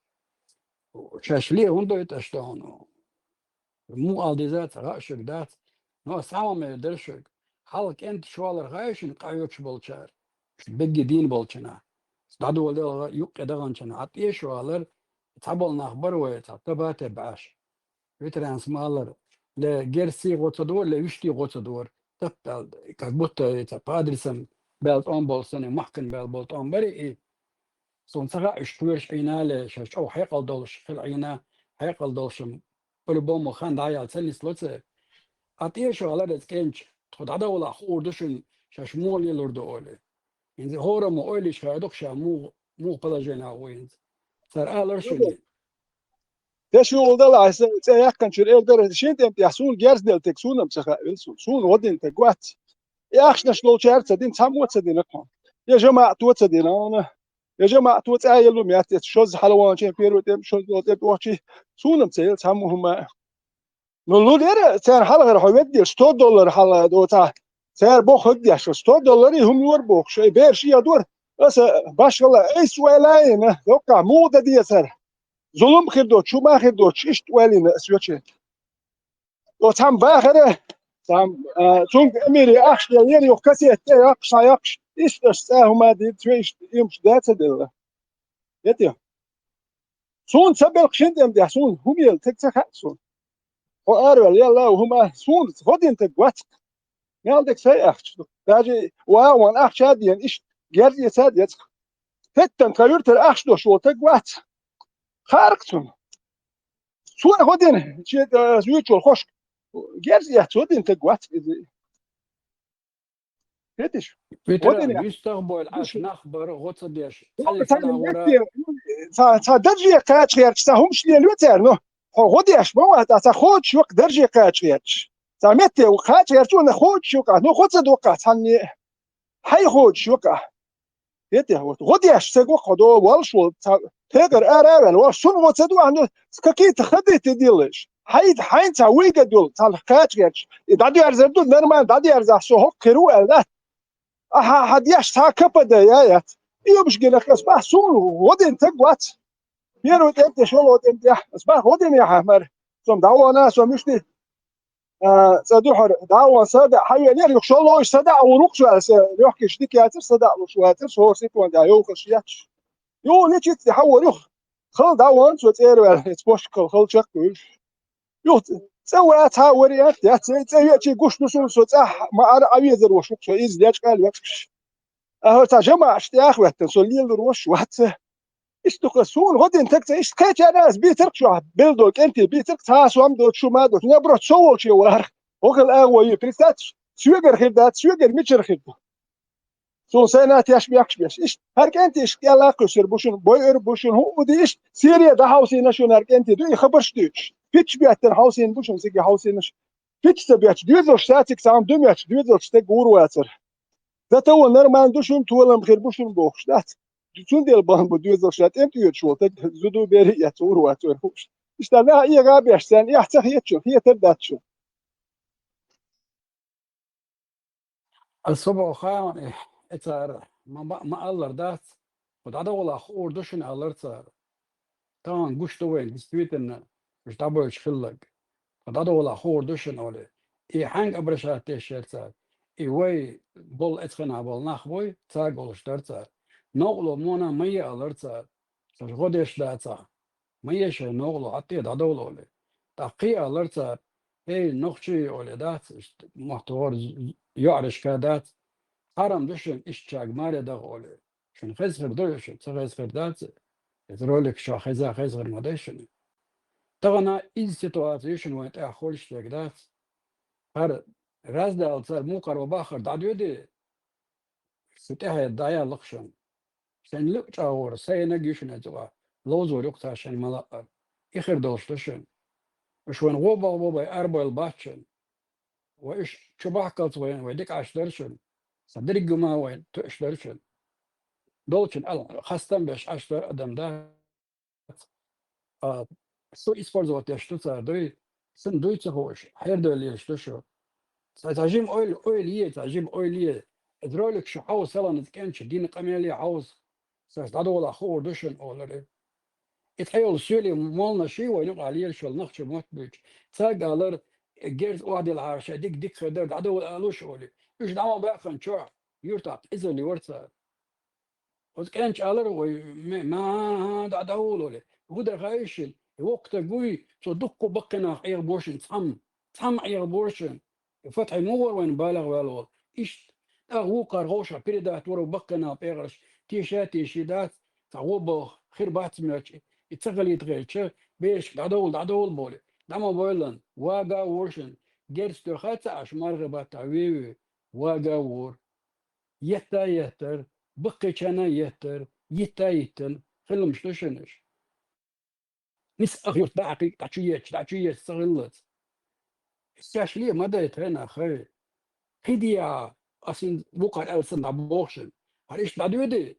шаьш ле хӀунда дойту аша дохуна? Муха ала деза ца хаьа шуьга дац. Но ас цхьа хӀума эр дара шуьга. Хьалха кӀенташ валар хаьа шуна къахьоьгуш болчара? Шу бегги дийна болчунах. ДӀадоладелла юккъе даханчунах. Хьан тӀе шу валар, цхьаболу нах бара вай, цхьа таба-таба Ӏаш. Ветеранс ма-аллара, ле герсий гӀо ца дора, ле вуьштий гӀо ца дора. Тап аьлла, как будто и цхьа падрисам баьлла тӀом болу санна, махкана баьлла болу тӀом бара и. Суна ца хаьа, уьш кхоьруш Ӏийна ле, шаьш чӀогӀа хьекъал долуш хила Ӏийна, хьекъал долуш-м по-любому хан дӀаяьлла ца нисло церан. Ӏа тӀе шу алар эцу кӀенча, тхо дӀадовлахь хуур ду шуна, шаьш муха лелур ду олий. ХӀинца хӀораммо ойла йича хаа ду-кх ша муха, муха положенехь ву хӀинца. Цара алар шуна. Де шу гӀулдалахь, аса цӀе яьккхинчуьра эр дара, шен тӀемтӀехь суна герз делла таг суна-м ца хаавелла суна. Суна гӀо дина таг вац. И ахчанаш долчара ца дина, цхьаммо а ца дина кхуьнга. Я жамаӀато а ца дина хьуна. Я жамаӀато цӀа елла ма яц, эцу шозза хьалаваьлчийн первый тӀем, шозза тӀем тӀохчий, суна-м ца елла цхьаммо хӀума. Ну, лур яра царна хьалхара хьо веддеш, сто доллар хьала доцахь, цара боху хӀаг деш, сто долларий хӀума лора бохуш, и бераш а дора, аса башхала айса ойла а йина, доккхахь муха дан дезара? Зулам хир доцуш, хӀума хир доцуш, иштта ойла йина аса йочуьнга. Оцу цхьамма бахара, цхьамма, а, цуьнга Эмире ахча деллера, юха кассета тӀе йоккхуш, схьайоккхуш, иштта аса цӀа хӀума дийца, цо иштта иймаш да ца делла. Эти? Суна ца белхаш шен тӀемтӀехь, суна хӀума елла таг ца хаьа суна. Хьо араваьлла, ялла, хӀума, суна гӀо дина таг вац-кх. Мел дерг сайн ахча ду. Даже вагӀон ахча а дена, иштта герз эца а деза-кх. ХӀеттан тхан юьртара ахча долуш волу таг вац. Хаьара-кх цунна. Суна гӀо дина, шен, а, юьйцуш волу хӀошка герз эцна гӀо дина таг вац иза. Хетиш? Ветеран, гӀо дина. ЮьстагӀбойла Ӏаш нах бара гӀо ца деш, цхьа, цхьа метте, цхьа, цхьа дарже кхача гӀерташ, цхьа хӀумаш лелайо цара, ну, хьо гӀо деш ма вац, цхьа кхочуш ву-кх дарже кхача гӀерташ. Цхьа метте ву кхача гӀерташ, ву-кх, кхочуш ву-кх, ну, гӀо ца до-кх цхьанне. Хьайн кхочуш ву-кх. Хетий, вот, гӀо деш ца го хьо до, волуш волу, цхьа пхьегӀара ара а ваьлла, волуш, суна гӀо ца ду ахьа, ну, какие-то ходы ты делаешь. Хьайда, хьайна цхьа выгода йолу, цхьа кхача гӀерташ. И дӀадоьрзур ду, нормально дӀадоьрзахь, со хӀокху хир ву аьлла дац. Ахьа, хьан деш цхьа КПД я яц. Иймаш гина аса бах, суна гӀо дина таг вац. Первый тӀемтӀехь, шолгӀа тӀемтӀехь. Аса бах, гӀо дина яхьа мара. Со-м дӀавахана, со-м иштта а, цӀа дуьхьара дӀа а ван садаӀа хьавеанера, юха шолгӀа иштта садаӀа вур ву-кх шу аьлла, сан легкий дика яцара, садоӀалуш вацара, со хӀора ситуан тӀехь йовхаш етташ. Юха лечиться хьавора юха. Хала дӀа а ван, со цӀера ваьлла, эца бошкал хала чекх а вуьйлуш. Юха цӀа вац, цхьа а вариант яц, цӀа, цӀа веачий гуш ду суна, со цӀахь ма-, ара Ӏан везар волуш ву-кх со, иза лечкъа а лечкъаш. Ахьа цхьа жамаӀаташ тӀехь а хӀоьттина, со лелалур волуш вац. Иштта ду-кх, суна гӀо дина таг ца, иштта кхечарна аса бийцар-кх чохь, белла долу кӀентий бийцар-кх, цхьа а сом доцуш, хӀума а доцуш, наоборот, со волчу вара. ХӀокхул агӀо ю, представьте, соьгара хир дац, соьгара мичара хир ду? Суна сайна теш бехкаш беш. Иштта, хӀара кӀентий иштта кӀелла а кхуьссур бу шуна, бойур бу шуна, хӀуъу ди иштта, Сирия дӀахьовсийна шуна хӀара кӀентий ду, и хабарш дуьйцуш. Пичча беттана хьовсийна бу шуна цига хьовсийнаш. Пичча ца бетташ, доьзалш сациг цхьа хӀума дуьмечу, доьзалш стеган гур вацара. Дан тан вон нормально ду шуна, толам хир бу шуна бохуш дац. Цундела бан бу доьзалш а тӀемтӀоьцуш волу таг зуду берриг а эцна ур вац вара хууш. Иштта нах эгӀа а беш, царна эхь ца хеташ, хетар дац шу. Аса боху хааман, э, э, цара, ма, ма, ма аллар дац, хӀу дӀадовла хуур ду шуна аллар цара. Тахана гуш ду вайн, действительно, уьш дӀабоьлчу хилларг. Ткъа дӀадовла хуур ду шуна олий. И хьаьнга обращать деш яра цара? И вай болу эцхенахь болу нах буй, цаьрга олуш дара цара. Новкъарло мона ма е алара цара. Ша гӀо деш дацахь. Ма е шайн новкъарло, хьан тӀе дӀадовла олий. ТӀаккха кхин а алара цара, эй, нохчий олий дац, иштта, мотт вара йоӀарашка дац. Хьарам ду шуна иштта чаг маре даха олий. Шуна хеза хир ду, шуна ца хеза хир дац, иза ролик шо хеза, хеза хир ма дай шуна. Тахана иза ситуация ю шуна вайн тӀехь хуьлуш дерг дац. ХӀара раздал цара мукъар ва бахар дӀадоьдий, шу тӀаьхье дӀаяьлла-кх шуна. Шайн луьъ чӀагӀора, сайнаг ю шуна иза ва, ловзор ю-кх цара шайн ма-лаъара. И хир долуш ду шуна. Уьш вайн гӀо бахбо бай арабойла бац шуна. Вай уьш чу бахкалц вайн, вай дика Ӏаш дара шуна. Сан дерриг а ма вайн тоьаш дара шуна. Долчун ал-, хастам беш Ӏаш дара адам дац. А, шу использовать деш ду цара дуй, шуна дуй ца хууш, хьердойла лелаш ду шу. Ца, ца жима ойла, ойла е, ца жима ойла е. Иза ролик шу хьовса, селан иза кӀенчу дина къамеле хьовса. Сас дӀадолахь хуур ду шуна олура. И тхьайолу соьлий молланаш ший вайн юкъахь лелаш йолу нохчий мотт буьйцу. Цаьрга алара, герз охьадиллахьара шайн дика-дика хир дара, дӀадовла алуш олий. Уьш дӀа ма баьккхина чохь, юьртахь къизалла йора цара. Оцу кӀенча алара вай, ме-, ма-, дӀа-, дӀадовла олий. ХӀун дара хаийша шуна? И воккха стаг вуй, цо дуккха баккхий нах Ӏехабора шуна, цхьамма, цхьамма Ӏехабора шуна. И Фатхьи муха вара вайна балагӀа ваьлла волу? Иштта, тӀаккха вукхара вовшах передать вара баккхий нах пӀегӀарш, теша а теший дац, цхьа гӀо боху, хир бац моьттуш, и ца хилийта хилча, берашка дӀадовла, дӀадовла боху. ДӀа ма бойла, вага а вора шуна, герз тоьха ца Ӏаш, маргӀа баттахь веве, вага а вора. Етта а еттар, баккхийчарна а еттар, йитта а йиттина, хилламаш ду шуна уьш. Нисса ах юрт дӀа а кхийкъ, дӀа чу еча, дӀа чу еча ца хиллалц. Шаьш ле ма дай тхайна хай. Кхидийа, ас хӀинца вукхар аьлла санна дӀабоху шуна. ХӀара иштта дӀадоьдий?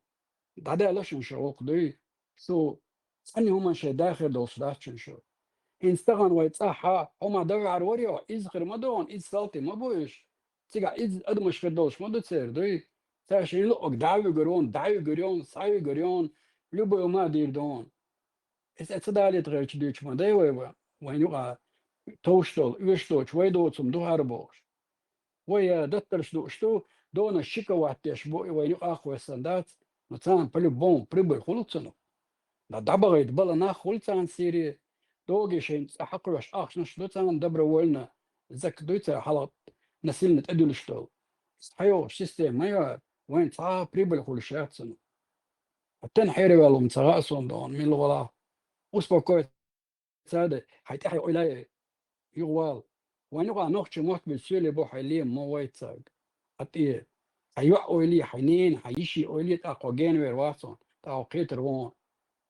ДӀадаьлла шуна шу гӀуллакх дуй. Шу цхьанна хӀуманна шайн да хир долуш дац шуна шу. ХӀинца тахана вай цӀахь хьа хьо ма дагахьара вара йо, иза хир ма ду хьуна, иза салти ма бу уьш. Цигахь иза адамаш хир долуш ма ду церан дуй. Цара шайн луъург дӀа а вуьгур вон, дӀа а вуьгур йон, схьа а вуьгур йон, любой ма дийр ду хьуна. Иза ца далийта гӀерташ дуьйцуш ма дай вай, ва-, вайна юкъа товш долу, оьшуш доцуш вай доцург ду хӀара бохуш. Вай, э, даттарш дууш ду, донаш шиковать деш бу, и вайна юкъа а кхоьссина дац, но царна по-любому прибыль хуьлу цунах. Да дӀабахийта бала нах хуьлу царна Сири, догий шайн цӀа хьакхоьхьуш ахчанаш ду царна добровольно, зак дуй цара хьалха насильно тӀедуьллуш долу. СхьайогӀуш система ма ю, вайна цхьа а прибыль хуьлуш яц цунах. Аттан хьераваьлла ма ца хаьа суна дона, мила вала. Успокоиться дай, хьайн тӀаьхье ойла е, юхавала. Вайн юкъа нохчийн мотт буьйцу соьле бо хьайн лема ма вайца цаьрга. Аттан, хьайн йоӀ ойла е, хьайн ненан, хьайн йишин ойла е, тӀаккха хьо генвер вац хьуна, тӀаккха хьо кхетар вон.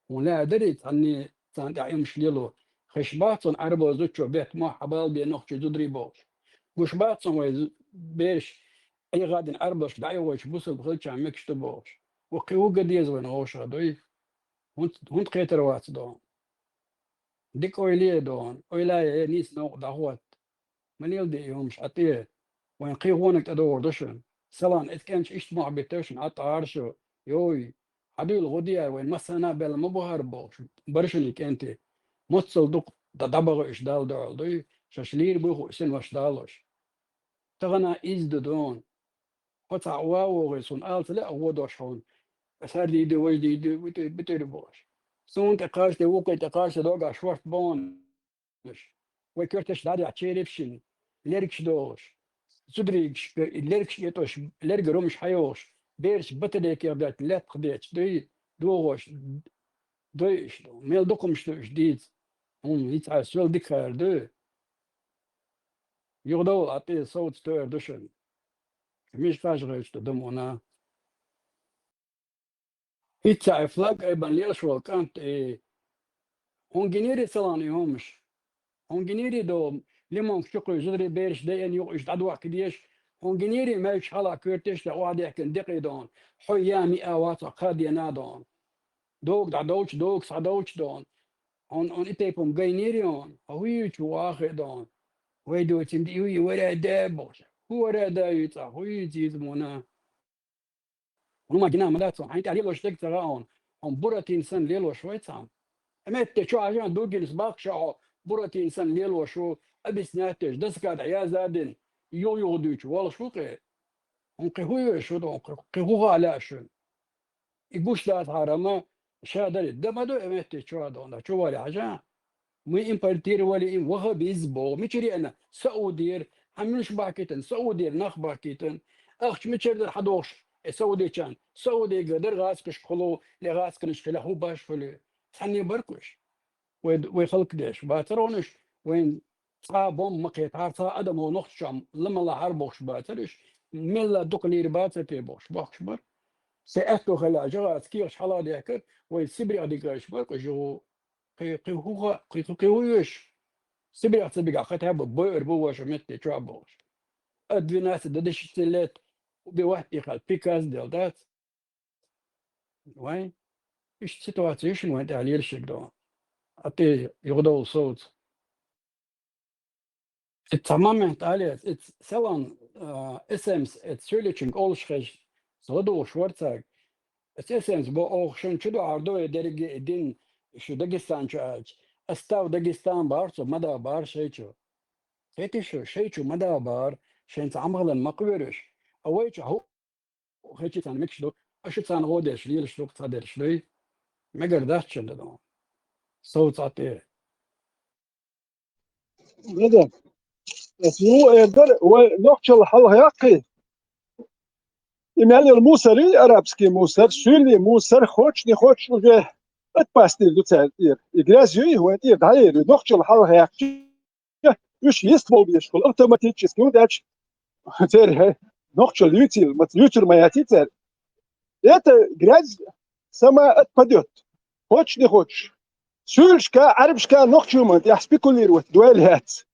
Хьуна лаьа дарий, цхьанне царна тӀехь имаш лело. Хезаш бац хьуна Ӏарбойн зудчо бетта мохь хьабалабе нохчийн зударий бохуш. Гуш бац хьуна вай зу-, бераш, Ӏехадина Ӏарбошка дӀа а йогӀуьйтуш бусалба хилча мегаш ду бохуш. Ва кхин хӀун ган деза вайна вовшах дуй? ХӀунда, хӀунда кхетар вац дона? Дика ойла е дона, ойла е, нийса новкъа дӀахӀотта. Ма леладе и хӀумаш, Ӏа тӀе. Вайн кхин гӀонах тӀедогӀур ду шуна. Салан, эцу кӀенташа иштта мохь биттар шуна, Ӏа тӀара шу, йой, хьан дуьйла гӀо деара, вайн массарна а баьлла ма бу хӀара бохуш, бара шуна и кӀентий. Моццал дукха дан дӀабаха уьш Далла дуьхьал дуй, шаьш лийр буй хууш синош далош. Тахана иза ду дона. Хьо цхьа ван вогӀий, суна ала ца лаьа гӀо дош хьуна. Ас хӀара дийр ду, важа дийр ду, битӀир, битӀир бохуш. Суна тӀе кхача, тӀе вукхе тӀе кхача, догахь шорта бонаш. Вай коьрташ дӀадехьа черепашина, лергаш дохуш. Зударийгашка лергаш этӀош, лергара хӀумаш хьайогӀуш. Бераш батарейкех даьтта лаьттах дечу дуй, догӀуш, дой уьш ду. Мел дукха хӀумаш ду уьш дийца. ХӀума, хӀинца хьайн сел дика хаар ду. Юхадовла Ӏа тӀе, совца тойр ду шуна. Мишкаш гӀайчу ду муна. Ицца ай флаг айбан лелаш волу кӀант, э, хьуна гинийри салан и хӀумаш. Хьуна гинийри до лимонка чукхуьй зударий бераш дайъина юкъа уьш дӀадохка деш. Хьуна гинийри маьлча хьала коьртеш да охьадехкина декъий дона. Хьо ями а вацахь кхадена а дона. Дога дӀадовчу, дога схьадовчу дона. Хьуна, хьуна и тайпа-м гайнийри хьуна. Хьо хӀун юьйцу ву ахе дона? Вай доцин диъ хӀун ю вара а да бохуш. ХӀун вара а да юьйцу ахь? ХӀун юьйцу иза муна? Хьуна ма гина ма дац хьуна, хьайн тӀехь лелош дерг ца хаьа хьуна, хьуна Буратино санна лелош вай цхьамма. Ткъа метте чу хьажа а дугинас баккха ша хьо Буратино санна лелош ву, объяснять деш, доска тӀехь яздан дина, юха-юха дуьйцуш волуш ву кхе. Хьуна кхин хӀун йоьшу ду, хьуна кхин хӀун хаьа лаьа шуна? И гуш дацахьара ма ша дарий, дан ма ду и метте чу а дона, чу вале хьажа. Мы импортировали им ваххабизм боху. Мичара еана? Саудера. Хьан муьлш бахкийтина? Саудера нах бахкийтина. Ахча мичара дара хьадохуш? Э, саудичан. Саудига дара гӀазкхашка хулу, ле гӀазкханаш хила, хӀун баш хуьлу? Цхьанне баркуш. Вай, вай халкъ деш. Бацар хьуна уьш, вайн цхьа а бомба ма кхетахьара, цхьа а адам хьо нохча чохь ла ма лахьара бохуш бацар уьш. Мелла дукха лийр бацар те бохуш, бохуш бар. Се аьтто хила, жагӀаца кехаш хьала а дехкар, вай Сибрех дигайш бар, кху жугӀу. Кхин, кхин хӀун ха-, кхин, кхин, кхин хӀун йоьшу? Сибрех ца бигахь, хотя бы бойур бу ваша метте чохь бохуш. От двенадцати до десяти лет убивать и хьал, приказ дел дац. Вай? Иштта ситуация ю шуна вайн тӀехь лелаш ерг дона. Аттан юхадовла совца. И цхьа момент алец, и салон, а, эс эм эс, и соьлечуьнга олуш хеза, со ладугӀуш вара цаьрга. Эс эс эм эс бо оха шуна чу дуьхьал ду, и дерриге и дин, шу Дагестан чу аьлча. Ас став Дагестан бахара цо, ма да бахара шайчу. Хети шу, шайчу ма да бахара, шайн цхьа Ӏамхалан ма кхоьруш. А вай чу хӀу-, хечи царна мегаш ду, аша царна гӀо дерш, лелаш ду, цхьа дерш дуй. Мегар дац шуна дан. Сов цӀа тӀе. Гада. Ну, э, дар, вай нохчалла хьалха яккхий. И мел йолу мусор, и арабский мусор, суьйлийн мусор, хочешь, не хочешь, уже отпасть ду цаьрга тӀера. И грязь ю, и вайн тӀера дӀаер, и нохчалла хьалха яккхий. уьш йистхула безаш хуьлу автоматически, хӀунда аьлча церан нохчалла юьйцийла, ма, юьйцур ма яций церан. Это грязь сама отпадёт. Хочешь, не хочешь. Суьйлашка, Ӏарбашка нохчийн хӀуманна тӀехь спекулировать дойла яц.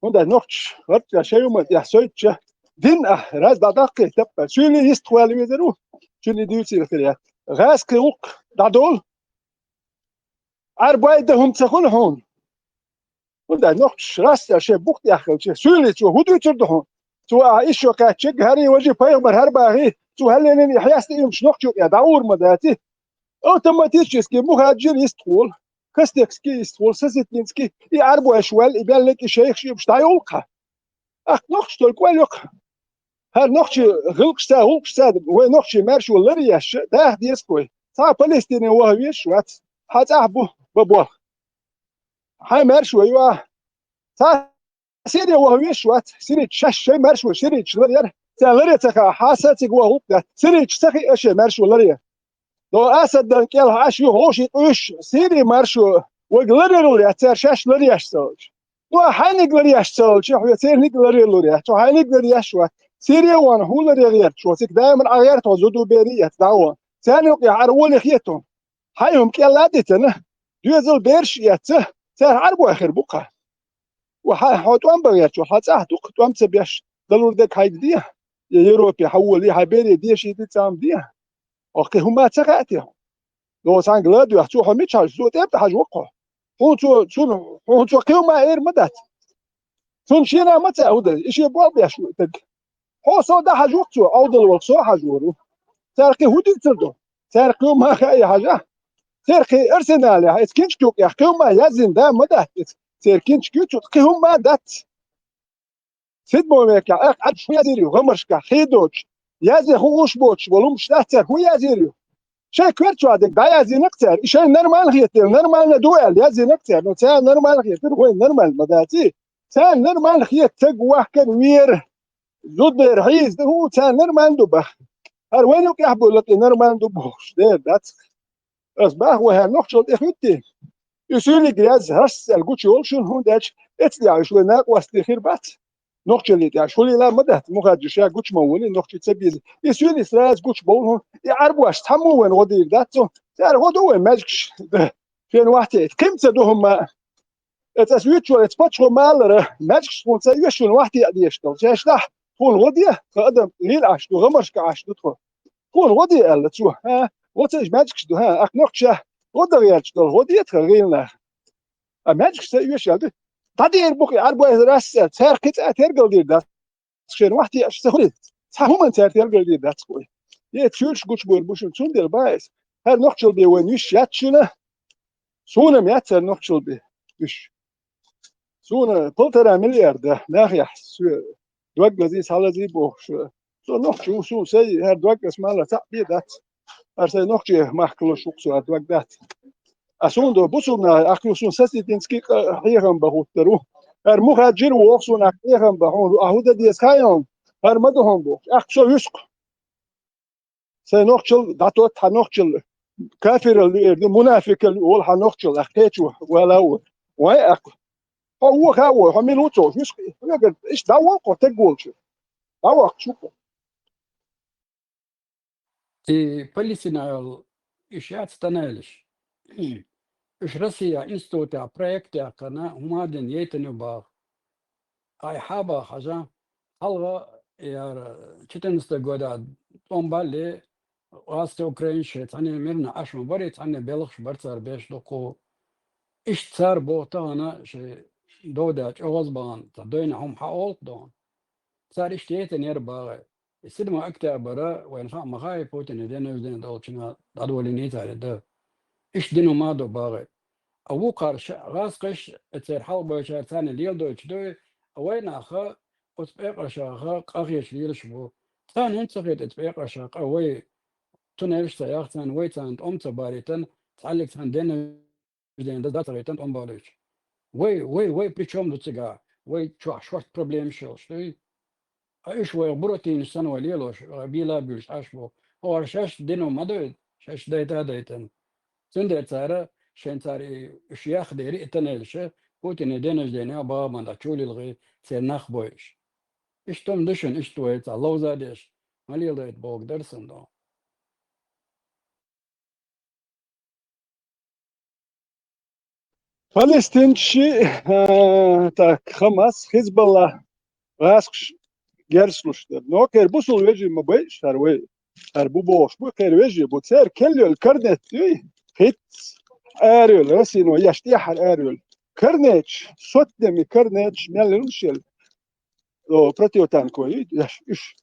ХӀунда нохчаша гӀарцӀа шайн хӀуманна тӀехь сойтуча, дин а раз дӀадаккхий таппа. Суьйлий йистхула везар ву, цуьнан дуьйцийла хир яц. ГӀазкхи гӀуллакх дӀадолу. Ӏарбой дан хӀума ца хуьлу хьуна. ХӀунда нохчаша гӀазкхи шайн бух тӀехь хилча, суьйлий цо хӀун дуьйцур ду хьуна? Цо ахьа ишшо кхаьчча, хӀара и важа пайхамар хӀара бахий, цо хьаллелийна и хьаьста имамаш нохчо кӀе дӀагӀур ма дац и? Автоматически мухаджир йистхула, Костекский йистхула, Соситинский, и Ӏарбойш ваьлла, и баьлларг и шайх шиъ уьш дӀайолу-кх. Ахь нохчаша только ойла йо-кх. ХӀара нохчийн гӀиллакхашца, гӀуллакхашца вай нохчийн маьршо ларъеш даха деза-кх вай. Цхьа Палестине ваха везаш вац. Хьан цӀахь бу, бан болх. Хьайн маьршо ю ахь. Цхьа Сири ваха везаш вац. Сирийчу шаьш шайн маьршо сирийчу ларъяра. Царна ларъян ца хаьа, хьан са цига ваха гӀуллакх дац. Сирийчу ца хиъна шайн маьршо ларъян. До Асаддан кӀел хьаьш ю хьоший къуьш, Сирин маршо вайга ларъяр лур яц, цара шаьш ларъеш ца хилча. Ну, хьайниг ларъеш ца хилча, хьо церниг ларъяр лур яц, хьайниг ларъеш вац. Сири вахана хьо ларъяр гӀерта, хьо цига даиман Ӏа гӀерта хьо зуда берий эцна дӀа а вахана. Царна юкъахь Ӏара олий хета хьуна. Хьайн хӀума кӀел а дитина, доьзал бераш а эцна, цара Ӏарбой хир бу-кх. Ва хьан, хьо тӀом бан гӀерташ ву, хьан цӀахь дукха тӀом ца беш, далур дерг хьайга де, я Европе хьан волий, хьан бере деший де, цӀам де. Оха кхин хӀума ца хаьа те? До цхьаьнга ла а доьху, цо хьо мича хьажа, цо тӀе а хьажа ву-кх хьо. Хьуна цо, цунна, хьуна цо кхин хӀума эр ма дац. Цунна шена ма ца а хӀу дан, и шен боху беш ву и таг. Хьо со дӀахьажа ву-кх цо, Ӏовдал валха со а хьажа вара ву. Цара кхин хӀун дийцар ду? Цара кхин хӀума хаьа хьажа? Церан кхин арсеналехь, эца кинчка юкъехь кхин хӀума яздина да ма дац эца. Церан кинчка ю цу, кхин хӀума дац. Седьмой векехь, ах, Ӏад хӀун язйийр ю, гӀамаршкахь, хи доцуш, язъе хууш боцуш, волу хӀумаш дац цара, хӀун язйийр ю? Шайн коьрта чохь дерг дӀаяздина-кх цара, и шайна нормально хетара, нормально ду аьлла, яздина-кх цара, но царна нормально хетара, вайна нормально ма дац и. Царна нормально хета, стаг вахкана вера, зудера хьийза ду, хӀу, царна нормально ду баха. ХӀара вайна юкъехь буьллу и нормально ду бохуш, дера дац. Ас боху вай хӀара нохчалла тӀе хӀуьттий? И суьйлиг яз хӀорш цӀера гучу йолу шуна, хӀунда аьлча эцна яьлла уьш вай накъостий хир бац. Нохчаллин тӀехь шулийла а ма дац, мухаджир ша гучу ма волий, нохчий ца беза. И суьйлий сразу гучу бовлу хӀуна, и Ӏарбош цхьаммо вайна гӀо дийр дац цо. Цара гӀо ду вайн маьжгаш, да, шена вахьте, кхин ца ду хӀума. Эца ас вуьйцучо, эца паччахьо ма аллара, маьжгаш тхуна ца оьшу, шуна вахьте а дезаш долу. Шаьш дахь, тхуна гӀо де, тхан адам лийла Ӏаш ду, гӀамаршка Ӏаш ду тхо. Тхуна гӀо де аьлла цо, хӀа? ГӀо ца уьш маьжгаш ду, хӀа? Ахь нохча гӀо дан гӀерташ долу, гӀо де тхан гӀийла нах. А маьжгаш ца оьшу аьлла ду. ДӀадийр бу-кх и Ӏарбой рас а, цара кхин цӀа тергал дийр дац. Шена вахьте аш ца хуьлий? Цхьа хӀуманна цара тергал дийр дац-кх вай. Е цуьлш гучубур бу шуна, цундела баьс. ХӀара нохчалла бен вайн йиш яц шуна. Суна-м яц хӀара нохчалла бен йиш. Суна полтора миллиарда нахехь соь дог лазий, схьалазий бохуш. Со нохча ву, суна сайн хӀара дог ас ма-аллара цхьаъ бен дац. ХӀара сайн нохчийн махкалуш ву-кх со, хӀара дог дац. А суна до бусулба наха, ахь ю суна Соситинский къа-, хьехам бан хӀуттур ву. ХӀара мухаджир ву, оха суна ахь хьехам бан хьуна, ахь хӀун дан деза хаьий хьуна? ХӀара ма ду хьуна бохуш. Ахь со вуьсу-кх. Сайн нохчалла дӀатотта, хьан нохчалла кафиралла луьйр ду, мунафикалла луьйр волу хьан нохчалла, ахь кхечо вала а ву. Вай ахь. Хьо воху а вой, хьо мила ву ца хууш, хьоьгара иштта дӀаволу-кх хьо тегга волчу. ДӀавоккхуш ву-кх хьо. И Палестинал уьш яц тоннелаш. Уьш Россия институтехь проект яьккхина, хӀума а дина, яйтина ю боху. Ай хьаба хьажа, хьалха яра четырнадцатого года тӀом балле, гӀазкхи украинцаш цхьаьна мирна Ӏаш ма барий, цхьаьна белхаш бара цара беш дуккху. Иштта цара боху тахана шайн довда чӀогӀаз бахана, цхьа дойна хӀума хьаолу дохана. Цара иштта яйтина яра бахий. И седьмой октябрь вайна хаа ма хаьий, Путина день рождения долчунна дӀадолийний цара и дан. Иштта дина хӀума а ду бахий. А вукхара ша-, гӀазкхаш, церан хьалхабойчара царна леладойтуш дуй, а вай наха оцу пекъаршаха къахеташ лелаш бу. Царна хӀунда ца хета оцу пекъаршаха къа, вай туннелаш ца яхна царна, вай царна тӀом ца барийтина, цхьаьллиг царна день рождения дан ца гӀайтина тӀом балуьйтуш. Вай, вай, вай при чём ду цигахь? Вай чохь шорта проблемаш йолуш дуй? Ткъа уьш вайх буратинаш санна вай лелош, вай бийла а буьйлуш Ӏаш бу. ХӀара шаьш дина ма ду, шаьш дайта а дайтина. Цундела цара, шайн цара и, уьш яхха дери и тоннелаш, Путине день рождения бахьан да чулилгӀи церан нах бойуш. Иштта ма ду шуна, иштта вай цхьа ловза деш, ма леладайта бохург дара сан догӀу. Палестинцаш, а, так, Хамас, Хизбалла, гӀазкхаш герзалуш дара. Но кхера бусул вежарий ма байш, хӀара вай, хӀара бу бохуш бу, кхера вежарий бу. Церан кхел йолу корнет дуй, хӀинцца арайолу, Россино еш тӀехьара арайолу. Корнеташ, сотдеми корнеташ мел йолуш елла. О, противотанковый, еш, уьш.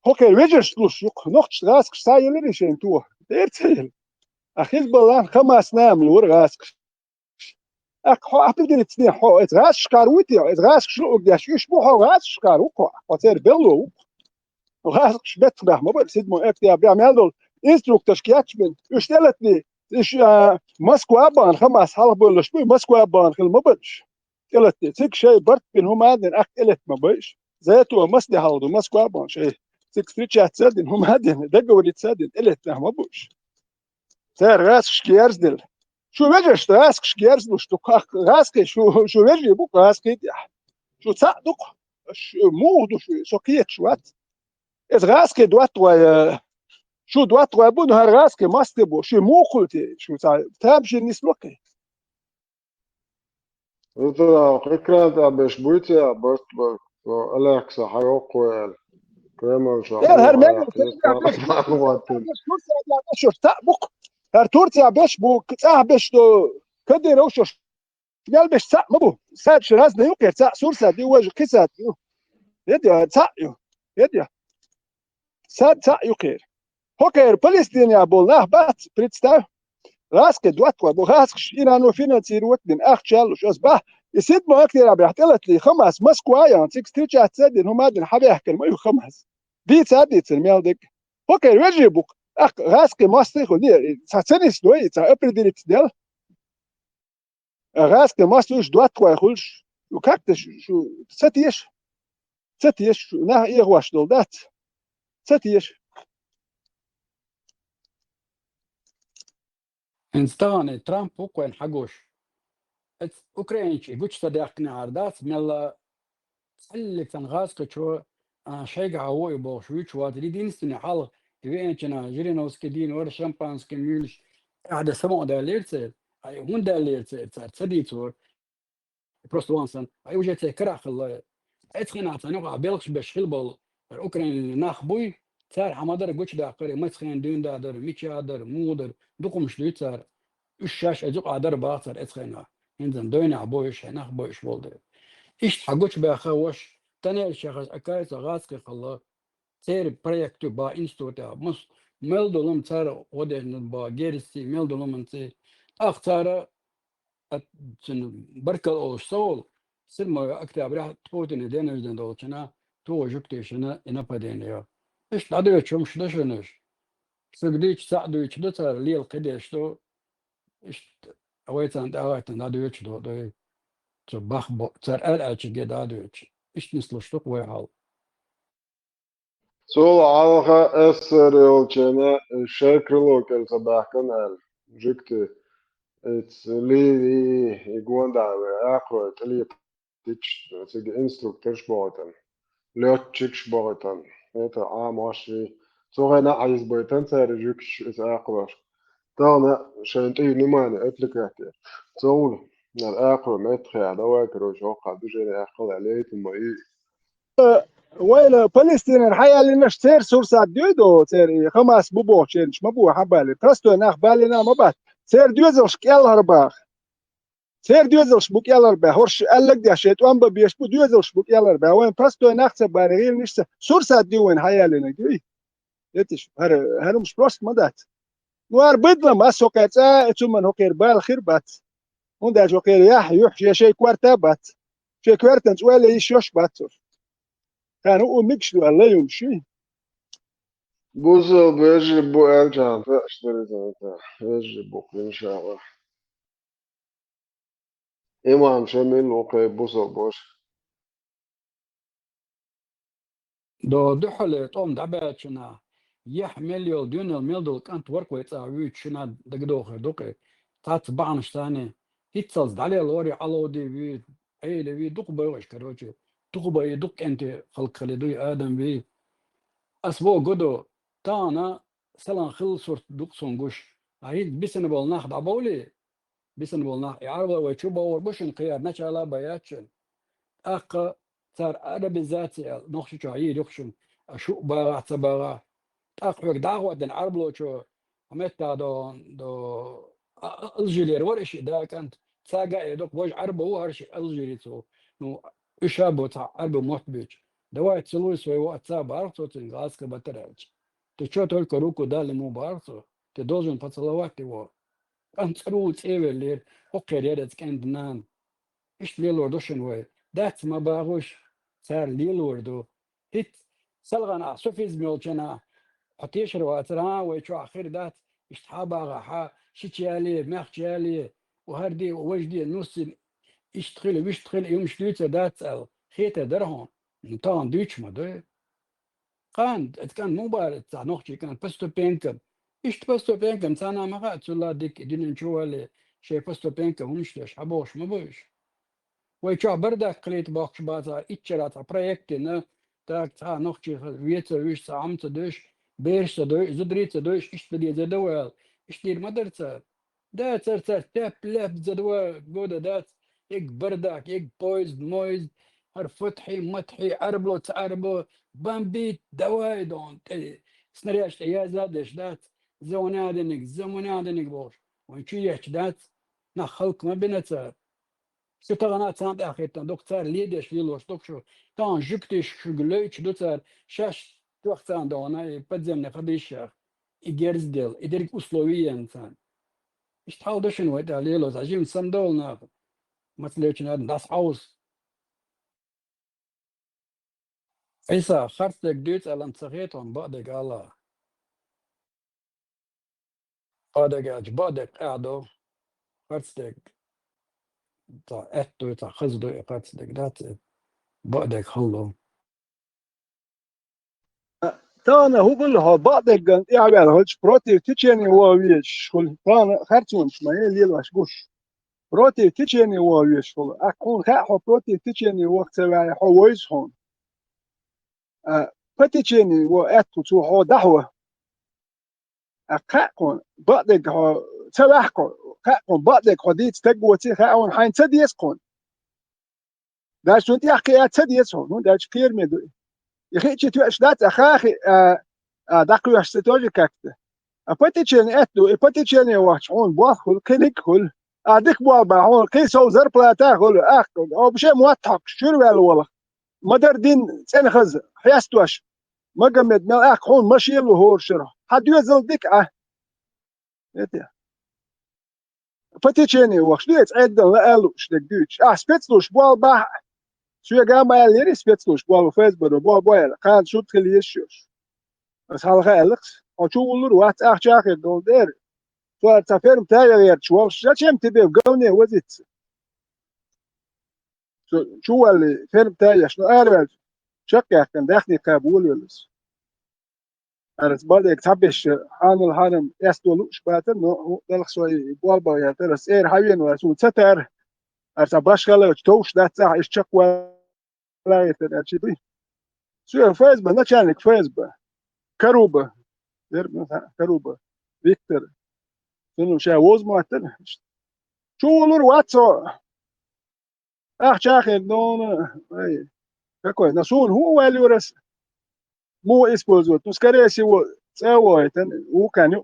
Хьо кхера вежаршка луш ю-кх, нохчашна гӀазкхаш схьаелира шайна тоха. Дера ца елла. А Хизбаллан, Хамасна ма лора гӀазкхаш. ТӀаккха хьо определиться де, хьо эца гӀазкхашкара вуй те, эца гӀазкхаш луург деш, уьш бу хьо гӀазкхашкара ву-кх хьо, хьо церан белло ву-кх. ГӀазкхаш беттах баьхна ма бара, седьмой октября мел долу инструкторш кечбина, уьш тӀелатде, уьш, а, Москва а бахана, Хамас хьалха бевлларш буй, Москва а бахана хила ма бара уьш. ТӀелатде. Цига шайн барт бина хӀума а дина, ахь тӀелетта ма байш. За это мас де хьалха ду, Москва а бахана шайн. Цига встречаться а дина, хӀума а дина, договориться а дина, тӀелетта нах ма бу уьш. Цара гӀазкхашка герз дела. Шу вежаршна гӀазкхашка герз луш ду-кх, гӀазкхий, шу, шу вежарий бу-кх гӀазкхий тӀехь. Шу цхьаъ ду-кх. Шу муха ду шу, со кхеташ вац. Эца гӀазкхий доттагӀой, э, шу доттагӀой бу, но хӀара гӀазкхий мостагӀий бу, шу муха хуьлу те, шу цхьа тамашийна нисло-кх. Экран тӀехь беш буй те, барт, барт, со Алекса хьайоккху аьлла. Кремль чохь Ял, хӀара мел ду, Турция беш цхьаъ бу-кх. ХӀара Турция беш бу, цӀахь беш ду, Кадыров шуьш мел беш цхьаъ ма бу. Садаш разный ю кхера, цхьаъ Сурсат ю, важа кхин сад ю. Эд ю, цхьаъ ю. Эд ю. Сад цхьаъ ю кхера. Хьо кхера Палестинехь болу нах бац, представь. ГӀазкхий доттагӀой бу, гӀазкхаш Ирано финансировать дина, ахча луш, ас бахь, и седьмой октября тӀелатли Хамас Москва а яхна, цига встречаться а дина, хӀума а дина, хьабаьхкина ма ю Хамас. Дийца а дийцина мел дерг. Хьо кхера вежарий бу-кх, тӀаккха гӀазкхий мостагӀий хуьлу, цхьа ца нисдой, цхьа определиться дела. ГӀазкхий мостагӀий уьш доттагӀой хуьлуш, шу как-то шу, шу ца теша? Ца теша шу, нах эгӀош долу дац? Ца теша? ХӀинца тахана Трамп ву-кх вайна хьагуш. Эц украинчий гучу ца даьккхинехьара дац, мелла цхьаллиг цхьана гӀазкхичо, а, шайгахьа ву и бохуш вуьйцуш вац. Единственный хьалха и веанчу нах Жириновский дийна вара, шампанский муьйлуш, тӀаьхьа де самукъадаьллера церан. Ай, хӀунда даьллера церан, цара ца дийцора. Просто ван сан, ай, уже церан карахь хилла. Эцхьанахь царна юкъахь белхаш беш хила болу, Украинан нах буй, цара хьан ма-дарра гучудаккхара, маца хенахь дуьйна дан дара, мича дара, муха дара, дукха хӀумаш дуьйцу цара. Уьш шаьш а юкъахь дара баха цара эцхьанахь. ХӀинца дойнехь бойуш, хьенах бойуш болу дела. Иштта хьан гучубаьхха ваша, тӀанера шехаш а кайца гӀазкхий хилла, церан проект ю баха институтехь, мус-, мел долу-м цара гӀо дезна баха, герзаций, мел долу-м ций. ТӀаккха цара, а, цуьнан баркалла олуш ца волу, седьмой октября Путинан день рождения долчунна, туху жуьгтий шуна и нападение йо. Иштта дӀадоьдуш хӀумаш ду шуна уьш. Шуьга дийча цхьаъ дуьйцуш ду цара, лела кхидеш ду. Иштта вай царна тӀе а гӀайтина дӀадоьдуш ду, ду и. Цу бах бо-, цара аьлла аьлча ге дӀадоьдуш. Иштта нислуш ду-кх вай хьал. Цул хьалха эсэсэр йолчеран шайн крыло кӀел ца баьхкина аьлла, жуьгти, эца Ливи, и гондахьа вай акхарой тӀелетича, цига инструкторш бохуьйтан, лётчикаш бохуьйтан, это Ӏамош вий. Цу хенахь а хьийзабайтан цара жуьгташ эца акхарош. Тахана шайна тӀе внимание отвлекать. Цо вуна, нара акхарой меттахъяьхна, давай, короче, хӀокху движение аккхал аьлла, яйтина ма ю. Вайна Палестинера хьаяьллинарш церан сурсат дуй до, церан и Хамас бу бохучеран ма бу хьан балийна. Простой нах балийна а ма бац. Церан доьзалш кӀелхьарбаха. Церан доьзалш бу кӀелхьарбаьхна. ХӀорш аьлларг деш, шайн тӀом бан безаш бу, доьзалш бу кӀелхьарбаьхна. Вайна простой нах ца балийна, гӀийланаш ца. Сурсат дуй вайна хьаяьллинарг дуй. Этиш, хӀара, хӀара хӀумаш просто ма дац. Ну, хӀара быдлам, ас хӀокхеран цӀа а, цу ман хӀокхеран бала хир бац. ХӀунда аьлча хӀокхеран яхь, юьхь, шен, шайн коьрта а бац. Шен коьртанца ойла йиш йолуш бац уьш. Тхьана хӀуъу мегаш ду аьлла, ла юмаш шуьй. Бусалба вежарий бу аьлчахьана, феаш дара иза, вежарий бу, иншаллахӀ. Имам Шамил ву кхе бусалба ваша. До дуьхьале тӀом дӀабаьллачунна, яхь мел йолу, доьналла мел долу кӀант вара-кх вай цӀа вуьйцуш, шуна дагадохур ду-кх. Цхьацца бахьанаш царна, Иццалц дӀалелор и Ӏалоди вий, Ӏели вий, дукха байгӀуш, короче, дукха бай, дукха кӀентий халкъ хили дуй, адам вий. Ас во годо, тана салан хилла сурт дукха сон гуш. А хӀинца бисана болу нах дӀабовли, бисана болу нах, и Ӏарбой вай чу бовр бу шуна кхияр, начала баяччун. ТӀаккха цара арабизация аьлла, Нохчийчохь йийр ю-кх шуна, а шу а багӀахь, ца багӀахь. ТӀаккха хьоьга дӀахӀоттина Ӏарблочо, хьо меттахь до, до, а, а, Алжирера вара и шиъ да кӀант, цаьрга а ду-кх, важа Ӏарба ву хӀара шиъ алжирец ву. Ну, уьш а бу цхьа Ӏарба мотт буьйцу. Давай, целуй своего отца, боху цо цуьнга, гӀазкхи батар аьлча. Ты чё только руку дал ему, боху цо? Ты должен поцеловать его. КӀант цӀера ву, цӀе веллера, хӀокхуьнера яра иза кӀентан нана. Иштта лелор ду шуна вай. Дац, ма багӀуш, цара лелор ду. ХӀинца селхана ахь суфизм йолчунна хьо тешар вацара, а, вай чохь хир дац, иштта хьан багӀахь, шича яле, маьхча яле, у хӀара де, у важа де, нуссина, иштта хила, вуьшта хила, и хӀумаш дуьйцур дац аьлла, хетар дара хьуна? Ну, тахана дуьйцуш ма ду. Кхана, оцу кӀант муха бахара, цхьа нохчий кӀант, по ступенькам. Иштта по ступенькам, царна ма хаьа, цул а дика и дуьнен чу вале, шайн по ступенькам хӀумаш деш, хьан бохуш ма бу уьш. Вай чохь бардак хилийта бохкуш бацахь, иччара цхьа проект йина, так, цхьа нохчий хаза вецар вуьш, цхьа хӀума ца дуьйш, бераш ца дуьйш, зударий ца дуьйш, иштта дан дезар ду вай аьлла. Иштта дийр ма дара цара. Да, цара, цара теп-леп за два года дац, иг бардак, иг поезд, моезд, хӀара фатхьи, матхьи, Ӏарбло, ца Ӏарбло, бомбит, давай, дон, тӀе, снаряд тӀе яза деш дац, за ванадиниг, за ванадиниг бохуш. Вайн чу ечу дац, нах халкъ ма бина цара. Шу тахана царна тӀехь хӀиттина, дукха цара ледеш лелош дукха шу. Тахана жуьгтиш шуьга левча ду цара, шаьш тоьхна царна догӀана, и подземный ходовищах, и герз дел, и дерриг условиена царна. Иштта хьал ду шуна вай тӀехь лелош, а жима самадовла нах, маца левча адам дӀасахьовса. Ӏийса, харцдерг дуьйцу аьлла ца хета хьуна, бакъдерг ала. Бакъдерг аьлча, бакъдерг къаьхьа ду, харцдерг цхьа аьтта ду, цхьа хаза ду и харцдерг, дац и, бакъдерг хала ду. Тахана хӀун хилла хьо, бакъдерг тӀехь ваьлла хилча, против течения ваха везаш хуьлу. Тахана харцонаш ма е лелош гуш. Против течения ваха везаш хуьлу. Аккха хьуна хаьа, хьо против течения ваха ца ваьлла, хьо вевза хьуна. А, по течению ваха аьтто цо хьо дӀахьо. А кхаьа кхуьнан бакъдерг хьо ца ваьхьа кхо, кхаьа кхуьнан бакъдерг хьо дийца стаг воций хаьа хьуна, хьайна ца деза кхуьнан. Даже цунна тӀехь кхиа ца деза хьуна, хӀунда аьлча кхераме ду и. И хиъча тоьаш дац, а хаа хиъ, а, а, дӀакхоьхьуш ца тоже как-то. А по течению аьтто ду, и по течению вахча хьуна болх хуьлу, кхиниг хуьлу. А дика болх бан хьуна, кхин сов зарплата а хуьлу, ахка, хьо бу шен мотт хьокхуш, чуьра ваьлла волах. Ма-дарра дин цӀена хаза, хьестош. Магомед, мел аьлла хьуна машен лу хӀора шарахь. Хьан доьзал дика Ӏа? Эте. По течению вахаш ду, эца Ӏеддан лаа лууш дерг дуьйцуш. Ахь спецслужба болх бахь а. Соьга а ма аьллера, спецслужба болх, ФСБ-ро болх бо аьлла. Кхана шуьга хила езаш йолуш. Ас хьалха аьллакс. Хьо чу вуллур вац, ахча а хир долу дера. Цара цхьа ферма тайа гӀерташ волуш. Зачем тебе в говне возиться? Цо чу валли, ферма тайеш, ну, араваьлча, чекхъяьккхина, даьхни кхаба волавеллас. Ара бадег цхьабеш, хьанал хьарам эсто лууш бацар, но хӀу-, делхсой болбагӀ яр, ара цӀера хьавена вара, суна ца тара, ара цхьа башхаллачу товш дац ахьа, иштта чекхвалаайтар, ара чи дуй. Соьга ФСБ, начальник ФСБ, Каруба, дер-, Каруба, Виктор, цунна ша возматтар. Чу вулур вац цо. Ахча хир дона, ай, какой, на суна хӀун валь юрас? Муха использовать? Ну, скорее всего, цӀа а вайтан, вукан ю.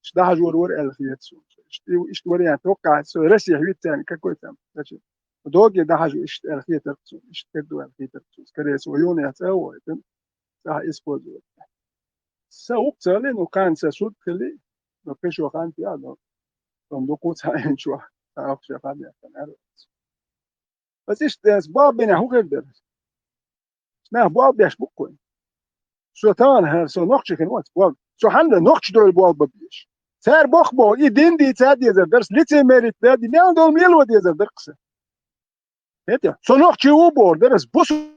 Иш дахьажур вар аьлла хета суна. Иш, иш вариант, воккхахь, со Россия витцян какой там, значит, доги дахьажу иш аьлла хетар суна, иш кадду аьлла хетар суна. Скорее всего, юна цӀа а вайтан, цӀа использовать. Са ук цали, ну, кан са суд хили, но пешо хан пиа, но, там дукху цхьа эн чуа, цхьа ахча хан яхтан аьлла. Ас иштта деш болх бина хӀун хир дара? Нах болх беш бу-кх вайн. Со тахана хӀара, со нохчи хин вац, болх. Со хьанна нохчи дойла болх бан безаш? Цара боху боху, и дин дийца дезар дара, лицемерить да, мел долу мело дезар дара-кх сан. ХӀета, со нохчи ву бохур дара, ас бусулба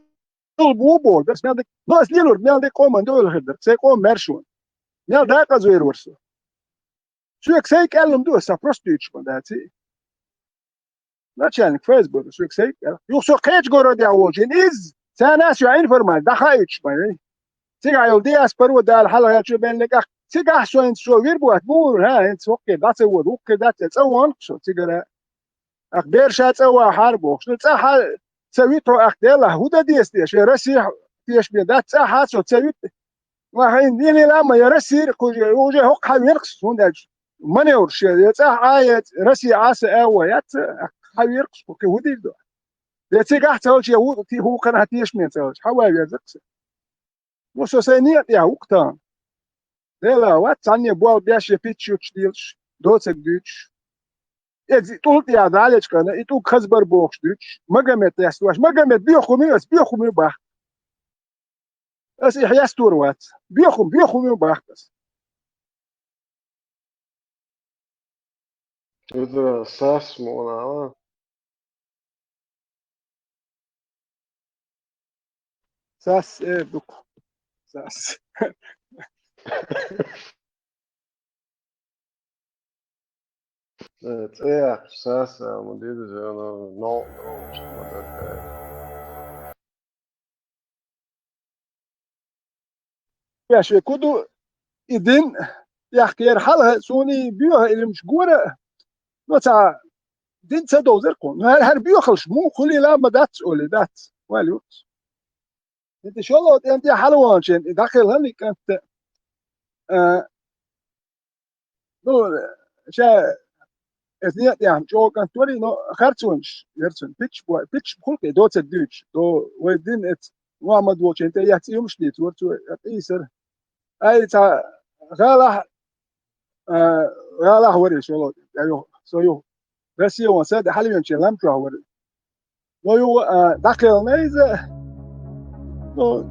ву бохур дара, ас мел дика, но ас лелор, мел дика къоман дойла хир дара, сайн къоман маьршонан. Мел дакъаза вер вара со. Соьга сайн кӀеллам ду, ас сан просто дуьйцуш ма даций. Начальник ФСБ, шуьга сайга. Юха со кхечу городе волчу, иза, царна со информация дӀахаийтуш ма вай. Цигахь йолу диаспора ву Дала хьалхарчу бен некъах. Цигахь со хӀинца со вир бу, ат муха, хӀа, хӀинца хӀокхе дӀа ца воьду, хӀокхе дац, цӀа вон со цигара. Ах, берша цӀа вахьара бохуш. Ну, цӀа хьа ца вуьту хьо, ах, делахь, хӀун дан деза те? Шен Россия тешаме дац, цӀа хьа со ца вуьту. Ма хьайна лелийла а ма, я Россия кхуьжа, уже хӀокху хьан веркхас, хӀунда аьлча маневр шен, я цӀа Ӏа, я Россия Ӏа са а вон, яц, ах, хьан веркхас, кху кхин хӀун дийр ду? Я цигахь ца хилча, я ву-, ти-, хӀу кхана тешаме ца хилча, хьан вай веза кхуьнан? Ну, со сайн некъа тӀехь ву-кх тахана. Дела, вац, цхьанне болх беш, я пиччуьрчу дийлаш, доцург дуьйцуш. Иза тӀулг тӀехь дӀалечкъана, и тӀулг хазбар бохуш дуьйцуш. Магомед ясташ, Магомед боьха хӀума ю ас, боьха хӀума ю бахка. Ас и хьестор вац. Боьха хӀума, боьха хӀума ю бахка ас. Иза сас ма ван ала. Сас, э, дукха. Сас. Э, цӀе яхча, сас, а, ма дийдаза, но, но, Шен ку ду и дин, яхкера хьалха, суна и боьха и лимаш гора, но цхьа дин ца довзар кхуна. Но хӀара, хӀара боьхалш муха хуьлийла а ма дац, олий, дац. Вай луц. ХӀинца шолгӀа тӀен тӀе хьалаваханчен и дӀакхелхина и кӀант, а, Ну, ша, эс некъа тӀехь чӀогӀа кӀант вара, но харцонаш яра цуьнан, пичча бо-, пичча бу-кх и доцург дуьйцуш, до вай дин эца Мухьаммад волчун тӀе яц юмаш дийца вара цо, ткъа ийсара. Ай, цхьа гӀалахь, а, гӀалахь вара и шолгӀа, я юха, со юха. Россия ван са де хьалавеначийн лам чохь вара. Но ю, а, дӀакхелхина иза. Ну,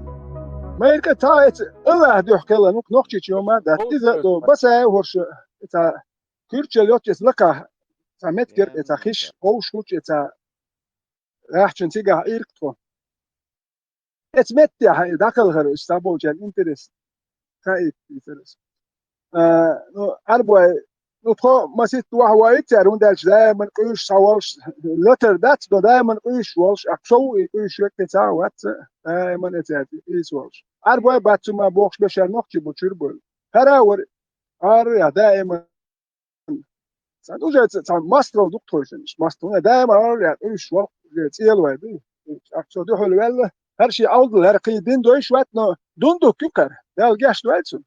майрка цхьа эца Аллахь дуьхьа кхелхина, ну, нохчичу ма дац. Иза, ну, басай хӀорш, цхьа куьрчал йоцчу эца лакхахь, цхьа меткер, цхьа хиш, ховш хуьлуш, цхьа гӀахчун цигахь ирка тхо. Эца меттехь и дӀакхелхар, уьш цхьаболчарна интерес. Хаийта интерес. А, ну, Ӏарбой, ну, тхо масийтта вахьа ваийта цара, хӀунда аьлча даиман къуьйсуш схьаволуш, латар дац, но даиман къуьйсуш волуш, ахь со ву и къуьйсуш веккхий цхьа а вац, даиман эца ийса волуш. Ӏарбой бац цу ма бохуш бешар нохчий бу чуьра буйла. ХӀара а вара, ара а даиман Цхьа уже ца-, цхьа мастрал ду-кх тхойшинаш, мастрал. Даима ара а къуьйсуш вара, уже цӀела вай ду. Ахь цо дуьхьал ваьлла, хӀара шен Ӏовдал, хӀара кхин дин дойш вац, но дун дуккху кхара. Дала гечдойла цунна.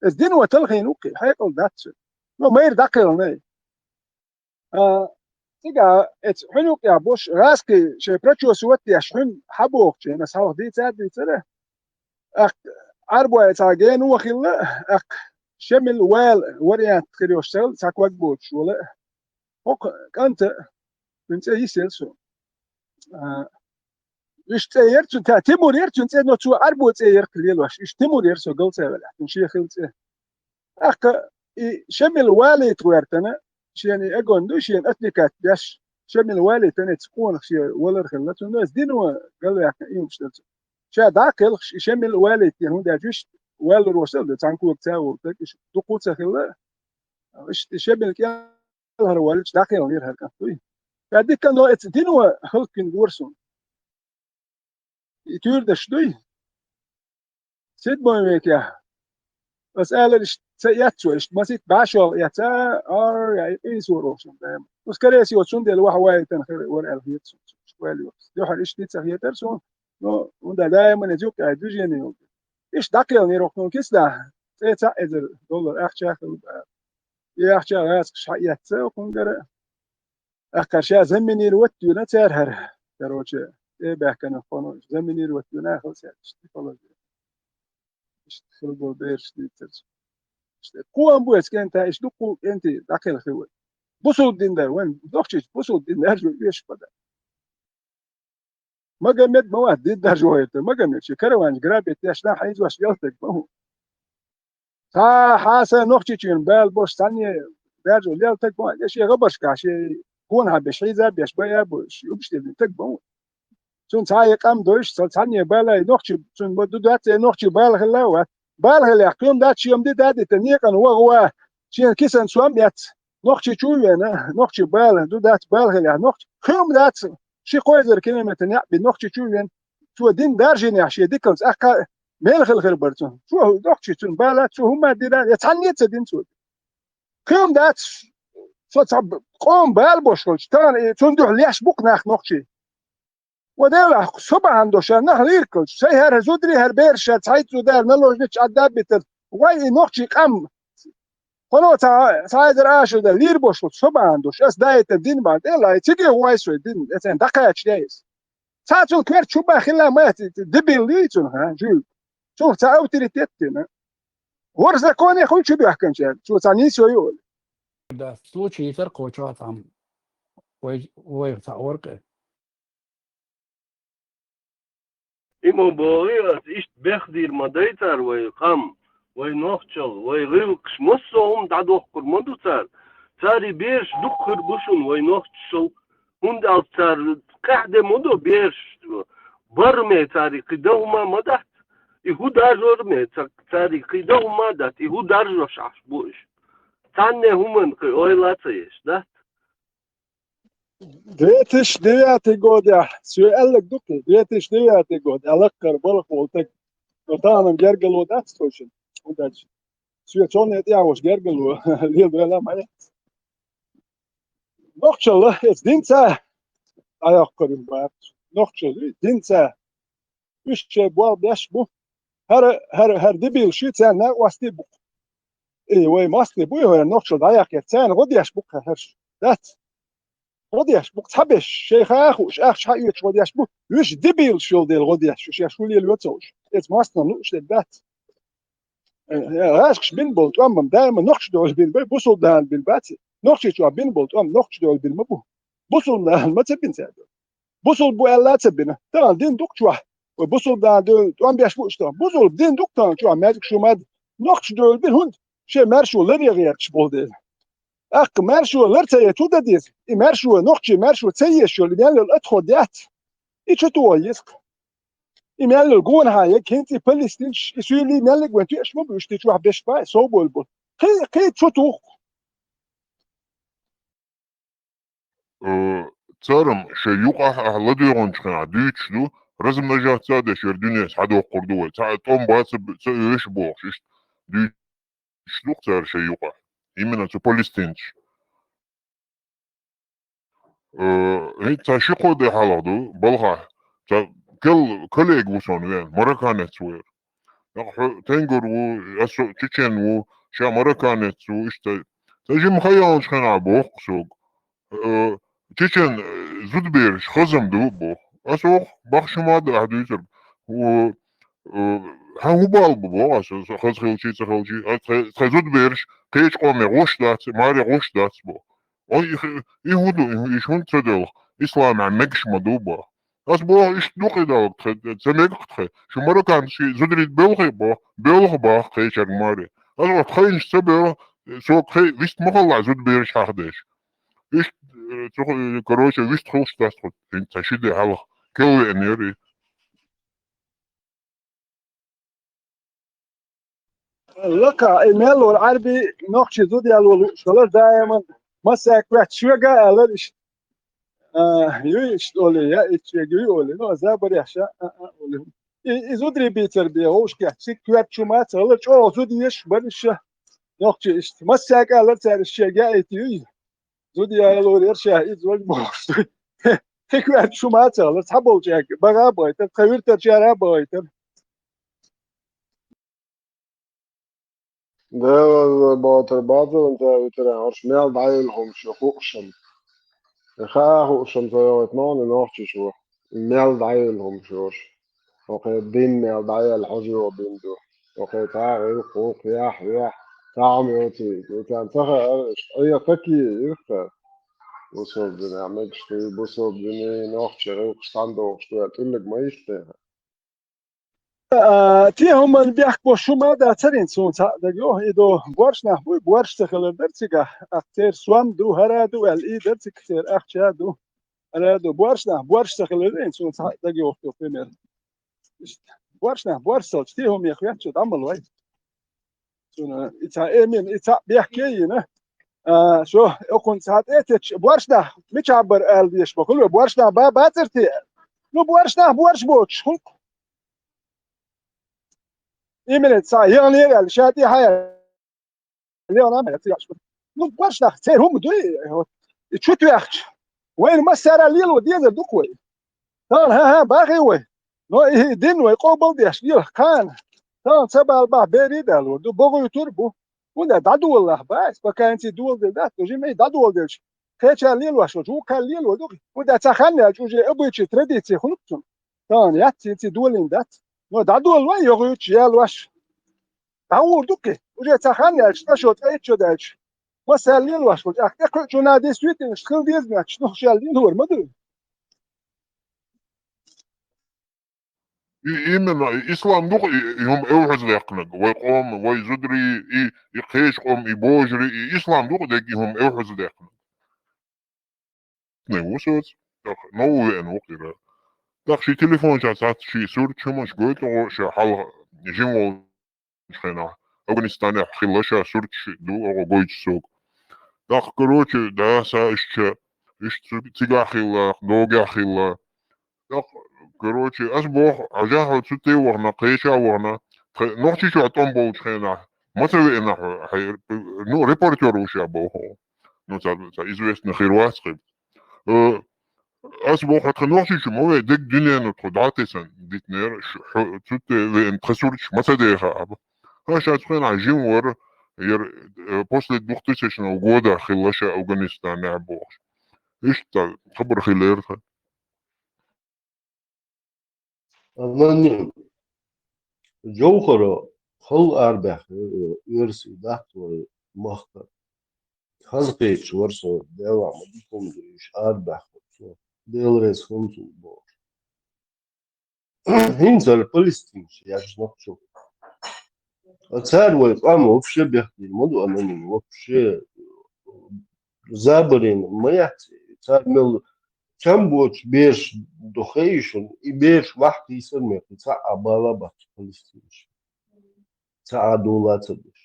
Эс дино талхийна ву-кх, хьекъал дац цуьнан. Но майра дӀакхелхинай. А, цигахь эца хьуьнуьйкъехь болуш гӀазкхий шайн прочёсывать деш, хьуьнан хьан бохучу, ас хьалха дийца а дийцара. Аккха Ӏарбой цхьа гена вон хилла, аккха Шемил вала вариант хир йолуш ца хилла, цхьа ког боцуш вала. ХӀокху кӀанта, цуьнан цӀе йисира суна. А, иштта цӀе яра цуьнан, та-, Тимур яра цуьнан цӀе, но цо Ӏарбой цӀе яра-кх лелош. Иштта Тимур яра со галца велахь, цуьнан шен хилла цӀе. ТӀаккха и Шемил валийта гӀоьртина, шена и эгон ду, шена отвлекать беш, Шемил валийтина эца къонах шен валар хилла. Цунна аса дино галваьккхина иймаш дара цунна. Ша дӀа а кхелхаш, и Шемил валийта дина, хӀунда аьлча вуьшта валлур ву аса, цхьана когца а волу стаг, иштта дуккха а ца хилла. Иштта и Шемил кӀелхьара валлачу дӀакхелхинера хӀара кӀант дуй. Ша дика, но эца дино хӀаллакьхина гора суна. И туьйра даш дуй? Седьмой векехь. Аса алар иштта ца эццо, иштта масийтта бӀе шо эцна, ара, я, и къийсор ву шуна даима. Ну, скорее всего, цундела ваха ваийтина хир вара аьлла хета суна. Дуьхьал йоккхуш. Дуьхьал иштта ца хетара суна, но хӀунда даима иза юккъехь движение йолу. Иштта дӀакхелхинера хӀокхунна кисдахь, цӀе цхьаъ эзар доллар ахча а хилла бара. И ахча гӀазкхаша хьаэцна хӀокхунгара. Аккхар ша заминировать вина цара хӀара. Короче, тӀе а баьхкина хӀокхунна заминировать вина а хилла цара. Иштта положение. Иштта хилла болу бераш дийцарца. Иштта кхо ам бу эца кӀентий, иштта дуккха кӀентий дӀакхелхи вай. Бусулба дин дар, вайн нохчийчу бусулба дин даржо веш бада. Магомед ма вац дин даржо вайта. Магомед шен караванаш грабить деш нах хьийзош галтаг ма ву. Цхьа хьан сан нохчичуьнан бала бош цхьанне даьржо лелла таг бан, я шен гӀабаршкахь шен гонахьа беш, хьийза а беш, байа а беш, юбаш тӀе таг бан. Цунна цхьа а къам дойш, цо цхьанне бала а нохчи, цунна ма ду дац, э, нохчи бала хилла а вац. Бала хилла, кхин дац, шен ди дац, дита, некъан ваха ва, шен кисан сом эц. Нохчийчу а вена, нохчий бала, ду дац бала хилла, нохчий. Хьо-м дац, ши-кхо эзар километр некъ бина, нохчийчу а вена. Цо дина даржийнехь шен дикалца, аьхка мел хила хир бара цунна. Цо нохчий цунна бала, цо хӀумма дина, я цхьанне а ца дина цо. Хьо-м дац, со цхьа б-, къоман бала бош хилча, тахана, э, цунна дуьхьа леш бу-кх нах нохчий. Ва делахь, со бахьана долуш, ша нах лийриг хилча, сайн хӀара зударий, хӀара бераш, ша цхьайтта зуда, наложница чу Ӏадда а битар. Вай и нохчий къам. Кхуьно цхьа, цхьа эзар аша дан лийр бош хилча, со бахьана долуш, ас даийтар дин бахьана, тӀе а лай, цига а гӀой со дин, эцен дӀакхача яй иза. Цхьа цунна коьрта чу бан хилла ма яц, дебил дуй цунах, а, жуьйла. Цунах цхьа авторитет дина. ХӀора законе хуьлу чу бехканчаьрга, цо цхьа нийсо ю олу. Да, случай йисар кхочу а там. Вай, вай цхьа оркъе. И ма бохий ас, иштта бехдийр ма дай цара вай къам, вай нохчалла, вай гӀиллакхаш, массо а хӀума дӀадоккхур ма ду цара. Цара и бераш дукха хир бу шуна вай нохчашалла, хӀунда аьлча цара къаьхьа де ма ду бераш, бараме цара и кхин дан хӀума ма дац. И хӀун даржораме ца-, цара и кхин дан хӀума дац, и хӀун даржош Ӏаш бу уьш. Цхьанне хӀуманна кхин ойла а ца еш, дац? Две тысячи девятый годехь, соьга аьлларг ду-кх, две тысячи девятый год, аьлла лаккхара балха волу стаг, но тахана-м гергарло дац тхойшинна, хӀунда аьлча соьга цунна тӀехь волуш гергарло леладойла а ма яц. Нохчалла, эца динца дӀайоккхур ю бац. Нохчалла, динца. Уьш шайн болх беш бу. ХӀара, хӀара, хӀара дебилаш ю, царна къасте бу-кх. И вай мостагӀий буй хӀара нохчалла дӀаяьккхира, царна гӀо деш бу-кх хӀара хӀорш. Дац. ГӀо деш бу-кх цхьаберш, шайн ха а хууш, ахча схьаоьцуш гӀо деш бу. Уьш дебилаш йолу дела гӀо деш, уьш шаьш хӀун лелайо ца хууш. Эца мостагӀна лууш дерг дац. Э, э, гӀашкхаша бина болу тӀом-м даима нохчийн дуьхьал бина бу, бусалба нахана бина бац. Нохчийчохь бина болу тӀом нохчийн дуьхьал бина ма бу. Бусалба нахана ма ца бина цаьрга. Бусалба бу аьлла а ца бина. Тахана дин ду-кх чохь. Вай бусалба нахана дуьхьал тӀом беш бу уьш тахана. Бусалба дин ду-кх тахана чохь, маьждиг шу ма ду. Нохчийн дуьхьал бина хӀунда? Шен маьршо ларъян гӀерташ болу дела. ТӀаккха маьршо лар ца яйта хӀун дан деза? И маьршо, нохчийн маьршо ца езаш йолу, и мел йолу атхо дац. И чу тухур еза-кх. И мел йолу гонахьа ерг хӀинца и палестинцаш, и суьйлий меллиг вайн тоьаш ма бу, уьш тӀе чохь беш бай, сов болу бу. Кхин, кхин чу туху-кх. Э, цара-м шайн юкъахь ахь ладоьгӀначу хенахь дуьйцуш ду, размножаться а деш, яра дуьненца схьадоккхур ду вай. Цхьа а тӀом бац а б-, ца оьшу бохуш, иштта дуьйцуш ду-кх цара шайн юкъахь. Именно цу палестинцаша. Э, хӀинца цхьа ши-кхо де хьалха ду, балхахь, цхьа кел-, коллега ву суна веана, марокканец ву яра. ТӀаккха хьо тенгур ву, ас со чечен ву, ша марокканец ву, иштта. Сан жимма ха яьллачу хенахь боху-кх соьга. Э, чечен, э, зудабераш хазам ду, боху. Ас боху, бахьа шу ма ду ахь дуьйцург. Хьан хӀун бала бу, боху ас, со хаза хилчий, ца хилчий. Ас тхайн, тхайн зудабераш кхечу къоме гӀуш дац, маре гӀуш дац, боху. Ой, и хи-, и хӀун ду, и, и хӀунда ца делха? Исламехь мегаш ма ду, боху. Ас боху, иштта ду кхидӀа, тхе, ца мега-кх тхе. Шу марокканций зударий боьлхий, боху, боьлху, боху, кхечаьрга маре. Ас боху, тхайнаш ца боьлху, со кхе вист ма хилалахь зудабераш хьахдеш. Иштта, э, цу, э, короче, вист хуьлуш дац тхо, хӀинца цхьа ши де хьалха. Кел веанера и. Лака, и мел волу Ӏаьрби нохчий зуда ял волу лууш хилар даиман, массаьрга коьрта шега а алар иштта. А, юй иштта олий, я итт шега юй олий, ну, аса барехь ша, а, а, олий. И, и зударий бийцар бен вовшахкхетта, цига коьрта шу ма ца хилар, чӀогӀа зуда езаш бара иша. Нохчий иштта. Массаьрга алар цара иша шега яийта юй. Зуда ял волу яра ша, иза вай бохуш. Кхин коьрта шу ма ца хилар, цхьаболчаьрга бага а бахийтар, тхан виртарчара а бахийтар. Делан бохург бацалла ца витарехь, хӀорш мел дӀайолу хӀума шу хууш-м. И хаа хууш-м ца йогӀуьйту ма ву, нохчийчу ву. Мел дӀайолу хӀума шу хӀорш. Хьо кхин дин мел дӀаяьлла хьожа йогӀу бин ду. Хьо кхин цхьа а гӀиллакх, гӀуллакх яхь, яхь, цхьа а хӀума йоций, царна ца хаьара, иштта Ӏе ца кийра, ирххара. Бусалба динехь мегаш дуй, бусалба диний, нохчий гӀиллакхаш цхьаьна догӀуш ду, аьлла, тӀуллиг ма йита техьа. А, те хӀуманна бехк бо шу ма дацара, хӀинца суна цхьаъ дага йо, и до борш нах буй, борш ца хилар дара цигахь, ах церан сом ду, хӀара ду аьлла, и дара цига церан ахча ду, хӀара ду, борш нах, борш ца хилар дара, хӀинца суна цхьаъ дага йохуьйту, пример. Иштта, борш нах, борш ца хилча, те хӀума яха веттачу дӀа ма лой. Цуьнан и цхьа эмин, и цхьаъ бехке а йина, А, шо, окхунца хьа тӀе а тетча, борш нах мича бара аьлла дезаш бо, хӀунда борш нах ба, бацар те? Ну, борш нах борш боцуш, хӀунда? Именно цхьа яханера аьлла, ша тӀе хьаяьлла, яхана ма яц, яхаш. Ну, борш нах, церан хӀума дуй, вот, и чу тоьхча. Вайна массара а лело дезар ду-кх вай. Тахана, хӀан-хӀа, бахий вай. Но и дин вай къобалдеш, йила, кхана. Тахана ца бала бахьа берий а далор ду, богӀуьйтур а бу. ХӀунда дӀадолалахь бац, пока хӀинца доладелла дац, то жимий дӀадоладелча. Кхечара лелош волча, вукхара лело ду. ХӀунда цхьа хан яьлча, уже обычай, традиция хуьлу-кх цунна. Тахана яц, хӀинца долийна дац. Но дӀадолалой, йохуьйтуш, ялош. ДӀагӀур ду-кх. Уже цхьа хан яьлча, ткъа шо, ткъа итт шо даьлча. Массара лелош волча, ахь тӀекхуьучу наха действительно хила деза моьттуш, ну, шаьла лелор ма ду. И именно, и ислам ду-кх и, и хӀума эвхьаза даьккхинарг. Вай къоман, вай зударий, и, и кхечу къоман, и божарий, и ислам ду-кх дерг и хӀума эвхьаза даьккхинарг. Не ву соца, тӀаккха нову веана ву кхира. ТӀаккха ши телефон чохь цхьацца ши сурт хӀуманаш гойту гӀо ша хьалха жима волу хенахь, Афганистанехь хилла ша сурташ ду оха гойтуш сога. ТӀаккха, короче, да, са иштта, иштта цу-, цигахь хилла, догахь хилла. ТӀаккха, короче, ас боху, Ӏажахьа цу тӀе вахана, кхеча вахана, тхе-, Нохчийчохь тӀом болчу хенахь, ма ца веана хьо, хье-, ну, репортёр ву ша боху. Ну, ца, ца известно хир вац кхин. Э, Ас боху, хьо тхан нохчийчу ма ве, дерг дуьнено тхо дӀа а тесна дитинера, ш-, хьо цу тӀе веана тхан сурташ ма ца деха аба. Хан ша цу хенахь жима вара, яра, э, после двух тысячного года хилла ша Афганистанехь бохуш. Иштта хабар хилира тхан. Аноним. Джовхаро хала арабаьхна, э, оьрсий дац вай махкара. Хаза кхеташ вара со, Делахь ма дика хӀума ду уьш арабаьхна со. Дела реза хуьлда цунна бохуш. ХӀинца ара Палестинаш еш нохчо. Ткъа цара вай къам вообще бехкийна ма ду, аноним, вообще забарина ма яц. Цара мел чам боцуш бераш ду хей шуна, и бераш вахь кхийсар мех, и цхьа а бала бац Палестинаш. Цхьа а дола ца деш.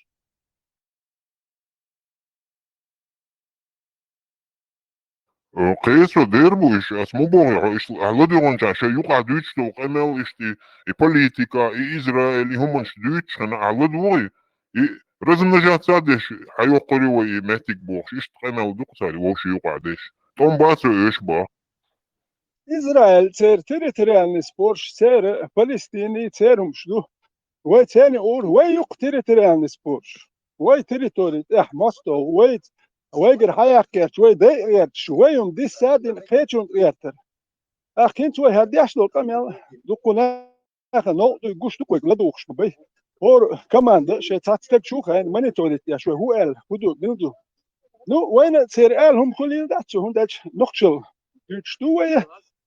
Э, кхечо дер бу уьш, ас ма боху, хьо иштта ахь ладуьйгӀинчарна шайн юкъахь дуьйцуш долу къамел иштта и, и политика, и Израиль, и хӀуманаш дуьйцуш хьуна ахь ладугӀий, и размножаться а деш, хьайоккхур ю вай и меттиг бохуш, иштта къамел ду-кх цара вовшийн юкъахь деш. ТӀом бац вай оьшуш боху. Израиль, церан территориальный спорш, церан Палестинин церан хӀумаш ду. Вай церан ур, вай юккъе территориальный спорш. Вай территори тӀехь мостагӀа, вай, вайгара хьаяккха гӀерташ, вай дайа гӀерташ, вай хӀума диса а дина, кхечунна гӀертар. Ахь хӀинца вай хӀара деш долу къамел дуккха наха новкъа дуй гуш ду-кх вайга ладугӀуш ма бай. ХӀора команда шайн цхьацца стаг чу а хайна, мониторить деш вай хӀун аьлла, хӀун ду, мила ду. Ну, вайна церан ала хӀума хуьлийла дац, хӀунда аьлча нохчалла дуьйцуш ду вай.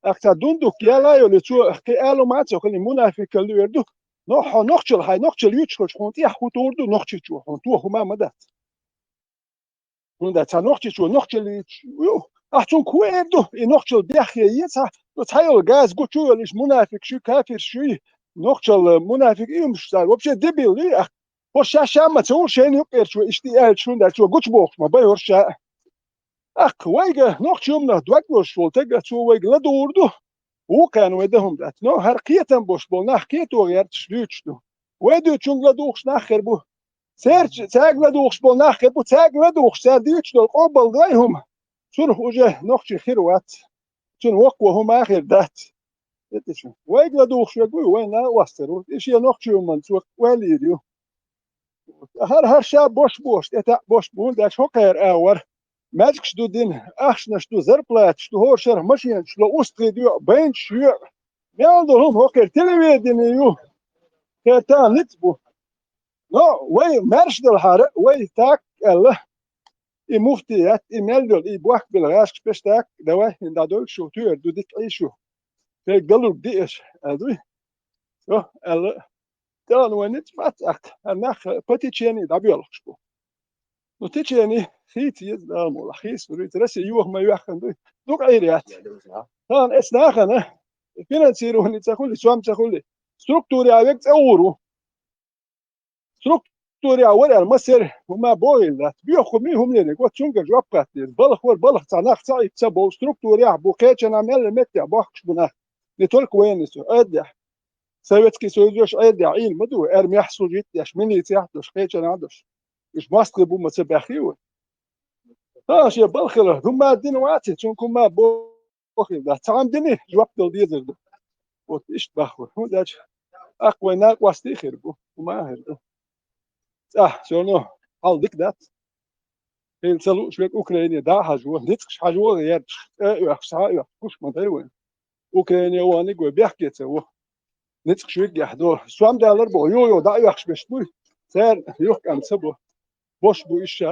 Ахь цхьа дундук яла а йолий, цо кхин ала хӀума а ца хуьлий, мунафикалла луьйр ду. Но хьо нохчалла, хьайн нохчалла юьйцуш хилча, хьуна тӀехь хӀун тур ду нохчичо, хьуна тоха хӀума а ма дац. ХӀунда цхьа нохчичо нохчалла юьйцуш ю, ахь цунга хӀун эр ду, и нохчалла бехке е цхьа, ну, цхьа йолу газа гучу а йолу, иштта мунафикаш ю, кафирш ю, нохчалла мунафик и хӀумаш цара, вообще дебил ю, ахь. ХӀорш ша-ша ма ца ву шайна юккъерчо иштта и аьлча, хӀунда аьлча цо гучубохуш ма бай хӀорш ша. Аккха вайга нохчийн хӀуманах дог лозуш волу тага, цо вайга ладугӀур ду, вукхарна вай дан хӀума дац. Но хӀара кхетам болуш болу нах кхето гӀерташ дуьйцуш ду. Вай дуьйцучуьнга ладугӀуш нах хир бу. Церча, цаьрга ладугӀуш болу нах хир бу, цаьрга ладугӀуш, цара дуьйцуш долу къобалдой хӀума. Цунах уже нохчий хир вац. Цунна воккхо хӀума а хир дац. Вайга ладугӀуш верг вуй, вайн накъостар ву. И шен нохчийн хӀуманна цо ойла йийр ю. ХӀара, хӀара ша бош бохуш, тӀетаьӀ бош бу, хӀунда аьлча хӀокхара агӀор маьждигаш ду дина, ахчанаш ду, зарплаташ ду, хӀора шарахь машенаш ло, устагӀий доьӀу, байнаш йоьӀу. Мел долу хӀума хӀокхара телевидени ю. Кхетта ницкъ бу. Но вай маьрша делахьара, вай так аьлла, и муфтият, и мел йолу, и бохк била гӀашкаш пеш так, давай, хӀин дӀадойла шу, туьйр ду, дита Ӏийша шу. Шайга далург диъ аша, аьлла дуй. Со, аьлла, тӀаккха вайн ницкъ бац ахта, хӀара нах по течению дӀабоьлхуш бу. Ну, течение хийца еза, Дала мукъ лахь, хийца вуьйца, Россия йоха ма йоьхна дуй. Дукха Ӏийр яц. Тахана эцу нахана финансирование ца хуьлий, сом ца хуьлий, структуре а вега цӀа гӀур ву. Струк-, структурехь вара аьлла, массеран хӀума бохийла дац. Боьха хӀума, хӀуманене го цуьнгара жоп хатта деза. Балха вара, балха цхьа нах ца Ӏийта ца бовла, структурехь бу, кхечанхьа мел меттехь бохкуш бу нах. Не только военный со, Ӏеддехь. Советский Союз йолуш Ӏеддехь Ӏийна ма ду, армехь служить деш, милицехь долуш, кхечанхьа долуш. Уьш мостагӀий бу ма ца баьххий вай. ХӀа, шен балхара хӀума дина вац, цуьнга хӀума бо- бохийла дац. Цхьа хӀума дина, жоп дала дезар ду. Вот иштта боху. ХӀунда аьлча аккха вайн накъостий хир бу, хӀума хир ду. ЦӀахь, всё равно, хьал дика дац. Хила ца лууш верг Украине дӀа а хьажо, ницкъаш хьажо а гӀерташ, тӀе а оьхуш, схьа а оьхуш, гуш ма дара вайн. Украине ваханиг вай бехке ца во. Ницкъаш виггехь до. Сом далар боху, юха-юха дӀа а оьхуш берш буй. Церан юха кӀант ца бо. Бош бу иша.